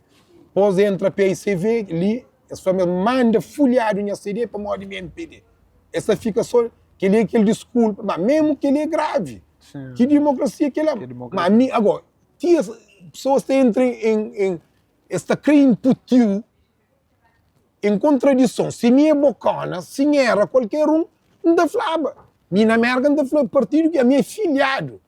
Pos entra PICV li, es fla ma es manda fulhadu nha CD pamodi mi é MPD. Es ta fika so, kel-li é kel diskulpa, ma memu kel-li é gravi. Ki dimokrasia kel-la? Ma mi, agora, ti es pesoas ta entra en, es ta kre inputi-u En kontradison, si mi é bokona, si N era kualker un, N ta flaba, Mi na Merka N ta fla partidu ki ami é filiadu,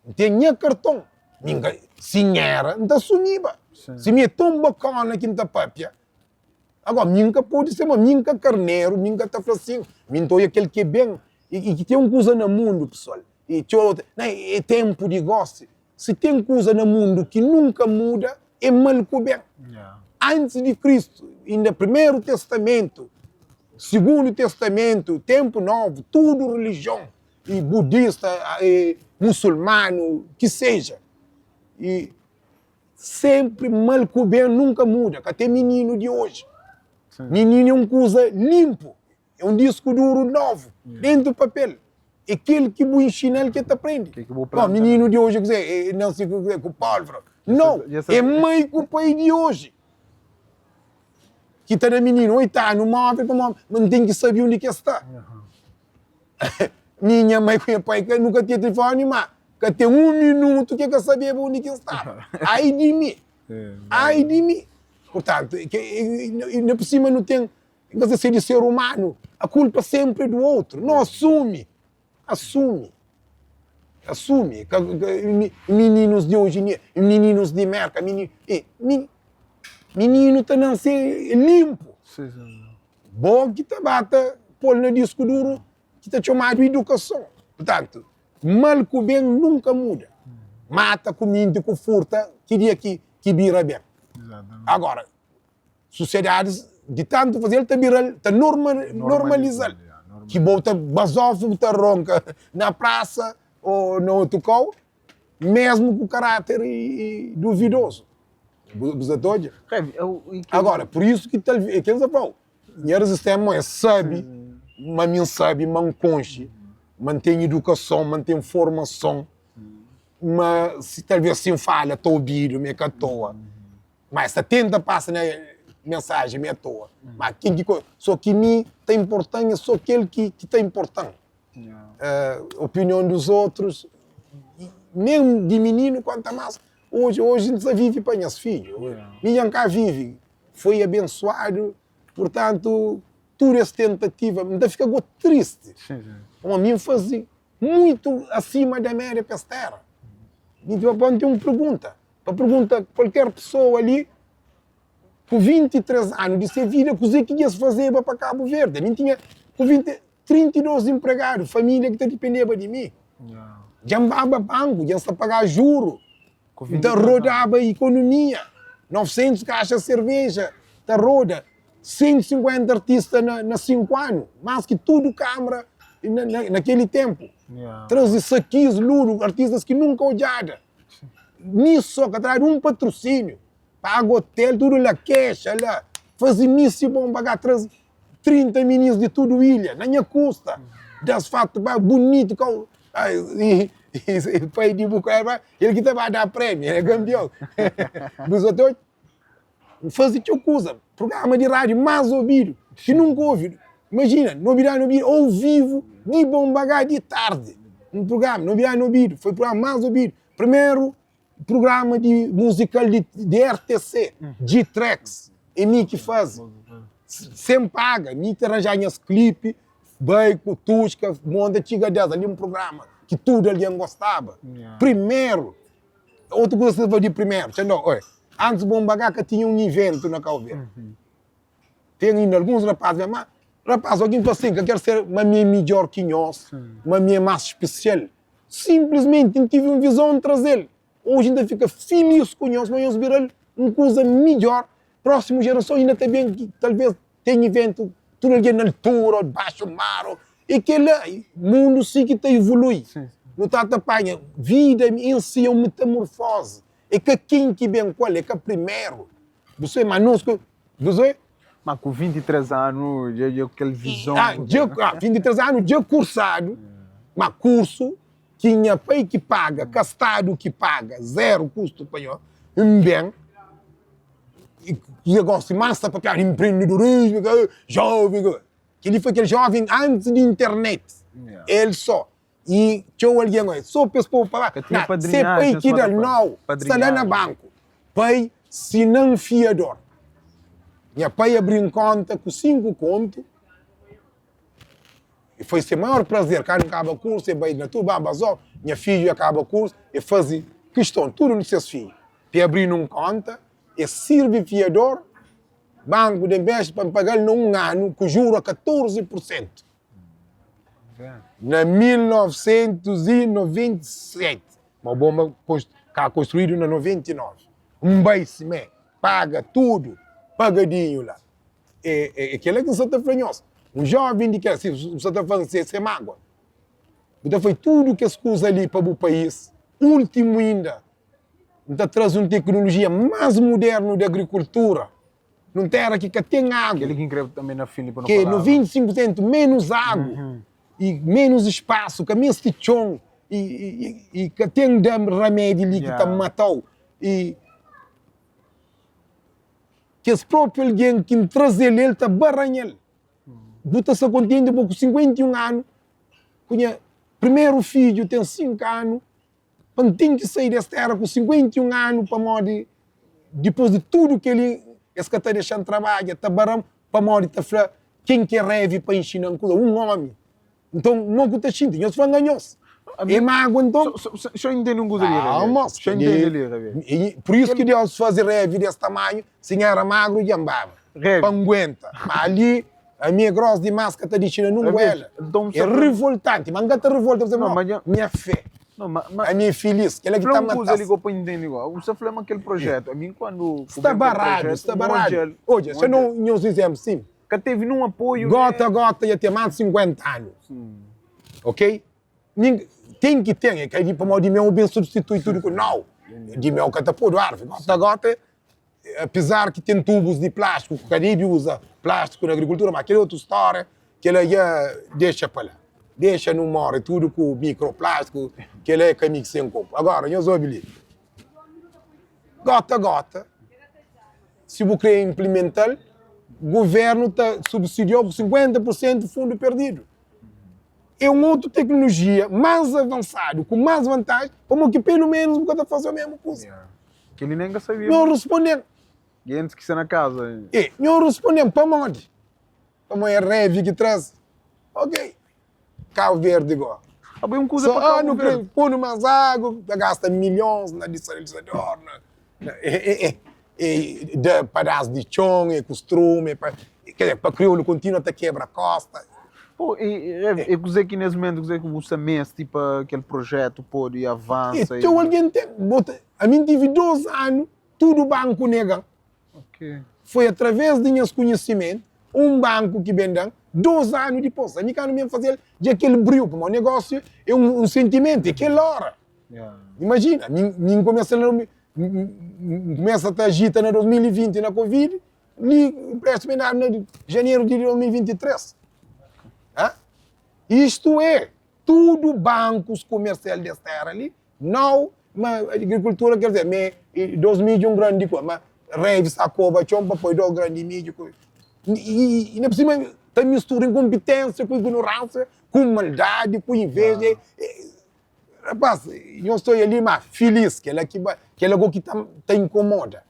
N ten nha karton, mi N ka, si N era, N ta asumiba. Si mi é ton bokona ki N ta papia, agora mi N ka pode ser ma mi N ka karneru, mi N ka ta fla sin, mi N ta odja kel ki é ben i ki ten un kuza na mundu, pesoal, i txeu otu, é tenpu di gosi. Si ten kuza na mundu ki nunka muda, é mal ku ben. Antis di Kristu, inda Primeru Testamentu, Sigundu Testamentu, Tenpu Novu, tudu rilijion, i budista, i musulmanu, ki seja, i senpri mal ku ben nunka muda. Ka ten mininu di oji. Mininu é un kuza linpu. É un disku duru novu, dentu papel. É kel ki bu inxina-l ki el ta prende. Bom, mininu di oji kuzê? E nase ku kuzê? Ku pólvora? Nau! É mai ku pai di oji ki ta da mininu 8 anu móvel pamodi ma N ten ki sabe undi ki el sta. Mi, nha mai ku nha pai nu ka tinha tilifoni, má ka ten un minutu ki el ka sabeba undi ki N staba. Ai di mi! Ai di mi! Purtantu, inda pur sima nu ten N ka sa si é di ser umanu, a kulpa senpri é do outro. No asumi, asumi, asumi. Ka, ka, mininus di oji em dia, mininus di Merka, mininu, eh, mininu ta nanse limpu. Bo ki ta ba ta pol na disku duru ki ta txomadu idukason. Purtantu, mal ku ben nunka muda. Mata ku minti ku furta, ki dia ki, ki bira ben? Agora, Susiedadis di tantu faze-l ta bira-l, ta normaliza-l. Ki bo ta bazofu, bu ta ronka na prasa o na otu kau, mesmu ku karáter duvidozu. Bu sa ta odja? Agora, pur isu ki talvês, é ken sa fla-u, nha rezistênsia mo é sabe ma mi N sabe, ma N konxe, ma N ten idukason, ma N ten formason, ma si talvês si N fala ta obidu, ma é ka toa. Ma es ta tenta pasa na mensajen mi atoa. Ma ken ki so ki mi ta inportan é so kel ki ki ta inportan. Opinion dos outros, nen di mininu kuanta mas oji, oji N sa vivi pa nhas fidju. Mi dja N ka vivi, foi abensuadu, purtantu tudu es tentativa, N ta fika go tristi, pamodi mi N fazi muitu asima da média pa es tera. Mi N ten un pergunta. Pa pergunta kualker pesoa li ku 23 anu di se vida kuze ki djes fazeba pa Kabu Verdi. Ami N tinha ku 20, 32 inpregadu, familia ki ta dipendeba di mi. Dja N baba banku, dja N sta paga juru, N ta rodaba ikonomia, 900 kaxa serveja ta roda, 150 artista na 5 anu, mas ki tudu kamara na keli tenpu. Traze Sakis, Ludo, artistas ki nunka odjada. Mi so ka tradu un patrusíniu, paga otel, tudu la, kexa la. Faze misi bon bagá traze 30 minis di tudu ilha na nha kusta das fatu ba bunitu kau i pai di bu el el ki ta ba da prêmio el é kanpion bu sa ta odja N faze txeu kuza prugrama di rádiu más obidu ki nunka ovidu imajina nobidadi na obidu au vivu di bon bagá di tardi un prugrama nobidadi na obidu foi prugrama más obidu primeru Prugrama di muzikal di di RTC, G-Trax, é mi ki faze. Sen paga, mi ki ta ranja nhas klipi, bai ku tuska, monta txiga des ali un prugrama ki tudu algen gostaba. Primeru, otu kuza ki ta fla di primeru, txa no, oi, antis Bonba Gá ka tinha un iventu na Kau Verdi. Ten inda alguns rapaz ma rapaz, algin fla sin, ka ker ser ma mi é midjor ki nhos, ma mi é más spesial. Sinplismenti N tive un vizon, N traze-l. Oji N ta fika filis ku nhos, ma nhos bira-l un kuza midjór. Prósimu jerason inda ta ben ki talvês ten iventu tudu algen na altura ô dibaxu mar ô. I kel-la, mundu si ki ta ivolui. Nu ta ta panha vida en si é un metamorfozi. É ka ken ki ben ku el, é ka primeru. Bu sabe ma nos ku. Bu sabe? Ma ku 23 anu dja dja kel vizon. Ah, dja, ah, 23 anu dja kursadu, ma kursu ki nha pai ki paga, ka stadu ki paga, zero kustu pa nho, N ben, i gosi mas ta papiadu empreendedorismu, joven, kel-li foi kel joven antis di internet, el so. I txeu algen oi, so pa es povu pa Ka tinha Na, se pai padrinhajen ki suma da-l, ta fla. nau, sta la na Padrinhajen. banku. Pai sina-m fiador. Nha pai abri-m konta ku 5 kontu. E foi se maior prazer, kandu N kaba kursu, e bai na tudu ba bazó, nha fidju dja kaba kursu, e faze kiston tudu di ses fidju. Pa e abri-nu un konta, e sirbi fiador, banku da inbesti pa N paga-l na un anu ku juru a 14 pursentu. Na 1997, ma bomba ka konstruídu na 99. N bai simé, paga tudu, pagadinhu la. É, é, é kel-la ki N sa ta fla nhos. Un jóven di kel, si bu sa ta fla-m si é mágua, bu ta fai tudu kes kuza li pa bu país, últimu inda, N ta traze un teknolojia más mudernu di agrikultura Nun tera ki ka ten agu, Kel-li ki N krê tanbê na fin li pa nu ki é falaba. 95 pur sentu ménus agu i ménus spasu, ka meste txon i ka ten da ramedi li ki ta mata-u. I kes própi algen ki N traze-l el ta baranha-l. Bu ta sta kontenti bo ku 51 anu, ku nha primeru fidju ten 5 anu, Pa N ten ki sai des tera ku 51 anu pamodi dipôs di tudu kel-li es ka ta dexa-m trabadja, ta bara-m pamodi ta fla ken ki é revi pa inxina-m kuza? Un ómi. Nton, mo ku ta xinti? Nhos fla-m anhos é mágua nton? Xa N intende un kuza li, Revi. Xa N intende li, Revi. Pur isu ki Deus faze Revi des tamanhu, si N éra magru dja N baba pa N guenta. Má ali Ami é grós dimás ka ta dixi na nun guela. É rivoltanti, ma N ka ta rivolta pa no, nha fé. Ami é filis, kel-la ki ta mata-s. Sta baradu, sta baradu. Odja, xa no nhos izénplu sin. Góta, góta dja ten más di 50 anu. Ok? Ten ki ten, é ka di pamodi di meu ben substitui tudu ku. Nau, di meu ka ta podu arvi. Góta, góta Apizar ki ten tubus di plástiku ku ka debe uza plástiku na agrikultura, ma kel otu stória, kel-la dja dexa pa la. Dexa nu móre tudu ku mikroplástiku, kel-la é ka mi ki sen konpo. Agora, nhos obi li, góta-góta, si bu krê inplimenta-l, guvérnu ta subsidiau ku 50 pur sentu fundu perdidu. É un otu teknolojia más avansadu, ku más vantaji, pamodi ki pelu ménus bu ka ta faze omésmu kuza. Kel-li nen ka sabia. Nho responde-m. Gentis ki sta na kaza. E, nho responde-m, pamodi? Pamodi é Revi ki traze. Ok. Kabu Verdi go. Abo é un kuza pa Kabu Verdi. Só, ah, nu pô-nu más agu, ta gasta milhons na disalinisador, na, na, e, e, e, da padás di txon, e ku strume, pa, quer dizer, pa kriolu kontinua ta kebra kosta. Pô, e, e, e kuzê ki nes momentu, kuzê ki bu sta meste pa kel projetu pode avansa? E txeu algen ten, bota, Ami N tive dos anu, tudu banku nega-m. Foi através di nhas kunhisimentu, un banku ki ben da-m, dos anu dipôs. Ami kandu ben faze-l, dja kel briu, pamodi negósiu é un sentimentu, é kel óra. Imajina, mi N kumesa na, N kumesa ta ajita na 2020 na Covid. Li inpréstimu é dadu na janeru di 2023. Ha? Istu é, tudu bankus kumersial des tera li, nau ma agrikultura ker dizer, ma é dos midju un gran di kua, ma revi sta koba txon pa poi dos gran di midju ku i na por sima ta mistura inkonpitensia ku ignoransia, ku maldadi, ku inveja. Rapaz, nhos ta oia li ma filis, kela ki ba, kela go ki ta ta inkomoda.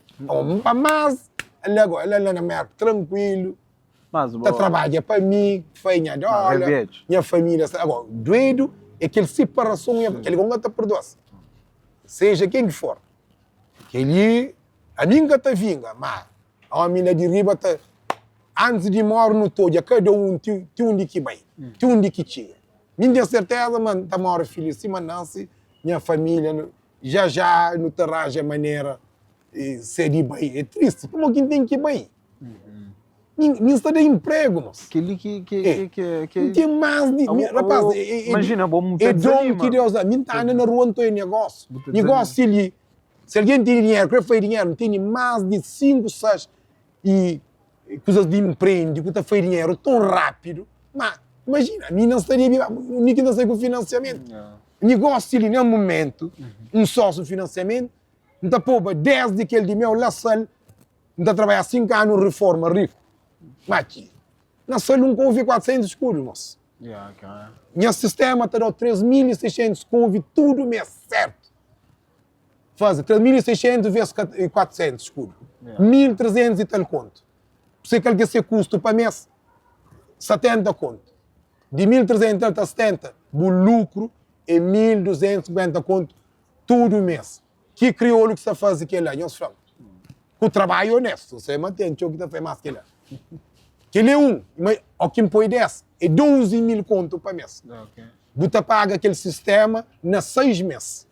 Pa mas, la go, la na Merka trankuilu, ta trabadja pa mi, fai nha dóla, nha família sta. Agora, duedu é kel siparason, kel go N ka ta perdoa-s, seja ken ki for. Kel-li, ami N ka ta vinga, ma Omi la di riba ta Antis di mori nu ta odja kada un ti ti undi ki bai, ti undi ki txiga. Mi N ten serteza ma N ta mori filis sima N nasi, nha familia nu ja ja nu ta ranja manera se di bai. É tristi, pamodi ki N ten ki bai? Mi mi N sta da inpregu mos. Kel-li ki ki ki ki ki N ten mas di Abo rapaz abo é é imajina bo bu é ta don dizanima ki Deus da. Mi N ta anda na rua N ta oia negósiu, Bu ta dizanima. negósiu li Si algen tene dinheru, kre fai dinheru, N tene más di 5, 6 i kuzas di nprende ku ta fai dinheru ton rápidu. Ma, imajina, ami na sta debe, undi ki N ta sai ku finansiamentu? Nigósiu li, na mumentu, un sósiu finansiamentu, N ta poba 10 di kel di meu la sal, N ta trabadja 5 anu riforma riku. Ma ki? Na sal un kouve 400 skudu, mos. Nha sistema ta da-u 3600 kouve tudu mês, sertu? Faze 3600 ves 400 skudu, 1300 i tal kontu. Se kal ki é se kustu pa mes? 70 kontu. Di 1300 i tal ta 70, bu lukru é 1250 kontu tudu mes. Ki kriolu ki sta faze kela? Nhos fla-m. Ku trabadju onestu. N sai ma ten txeu ki ta fai mas kela. Kel é un, ma o ki N poi 10 é 12 mil kontu pa mes. Bu ta paga kel sistema na 6 mes.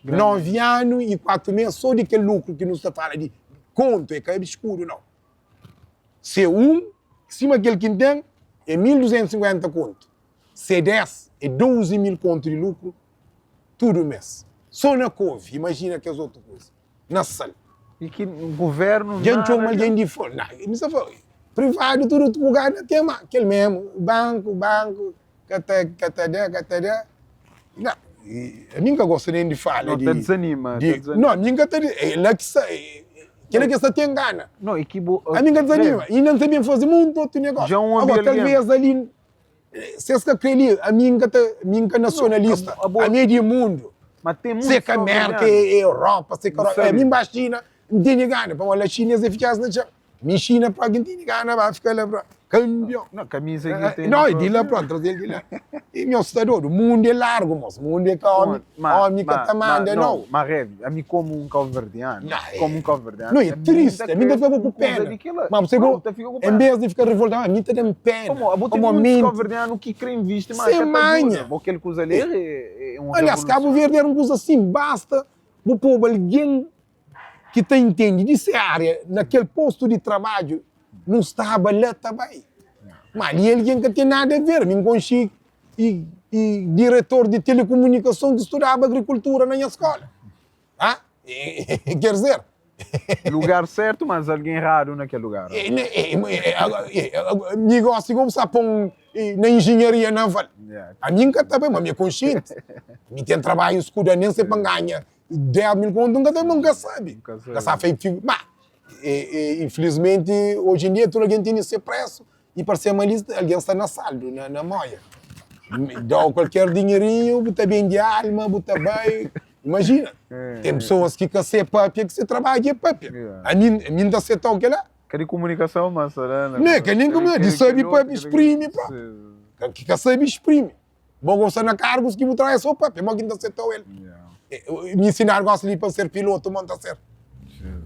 9 anu i 4 mes so di kel lukru ki nu sta fala di kontu, é ka abiskudu nau. Se un, sima kel ki N ten, é 1250 kontu. Se 10, é 12 mil kontu di lukru tudu mes. So na kovi, imajina kes otu kuza. Na sal. I ki guvernu Dja N txoma algen di fora. Na, mi sta fala, privadu tudu otu lugar na ten, ma kel memu, banku, banku, ka ta, ka ta da, ka ta da. Na, ami N ka gosta nen di fala No, di, ta dizanima, di, ta dizanima. No, ami N ka ta, é la ki sta, kila ki sta ten gana. No, i ki bu, Ami N ka dizanima, inda N ta ben faze monti otu negósiu. Dja N obi Agora, algen. talvez ali, Si es ka kre li, ami N ka ta, mi N ka nasionalista, ami é di mundu. Se ka Merka, é Europa, se ka Europa, ami N ba Xina, N tene gana, pamodi la xines é fitxas na txon. Mi Xina propi N tene gana ba fika la propi, kanpion. No, é di la propi, N traze-l di la. E nhos sta dodu, mundu é largu mos, mundu é ka omi, omi ka ta manda nau. Ma Revi, ami komu un kauverdianu, komu un kauverdianu, No, é triste, ami ta fika ku pena. Ma bu sabe ku, en bes di fika rivoltadu, ami ta da-m pena. Pamodi abo ten muitus kauverdianu ki kre invisti, ma ka ta ajuda. Bo kel kuza li é un Aliás, Kabu Verdi era un kuza asin, basta bu poba algen ki ta intende di se ária na kel postu di trabadju, nu staba la ta bai. Ma li algen ka ten nada a ver, mi N konxe i diretor di telekomunikason ki studaba agrikultura na nha skola. Ah, quer dizer. Lugar certo, mas alguém errado naquele lugar. Mi gosta igual bu sa pon na engenharia naval. Ami N ka ta bai, ma mi é konsienti. Mi ten trabadjus ku da nen se pa N ganha 10 mil kontu N ka ta bai, ma N ka sabi. N ka sa fai, ma infelizmenti oji en dia tudu algen tene se presu. I parse ma li algen sta na saldu, na moia. Dau kualker dinherinhu, bu ta bende alma, bu ta bai. Imajina, ten pesoas ki ka se papia, ki se trabadju é papia. Ami, ami N ta setau kila. Ka di komunikason, ma sta la na. Ne, ka nin komunikason, di sabi papia, sprimi propi. Ki ka sabi sprimi. Bo gosta na kargus ki bu trae so papia, mo ki N ta setau el. Mi nsinadu gosi li pa N ser pilotu, mo N ta ser.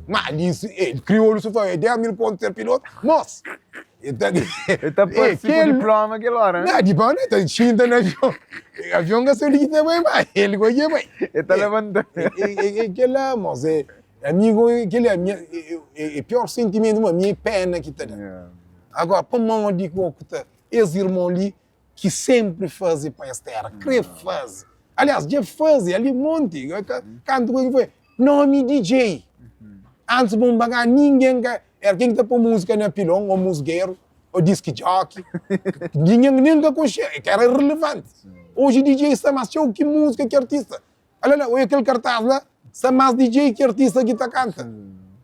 Ma li, kriolu su fla, é 10 mil kontu ser pilotu, mos! E ta E ta parse ku diploma kel ora, ne? Na, diploma ne, ta xinta na avion. Avion ka sabe di ki ta bai, ma el ku ke bai. E ta levanta. E kela, mos, e amigu, keli é pior sentimentu, ma mi é pena ki ta da. Agora, pamodi ki ku ta, es irmon li, ki senpri faze pa es tera, kre faze. Aliás, dja faze ali monti, kantu ki foi, nomi DJ. Antis bu nbaga ningen ka era ken ki ta po muzika na pilon o musgeru o disk jockey ningen nen ka konxe ka era relevanti. Oji DJ sta mas txeu ki muzika ki artista. Ala la oia kel kartaz la sta mas DJ ki artista ki ta kanta.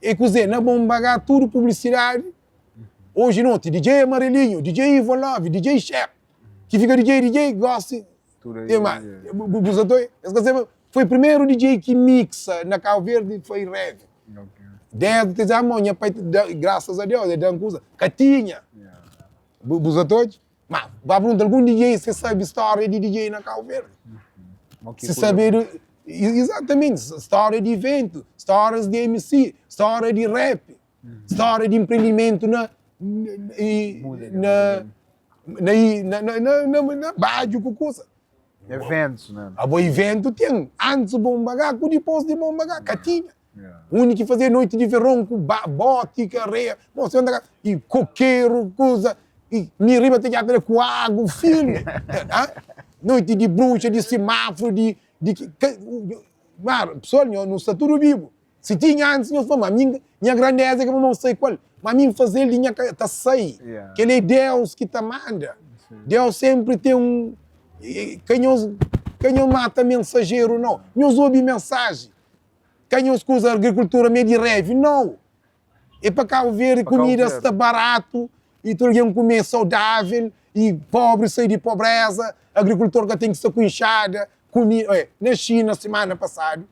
E kuze na bu nbaga tudu publisidadi oji noti DJ Amarelinho, DJ Ivo Love, DJ Shep ki fika DJ DJ gosi Tem ma bu sa toi es ka seba foi primeru DJ ki mixa na Cabo Verde foi Rev. Desde te dza mo nha pai graças a Deus e dan kuza ka tinha. Bu sa toi ma ba pergunta algun DJ se sabe storia di DJ na Cabo Verde. Se sabe exatamente storia di evento, storias di MC, storia di rap. Stória di enprendimentu na na na na na na badju ku kusa. Eventus né? Abo iventu ten antis Bomba Gá ku dipôs di Bomba Gá, ka tinha. Undi ki fazia noiti di veron ku boti ku areia, bon si anda i kokeru kusa i mi riba ta djata ku agu filmi. Noiti di bruxa, di simafru, di di ki pessoal nho nu sta tudu bibu. Si tinha antis nhos fla ma mi nha grandeza é ka pa mon sai kual, ma mi nfazel di nha ka ta sai. Kel é Deus ki ta manda. Deus sempri ten un ka nhos ka nhos mata mensajeru nau. Nhos obi mensaji. Ka nhos kuza agrikultura me di revi nau. É pa Kabu Verdi kumida sta baratu i tudu algen kume saudavel i pobri sai di pobreza, agrikultor ka ten ki sta ku inxada, kumi na Xina simana pasadu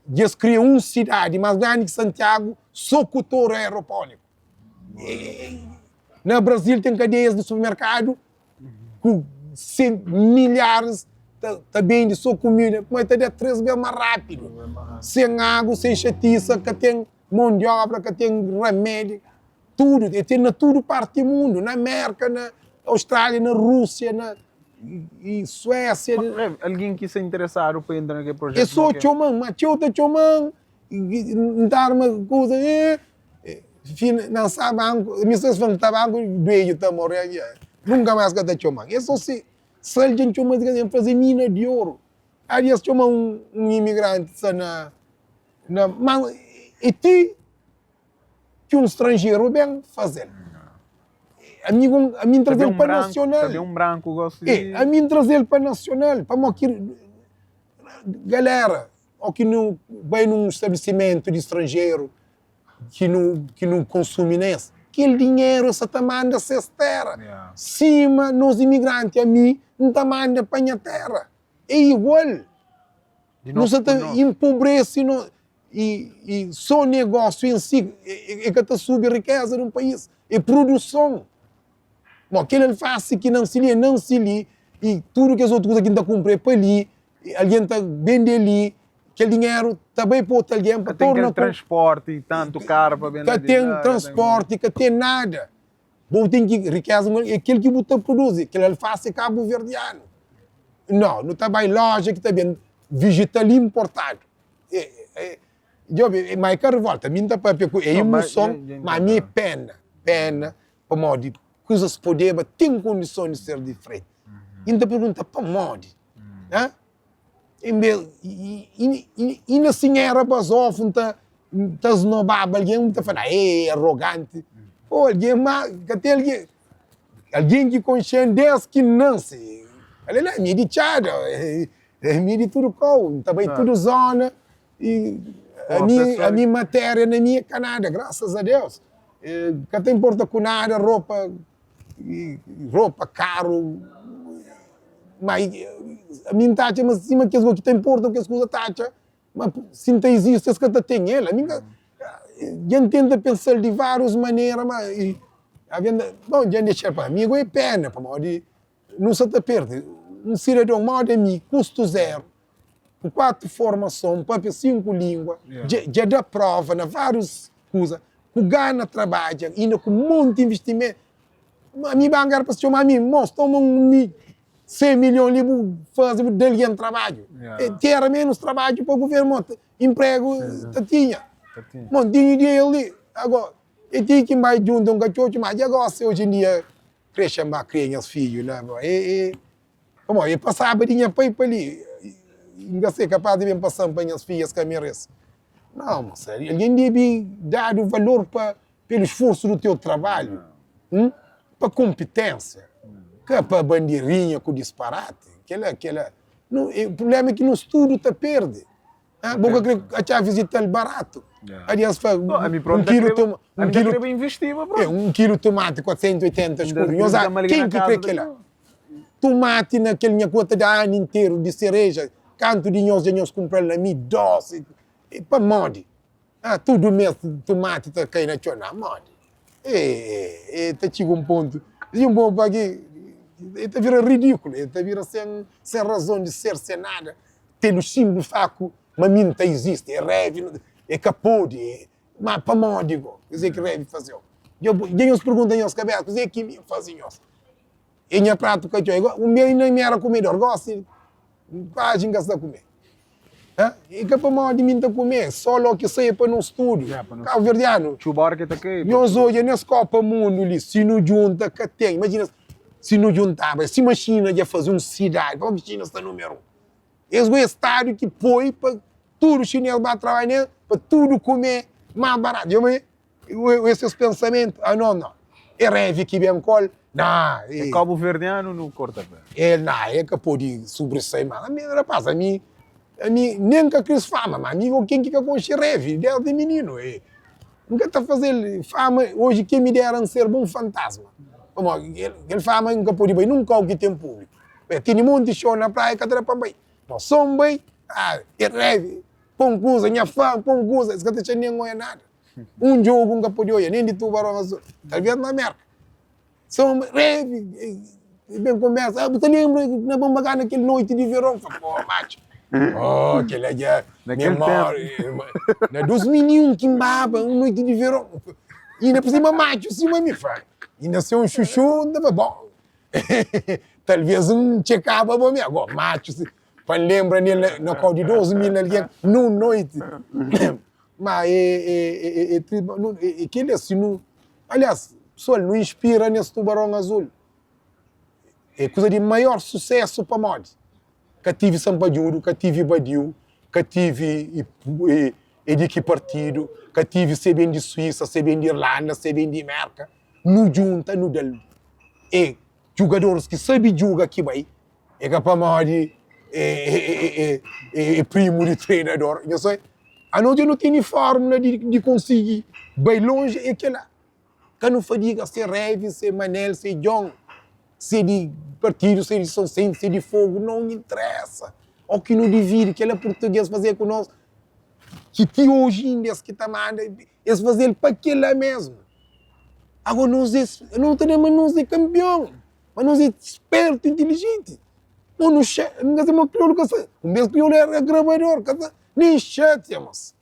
Dja es kria un sidadi más grandi ki Santiagu sô ku toru aeropóniku. Na Brazil ten kadeias di supermerkadu ku milharis ta bende sô kumida, ma ta da 3 bês más rápidu, sen agu, sen xatisa, ka ten mon di obra, ka ten ramedi, tudu, e ten na tudu parti di mundu, na Merka, na Austrália, na Rúsia, na Suésia. Algen ki sta interesadu pa entra na kel projetu. É sô txoma-m, ma txeu ta txoma-m, N ta arma kuza, finansa banku, mi sta fla-m ta banku, duedju ta morre, nunka más ka ta txoma-m. É sô si, si algen txoma-m, N faze mina di oru. Adi es txoma un imigranti sta na, ma é ti. ki un stranjeru ben faze-l. Ami ami N traze-l pa nasional. Ta ben un branku gosi di. E, ami N traze-l pa nasional, pamodi ki galera, o ki nu bai nun stabilisimentu di stranjeru ki nu ki nu konsumi na es, kel dinheru es sa ta manda ses tera, sima nos imigranti, ami N ta manda pa nha tera, é igual. Nu sa ta enpobrese no. I so negósiu en si e ka ta subi rikeza di un país, é produson. Bon, kel alfasi ki nansi li, e nansi li, i tudu kes otu kuza ki N ta kunpra é pa li, algen ta bende li, kel dinheru ta bai pa otu algen pa torna. Ka ten kel transporti tantu karu pa ben la di la. Ka ten transporti, ka ten nada. Bo ten ki, rikeza é kel ki bu ta produzi, kel alfasi é kabuverdianu. Nau, nu ta bai loja ki ta ben vegetal inportadu. Djobe, ma é ka rivolta, mi N ta papia ku é imuson, ma mi é pena, pena pamodi kuzas podeba ten kondison di ser diferenti. I N ta pergunta pamodi? Ha? Inda si N era bazofu N ta N ta snobaba algen, N ta fla, e é aroganti. Pô, algen ma ka ten algen, algen ki konxe-m des ki N nanse, ale la, mi é di txada. Ami di tudu kau, N ta bai tudu zona i ami ami matéria na mi é ka nada, grasas a Deus. Ka ta inporta ku nada, ropa, ropa, karu, ma ami N ta atxa ma sima kes ki ta inporta ku kes kuza ta atxa ma si N ta izisti es ka ta ten el. Ami N ka, dja N tenta pensa-l di várius manera ma, bon dja N dexa-l pa ami é pena pamodi Nu sa ta perde un sidadon moda mi, kustu zeru, ku 4 formason, papia 5 lingua, dja da prova na varius kuza, ku gana trabadja, inda ku monti investimentu. Ami banka era pa se txoma ami, mos, toma un 100 milhon li bu faze, bu da algen trabadju. Ti era menus trabadju pa guvernu, inpregu ta tinha. Montinhu di el li. Ago, e ti ki N bai djunta un katxotxu, ma dja gosi oji en dia Krexa N ba kria nhas fidju la bo e e Pamodi e pasaba di nha pai pa li N ka se kapaz di ben pasa-m pa nhas fidju es ka merese. Nau, moça, algen debe dadu valor pa pelu sforsu do teu trabalhu, hum, pa konpitênsia, ka pa bandeirinha ku disparati. Kela, kela, nu, e prublema é ki nos tudu ta perde. Ah, bo ka kre atxa vizital baratu. Aliás, fla, um kilu toma, um kilu, é, um kilu tomate 480 escudo. Nhos, ken ki kre kela? Tomate na kel nha kua ta da anu interu di sereja, kantu di nhos dja nhos kumpra-l na mi dosi. E pamodi? Ah, tudu mes tumati ta kai na txon. Na modi? E, e, e ta txiga un pontu, di un pontu pa ki e ta bira ridikulu, e ta bira sen, sen razon di ser, sen nada. Pelu sinplis faku ma mi N ta izisti, e revi, e ka podi, e, ma pamodi go? Kuzê ki revi faze-u? Dja dja nhos pergunta nhos kabesa kuzê ki mi N faze nhos? E nha pratu ka txeu. Un bia inda mi era kumedor, gosi kuazi N ka sta kume. Ha? E ka pamodi mi N ta kume, sol o ki sai é pa nos tudu. Kabuverdianu, nhos odja nes Kopa Mundu li, si nu djunta ka ten. Imajina si nu djuntaba, sima Xina dja faze un sidadi, pamodi ki Xina sta numeru un? Es go é stadu ki poi pa tudu xines ba trabadja nel, pa tudu kume más baratu. Dja bai É ses pensamentu, ah no, no, é revi ki ben kol, na, É kabuverdianu nu korta pé. É, na, é ka podi sobresai mas, ami, rapaz, ami, ami nen ka kris fama, ma ami go ken ki ka konxe revi desdi mininu, e, N ka ta fazel fama, oji ken mi dera N serba un fantasma, pamodi kel fama N ka podi bai nun kau ki ten publiku, tene monti xou na praia ka ta da pa bai, ma so N bai, ah, é revi, pon kuza, nha fã, pon kuza, es ka ta txa nen oia nada. Un djogu N ka pode oia, nen di Tubaron Azul, talvês na Mérka. Son revi, e ben konbersa, ah, bu ta lenbra na Bambagá na kel noiti di veron? N fla, pô, matxu, oh, kel-la dja memória. Na 2001 ki N baba un noiti di veron, inda por sima matxu sima mi, fla, inda se un xuxu, N ta fla, bon, talvês N txekaba bo mi, agó matxu si. Pa N lenbra nel na kau di 12 mil algen nun noiti. Ma é, é, é, é, é, é kel-li, si nu, aliás, pesoal, nu inspira nes Tubaron Azul. É kuza di maior susésu pamodi ka tive sanpadjudu, ka tive badiu, ka tive é di ki partidu, ka tive se ben di Suísa, se ben di Irlanda, se ben di Merka. Nu djunta, nu da-l. É djugadoris ki sabe djuga ki bai. É ka pamodi é primu di treinador. Nhos sabe, anos dja nu tene fórmula di konsigi bai lonji, é kel-la. Ka nu fadiga se Revi, se Manel, se Djon, se di partidu, se di Sonsente, se di Fogu, non interesa. O ki nu dividi, kel-la purtuges faze ku nos, ki ti oji inda es ki ta manda, es faze-l pa kel-la mesmu. Ago nos é, nu ta da ma nos é kanpion. Ma nos é spertu, intilijenti. Mo nu xa, N ka sa mo kriolu ka sa, un bes kriolu era grabador, ka sa nen xatia mos.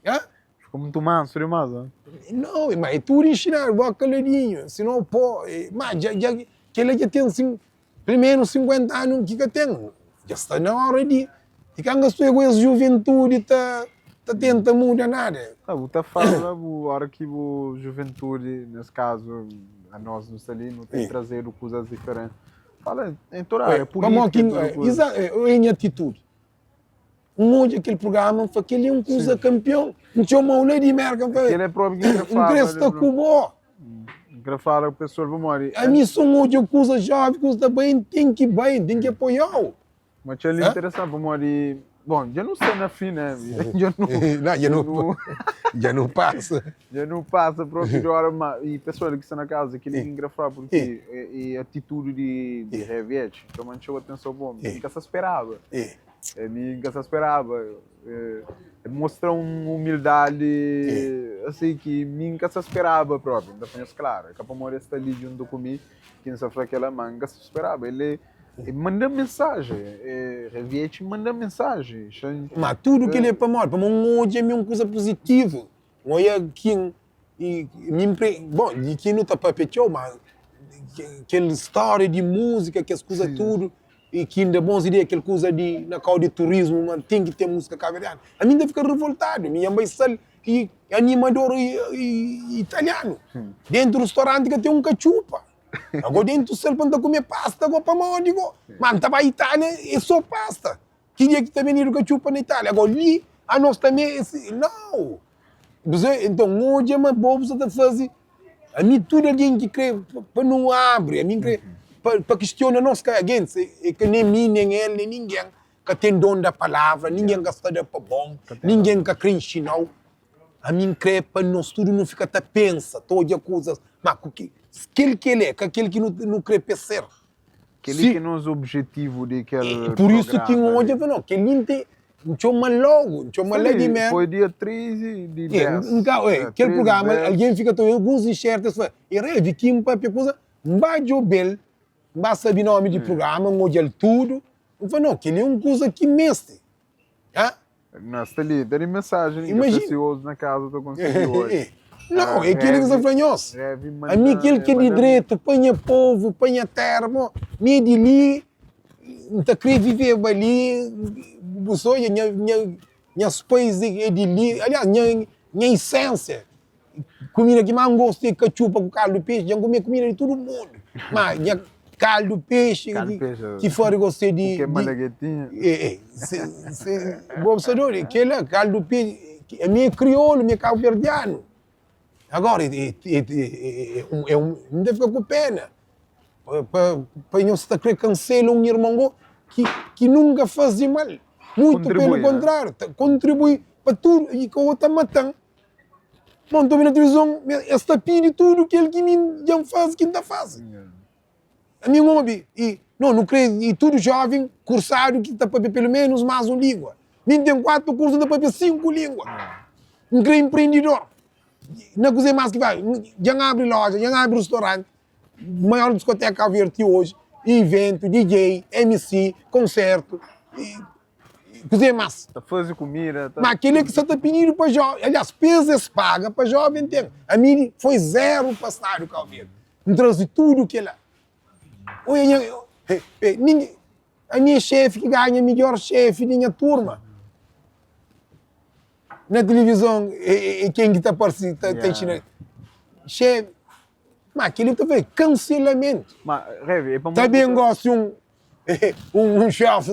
Ha? Fika mutu mansu dimas, ha? Nau, ma é tudu inxinadu, bo kaladinhu, sinau po, ma dja, dja, kela dja ten sin, pelu 50 anu ki ka ten, dja sta na ora di, di kanga sta ku es juventudi ta, ta tenta muda nada. Ah, bu ta fala, bu, ora ki bu juventudi, nes kazu, anos nu sta li, nu ten trazedu kuzas diferenti. Fala em toda área, política, tudu kuza. Exa, é nha atitudi. N odja kel prugrama, N fla, kel-li é un kuza kanpion. N txoma-u la di Merka, N fla, Kel é própi ki N kre N kre fala sta ku bo. N kre fala ku pesoas pamodi. Ami so N odja kuza jovi, kuza ta bai, N ten ki bai, N ten ki apoia-u. Ma txeu li interesant pamodi, bon, dja nu sta na fin, né? Dja nu, Não, dja nu, dja nu pasa. Dja nu pasa propi di ora, ma e pessoal ki sta na casa, kel-li ki N kre fla, porque e atitudi di di Reviete txoma-m txeu atenson, bon, mi ka sa speraba, mi ka sa speraba, e mostra un umildadi asi ki mi N ka sa speraba propi, N ta fla nhos klaru, é ka pamodi el sta li djuntu ku mi ki N sa fla kel-la, ma N ka sa speraba, el é E manda mensajen, e Reviete manda mensajen. Ma tudu kel-li é pamodi? Pamodi N odja mi un kuza puzitivu. N odja ki N, mi N pre, bon, di ki nu ta papia txeu, ma kel stória di múzika, kes kuza tudu, i ki inda bons ideia, kel kuza di na kau di turismu, ma ten ki ten múzika kabuverdianu. Ami N ta fika rivoltadu, mi dja N bai sal i animador italianu, dentu ristoranti ka ten un katxupa. Ago dentu sel pa N ta kume pasta go pamodi go? Ma N ta bai Itália é so pasta. Ki dia ki ta bendidu katxupa na Itália? Ago li. Anos tanbe é si. Nau! Nton, N odja ma bo bu sta ta faze. Ami tudu algen ki kre pa nu abri, ami N kre pa kistiona nos ka gentis, é ka nen mi, nen el, nen ningen ka ten don da palavra, ningen ka sta da pa bon, ningen ka kre nxina-u. Ami N kre pa nos tudu nu fika ta pensa, ta odja kuzas, ma ku ki kel ki el é, ka kel ki nu kre pa el ser. Kel-li ki é nos objetivu di kel Pur isu ki N programa odja, li. N fla, no, kel-li N ten, N txoma-l lógu, N txoma-l la di mé. Foi dia 13 di 10. N ka, oi, kel prugrama, algen fika ta odja alguns inxertu, es fla, e Revi, ki N papia kuza, N ba djobe-l, N ba sabe nomi di prugrama, N odja-l tudu, N fla, no, kel-li é un kuza ki meste. Ha? Na sta li, ta di mensajen li, ka fla si otus na kaza ta konsigi oja. Nau, é kel-li ki N sta fla nhos. Ami kel ki é di dretu pa nha povu, pa nha téra, mo, mi é di li, N ta krê viveba li, bu sta odja, nha, nha, nhas pais é di li, aliás, nha, nha isénsia. Kumida ki más N gosta é katxupa ku kaldu pexi. Dja N kume kumida di tudu mundu, má nha kaldu pexi ki fari gostei di. Ku ke malaguetinha. Bo sta dodu? Kela kaldu pexi, ami é kriolu, mi é kabuverdianu. Agora, N ta fika ku pena pa nhos ta kre kansela un irmon go ki nunka faze mal. Muitu pelu kontráriu, ta kontribui pa tudu i ka ta mata-m. Bon, N ta obi na tilivizon, es ta pidi tudu kel ki mi dja N faze ki N ta faze. Ami N obi, i no, nu kre i tudu joven kursadu ki ta papia pelu menus mas un lingua. Mi N ten 4 kursu, N ta papia 5 lingua. N kre empreendidor. Na kuze mas ki faz? Dja N abri loja, dja N abri ristoranti, maior diskoteka Kabu Verdi ti oji, iventu, DJ, MC, konsertu. Kuzê más? Ta faze kumida, ta. Má kel-li ki sa ta pididu pa jóven, aliás, pes es paga pa jóven ten. Ami foi zéru pa stadu Kau Verdi. N traze tudu kel-la. Oia nha, ningen, ami é xéfi ki ganha midjór xéfi di nha turma. Na tilivizon é ken ki ta parse ta inxina. Xéfi, má kel-li ta fla kanselamentu. Má, Revi, é pamodi. Ta ben gosi un Un xefe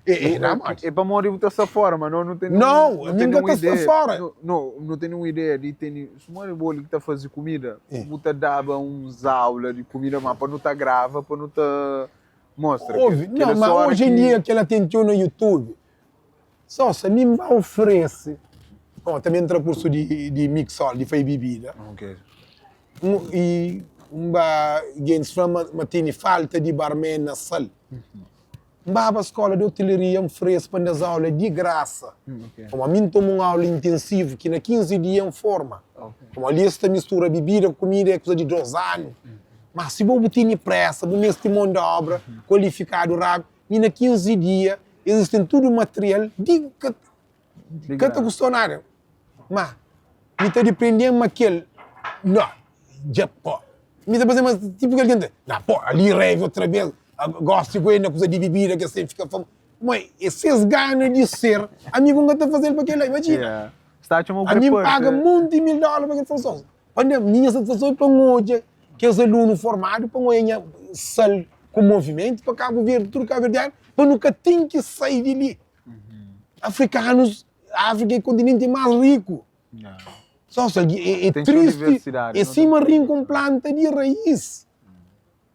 É pamodi bu ta sta fora, ma no nu ten Não, a mim nunca ta sta fora. No, nu ten un ideia di tene, suma di bo li ki ta faze kumida, bu ta daba uns aula di kumida, ma pa nu ta grava, pa nu ta mostra. Ouve, não, ma oji em dia kel-la ten txeu na YouTube. Só se mi N ba oferese, bom, tanbe N tra kursu di mixol, di fai bibida. I N ba, gentis fla ma ma tene falta di barman na sal. N baba skola di hotelaria, N oferese pa N da-s aula di grasa. Pamodi mi N toma un aula intensivu ki na 15 dia N forma. Pamodi ali es ta mistura bibida ku kumida, é kuza di 2 anu. Ma si bo bu tene presa, bu meste mon di obra kualifikadu rapidu, Mi na 15 dia eles ten tudu material di ka ka ta kustau nada ma mi ta diprendem ma kel no dja po mi ta pensa ma tipu kel algen ta na po ali reve otra bes gosi ku el na kuza di bibida kes ten fika fam ma e ses gana di ser ami ku N ka ta fazel pa kela imajina ami N paga monti mil dola pa kel funson Pa nha minha satisfason é pa N odja kes alunu formadu, pa N odja nha sal ku movimentu pa Kabu Verdi, tudu kabuverdianu, pa nu ka ten ki sai di li. Afrikanus, Afrika é kontinenti más riku. Só se algi, é, é tristi, é sima rinka un planta di raís.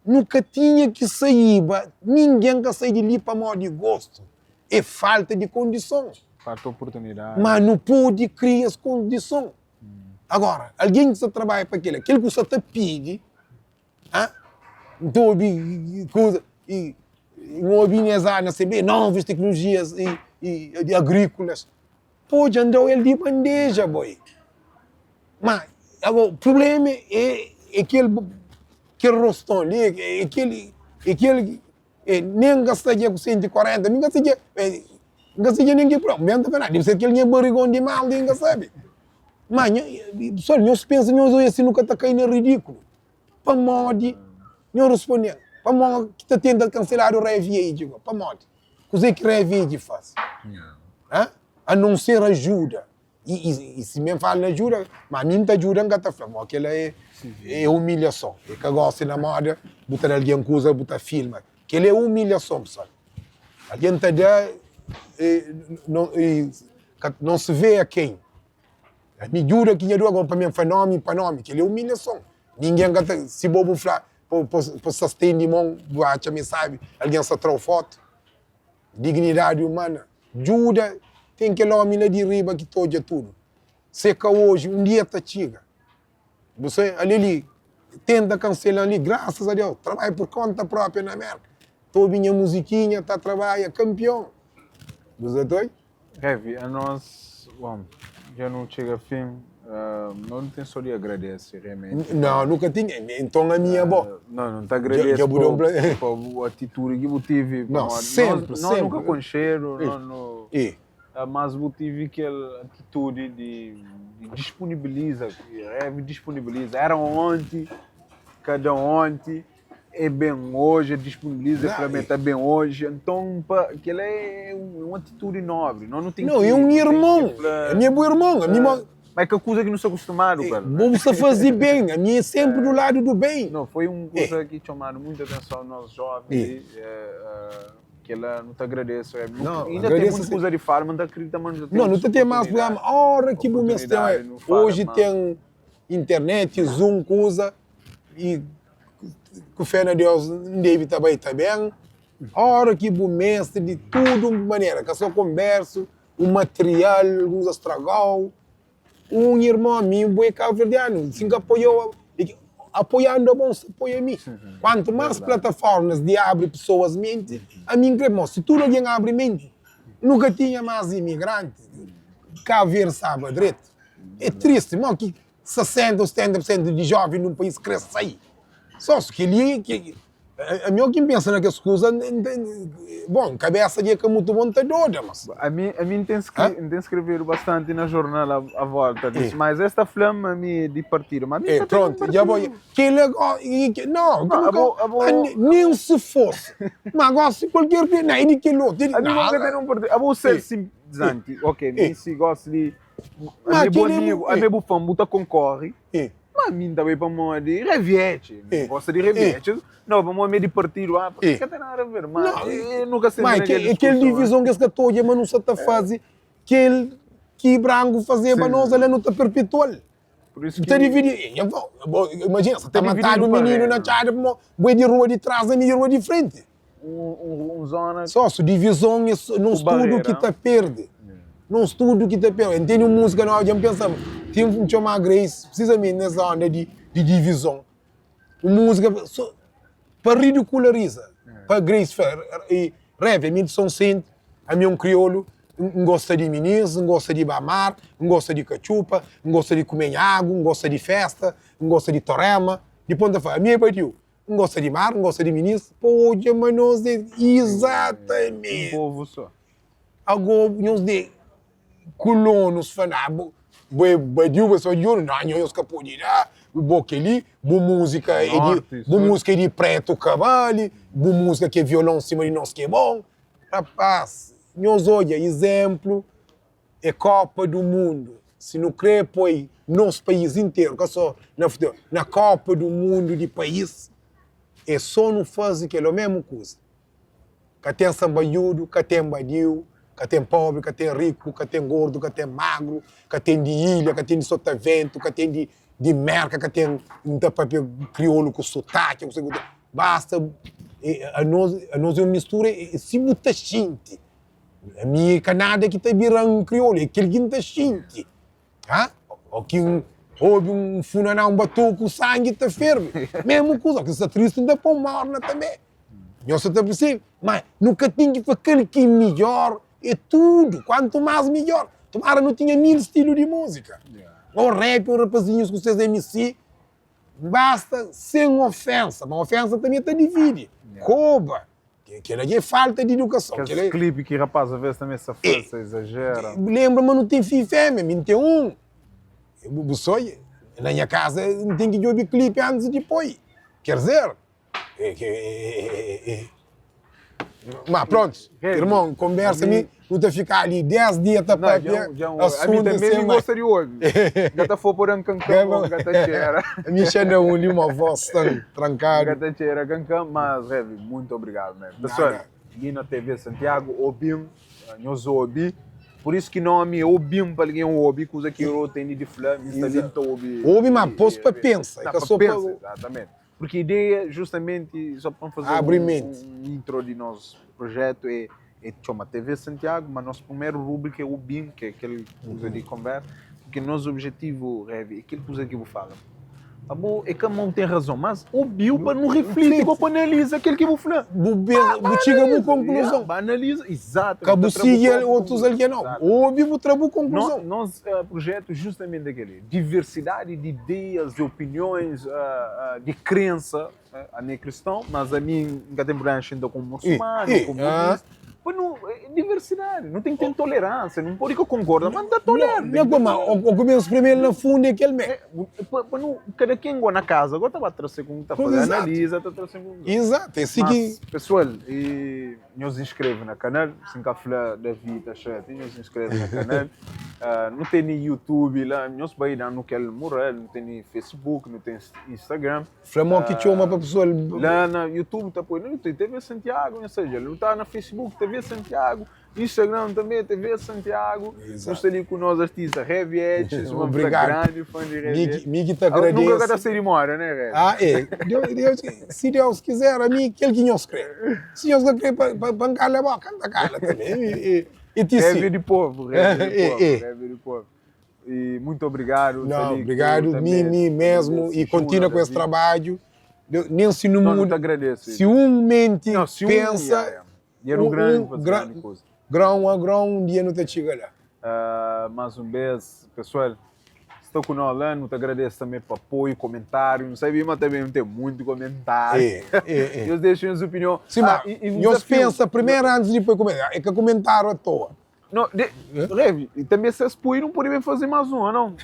Nu ka tinha ki saíba, ningen ka sai di li pamodi gostu, é falta di kondison. Falta oportunidadi. Ma nu pode kria es kondison. Agora, algen ki sta trabadja pa kila, kel ku sta ta pidi, ha? N ta obi kuza, i N obi nes na CB, novas teknolojias i, i di agríkulas. Pô, dja N dau el di bandeja, boi. Ma, ago, prublema é, é kel, kel roston li, é kel, é kel E nen N ka sta dja ku 140, mi N ka sta dja, N ka sta dja nen ki prova. Mi N ta fla, debe ser kel nha barigon di mal li, N ka sabe. Ma nha, pessoal, nhos pensa nhos oja si nu ka ta kai na ridikulu. Pamodi? Nho responde-m, pamodi ki ta tenta kanseladu Rev Age go? Pamodi? Kuzê ki Rev Age fase? Ha? A non ser ajuda. I si mi N fala na ajuda, ma mi N ta ajuda N ka ta fla, mo kela é é umilhason, e ka gosta na moda bu ta da algen kuza bu ta filma, kela é umilhason pessoal, algen ta da. Não se vê aquém. Ami djuda ki nha dura gosi pa mi fla nomi pa nomi kel-li é umilhason. Ningen ka ta si bo bu fla pa pa sta stendi mon bu atxa ma e sabi algen sta tra-u fotu. Dignidadi umana djuda ten kel omi la di riba ki ta odja tudu. Se ka oji un dia ta txiga. Bu sai ali li tenta kanselan li grasas a Deus trabadja por konta propria na Merka ta obi nha muzikinha ta trabadja kanpion. Bu sa ta oi? Heavy, anos, bom, dja nu txega fin, no nu ten so di agradese realmenti. Não, nu ka tinha, enton ami e abo. Não, nu ta agradese pa bu atitudi ki bu tive, Não, sempre, nós sempre. nu ka konxedu, nós nu, mas bu tive kel atitudi di disponibiliza, Heavy disponibiliza, era onti, kada onti. É ben oji, el disponibiliza, el fla ma el ta ben oji. Nton, pa, kel-la é un atitudi nóbri. Nós nu ten Não, ki, é un nu ten ki irmon. fla. Ami é bu irmon. Ami ma. Mas é ka kuza ki nu sta kustumadu ku el. Bo bu sta faze ben. Ami é sénpri du ladu du ben. Não, foi un kuza ki txomadu muita atenson nos jóvens li. Kel-la nu ta agradese. Não, Inda ten agradese mutu kuza di fala, mas nu ta akridita ma nu ta ten Não, nu ta ten más prugrama. Óra ki bu meste, oportunidadi nu fala oji más. ten internet, zoom, kuza. I ku fé na Deus N debe ta bai ta ben. Ora ki bu meste di tudu manera, ka so konbersu, un material, alguns ta stragau. Un irmon, mi bu é kabuverdianu, si N ka apoiau, apoiandu abo N sta apoia mi. Kuantu mas plataformas di abri pesoas menti, ami N kre mostra. Si tudu algen abri menti, nu ka tinha mas imigranti. Kabu Verdi staba dretu. É tristi, mo ki 60 ou 70 por sentu di joven di un país kre sai. So su kel-li ki ami o ki N pensa na kes kuza, bon, kabesa dja ka mutu bon, N ta doda, mas. Ami ami N ten N ten skrevedu bastanti na jornal a volta disu, mas es ta fla-m ami é di partidu, ma ami N ka ten un Prontu, dja bo kel-la no, nen si fosi, ma gosi kualker di, na é di kel otu, Ami N ka ten un partidu, abo ser simpatizanti, ok, mi si gosi di Ma Ami é bu kel-li é amigu, ami é bu fã, bu ta konkorre. Ma ami N ta bai pamodi Reviete, N gosta di Reviete. Não, pamodi ami é di partidu A, pa ka ten nada a ver. Ma nu ka senta Ma na kel é kel diskurson. divizon ki es ka ta odja ma nu sa ta faze kel ki branku fazeba nos, ale nu ta perpetua-l. Pur isu Ta ki dividi, imajina, sa ta Ta matadu divididu pa mininu na renu. txada pamodi bu é di rua di tras, ami di rua di frenti. Un zona. Só su divizon é nos tudu ki ta perde. Nos tudu ki ta perde. N tene un múzika novu dja N pensa ti N txoma Grace precisamente nes onda di divizon. Un múzika so pa ridikulariza, pa Grace fla, Rev, ami é di Sonsente, ami é un kriolu, N gosta di minis, N gosta di ba mar, N gosta di katxupa, N gosta di kume nha agu, N gosta di festa, N gosta di torema. Dipôs N ta fla, ami é badiu. N gosta di mar, N gosta di minis, pa odja ma nos é izatamenti. Un povu só. Ago nhos de kulonus fla, na, bo, bo é badiu, bo é só di oru, na, nhos ka pode da, bo kel-li, bu múzika é di, bu múzika é di pretu ka bali, bu múzika ki é violon sima di nos ki é bon. Rapaz, nhos odja izénplu é Kopa du Mundu. Si nu krê poi nos país interu, ka só na futebol, na Kopa du Mundu di país, é só nu faze kel omemu kuza. Ka ten sanbaiudu, ka ten badiu, ka ten pobri, ka ten riku, ka ten gordu, ka ten magru, ka ten di ilha, ka ten di Sotaventu, ka ten di di Merka, ka ten N ta papia kriolu ku sotaki, ku basta anos anos é un mistura, si bu ta xinti Ami é ka nada ki ta bira-m kriolu, é kel ki N ta xinti. Ha? Ó ki N obi un funaná, un batuku, sangi ta ferbe. Mesmu kuza, ó ki N sta tristi, N ta pô un morna tanbê. Nhos sa ta persebe? Ma nu ka ten ki fla kal ki é midjór, é tudu, kuantu más midjór. Tumara nu tinha mil stilu di múzika. Ó rap, ó rapazinhus ku ses MC, basta sen ofénsa, ma ofénsa tanbê ta dividi, koba. Kel-la dja é falta di idukason. Kes klipi ki rapaz aves tanbe sa faz, sa izajera. Lenbra ma nu ten fidju femia, mi N ten un. Bu soi, na nha kaza N ten ki djobe klipi antis di poi. Ker dizer, ma prontu, irmon, konbersa mi, nu ta fika li 10 dia ta papia asuntu. Ami tanbe mi gosta di obi. N ka ta fo pa da-m kankan, n ka ta txera. Ami xa da un li uma voz tan trankadu. N ka ta txera kankan, mas Revi, muito obrigado mesmo. Pessoal, li na TV Santiago, obi-m. Nhos obi. Por isso ki nomi é Obim pa algen obi kuza ki eu teni di fla, mi sta li N ta obi. Obi ma pos pa pensa, é ka so pa. Exatamente. Porque ideia justamente só pa N faze Abri menti. un intro di nos projetu é é txoma TV Santiago, ma nos primeru rubrika é Obim, ki é kel kuza di konversa, porque nos objetivu, Revi, é kel kuza ki bu fala. Abo é ka mau ten razon, mas obiu pa nu rifliti, pa bu analiza kel ki bu fla. Bu ben, bu txiga bu konkluzon. Ba analiza, izatu. Ka bu sigi otus algen nau. Obi bu tra bu konkluzon. Nos projetu justamenti é kel-li, diversidadi di ideias, di opinions, di krensa. Ami é kriston, mas ami N ka ten prubléma xinta ku un musulmanu, ku un budista. Pa nu, diversidadi, nu ten ki ten toleránsia, nu pode ka konkorda, mas nu ta tolera. Nha ku ma, o ku ben spreme-l na fundu é kel mé. Pa nu, kada ken go na kaza go ta ba tra se ku ta faze analiza, ta tra se konkluzon. Izatu, é si ki. Mas, pesual, i nhos inskreve na kanal, si N ka fla Davi ta xati, nhos inskreve na kanal. Nu tene YouTube la, nhos bai da-nu kel mural, nu tene Facebook, nu ten Instagram. Fla mo ki txoma pa pessoal. La na YouTube ta poi na YouTube TV Santiago, ou seja, nu ta na Facebook TV Santiago, Instagram também TV Santiago. Nu sta li ku nos artista Heavy Edge, uma grande fã de Heavy Edge. Mi ki ta agradece. Nunca ka ta sai di moda, né, Heavy? Ah, é. Deus, se Deus quiser, a mim, kel ki nhos kre. Se nhos ka kre pa pa nkala boka, nta kala também. E ti si. Heavy di povo, Heavy di povo, Heavy di povo. E muito obrigado. Não, obrigado mi, mi mesmo e continua com esse trabalho. Nem se não muda. Agradeço. Se um mente não, se um, pensa, yeah, yeah. E era um, grande, um gra grande coisa. Grão a grão, um dia não te chega lá. Mais um beijo, pessoal. Estou com nós lá, não te agradeço também por apoio, comentário. Não sabia, mas também não tem muito comentário. É, é, é. Eu deixo minhas opiniões. Sim, ah, mas e, e um pensa primeiro antes de depois comentar. É que comentário à toa. Não, de, Rev, e também se expõe, não pode bem fazer mais uma, não?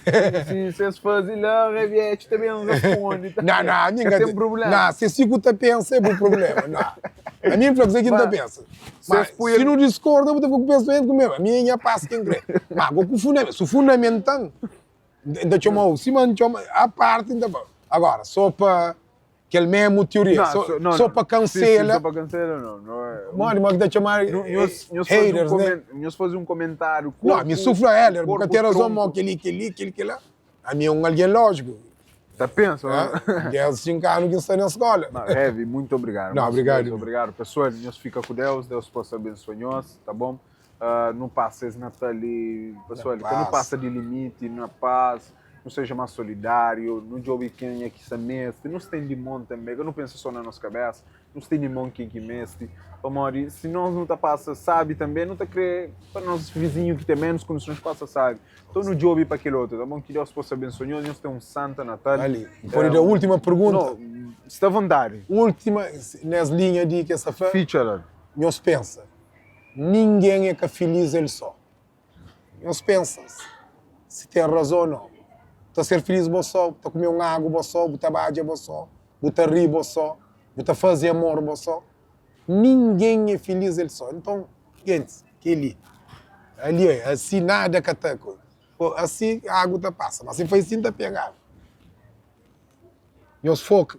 Se se fazem lá, Rev, é, também não responde. Não, não, ninguém tem problema. Não, se se tu pensa, é bom problema. Não. A mim, para dizer que não pensa. Mas, se, se não discorda, eu vou ter que pensar comigo. A minha passa quem crê. Mas, o fundamento, se fundamentam, ainda chama, se man chama, a parte, ainda Agora, só para Kel mesmu teoria. Não, Só, so- não, só não. pa Sim, sim, kansela. só pa kansela, não. Não é. Modi, modi ki ta txoma Nhos, nhos faze um haters, né? comen- nhos faze um comentário. Não, Corpo, mi sufra Heller, bu ka corpo ten razon tronco. mo kel-li, kel-li, kel-li, kel-la. Ami é un algen lójiku. Ta pensa, Ah, 10, 5 anu ki N sta na skola. Não, Heavy, muito obrigado. Não, Mais uma obrigado. vez, obrigado, pessoal. Nhos fica com Deus, Deus possa abençoar nhos, tá bom? Nu pasa es Natal li, pessoal, ka nu pasa di limiti, na paz, nu seja más solidáriu, nu djobe kenha ki sta meste, nu stendi mon tanbe, ka nu pensa só na nos kabesa, nu stendi mon ken ki meste, pamodi si nos nu ta pasa sabi tanbe, nu ta kre pa nos vizinhu ki ten ménus kondisons pasa sabi. Nton nu djobe pa kel otu, ta bon? Ki Deus posa abensoa nhos, nhos ten un santa Natal. Ali, N pode da última pergunta? No, sta vontadi. Última, nes linha di ki es ta fla. Fitxa la. Nhos pensa. Ningen é ka filís el só. Nhos pensa si ten razon ô nau. Bu ta ser filís bo só, bu ta kume un agu bo só, bu ta badja bo só, bu ta ri bo só, bu ta faze amor bo só. Ningen é filís el só. Nton, gentis, kel-li, ali, asi nada ka ta, asi agu ta pasa, ma si fai sin ta pega agu. Nhos foka.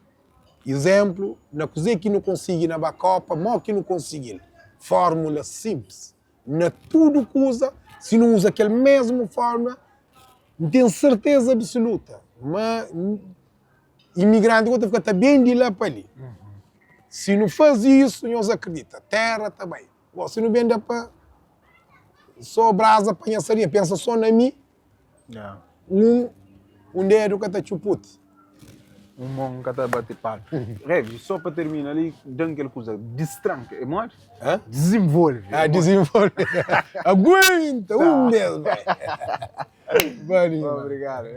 Izénplu, na kuzê ki nu konsigi na ba Kópa, mó ki nu konsigi-l? Fórmula sinplis. Na tudu kuza, si nu uza kel mésmu fórmula, N ten serteza absuluta ma imigranti gosi ta fika ta ben di la pa li. Si nu faze isu, nhos akridita, téra ta bai. Gosi, si nu ben da pa sô braza pa nha sardinha, pensa sô na mi, Un dedu ka ta txuputi. Un mon ka ta bate palma. Revi, só pa termina li, da-m kel kuza, distranka, é modi? Hã? Dizenvolve. Ah, dizenvolve. Aguenta un bes, bai. Valeu. Obrigado.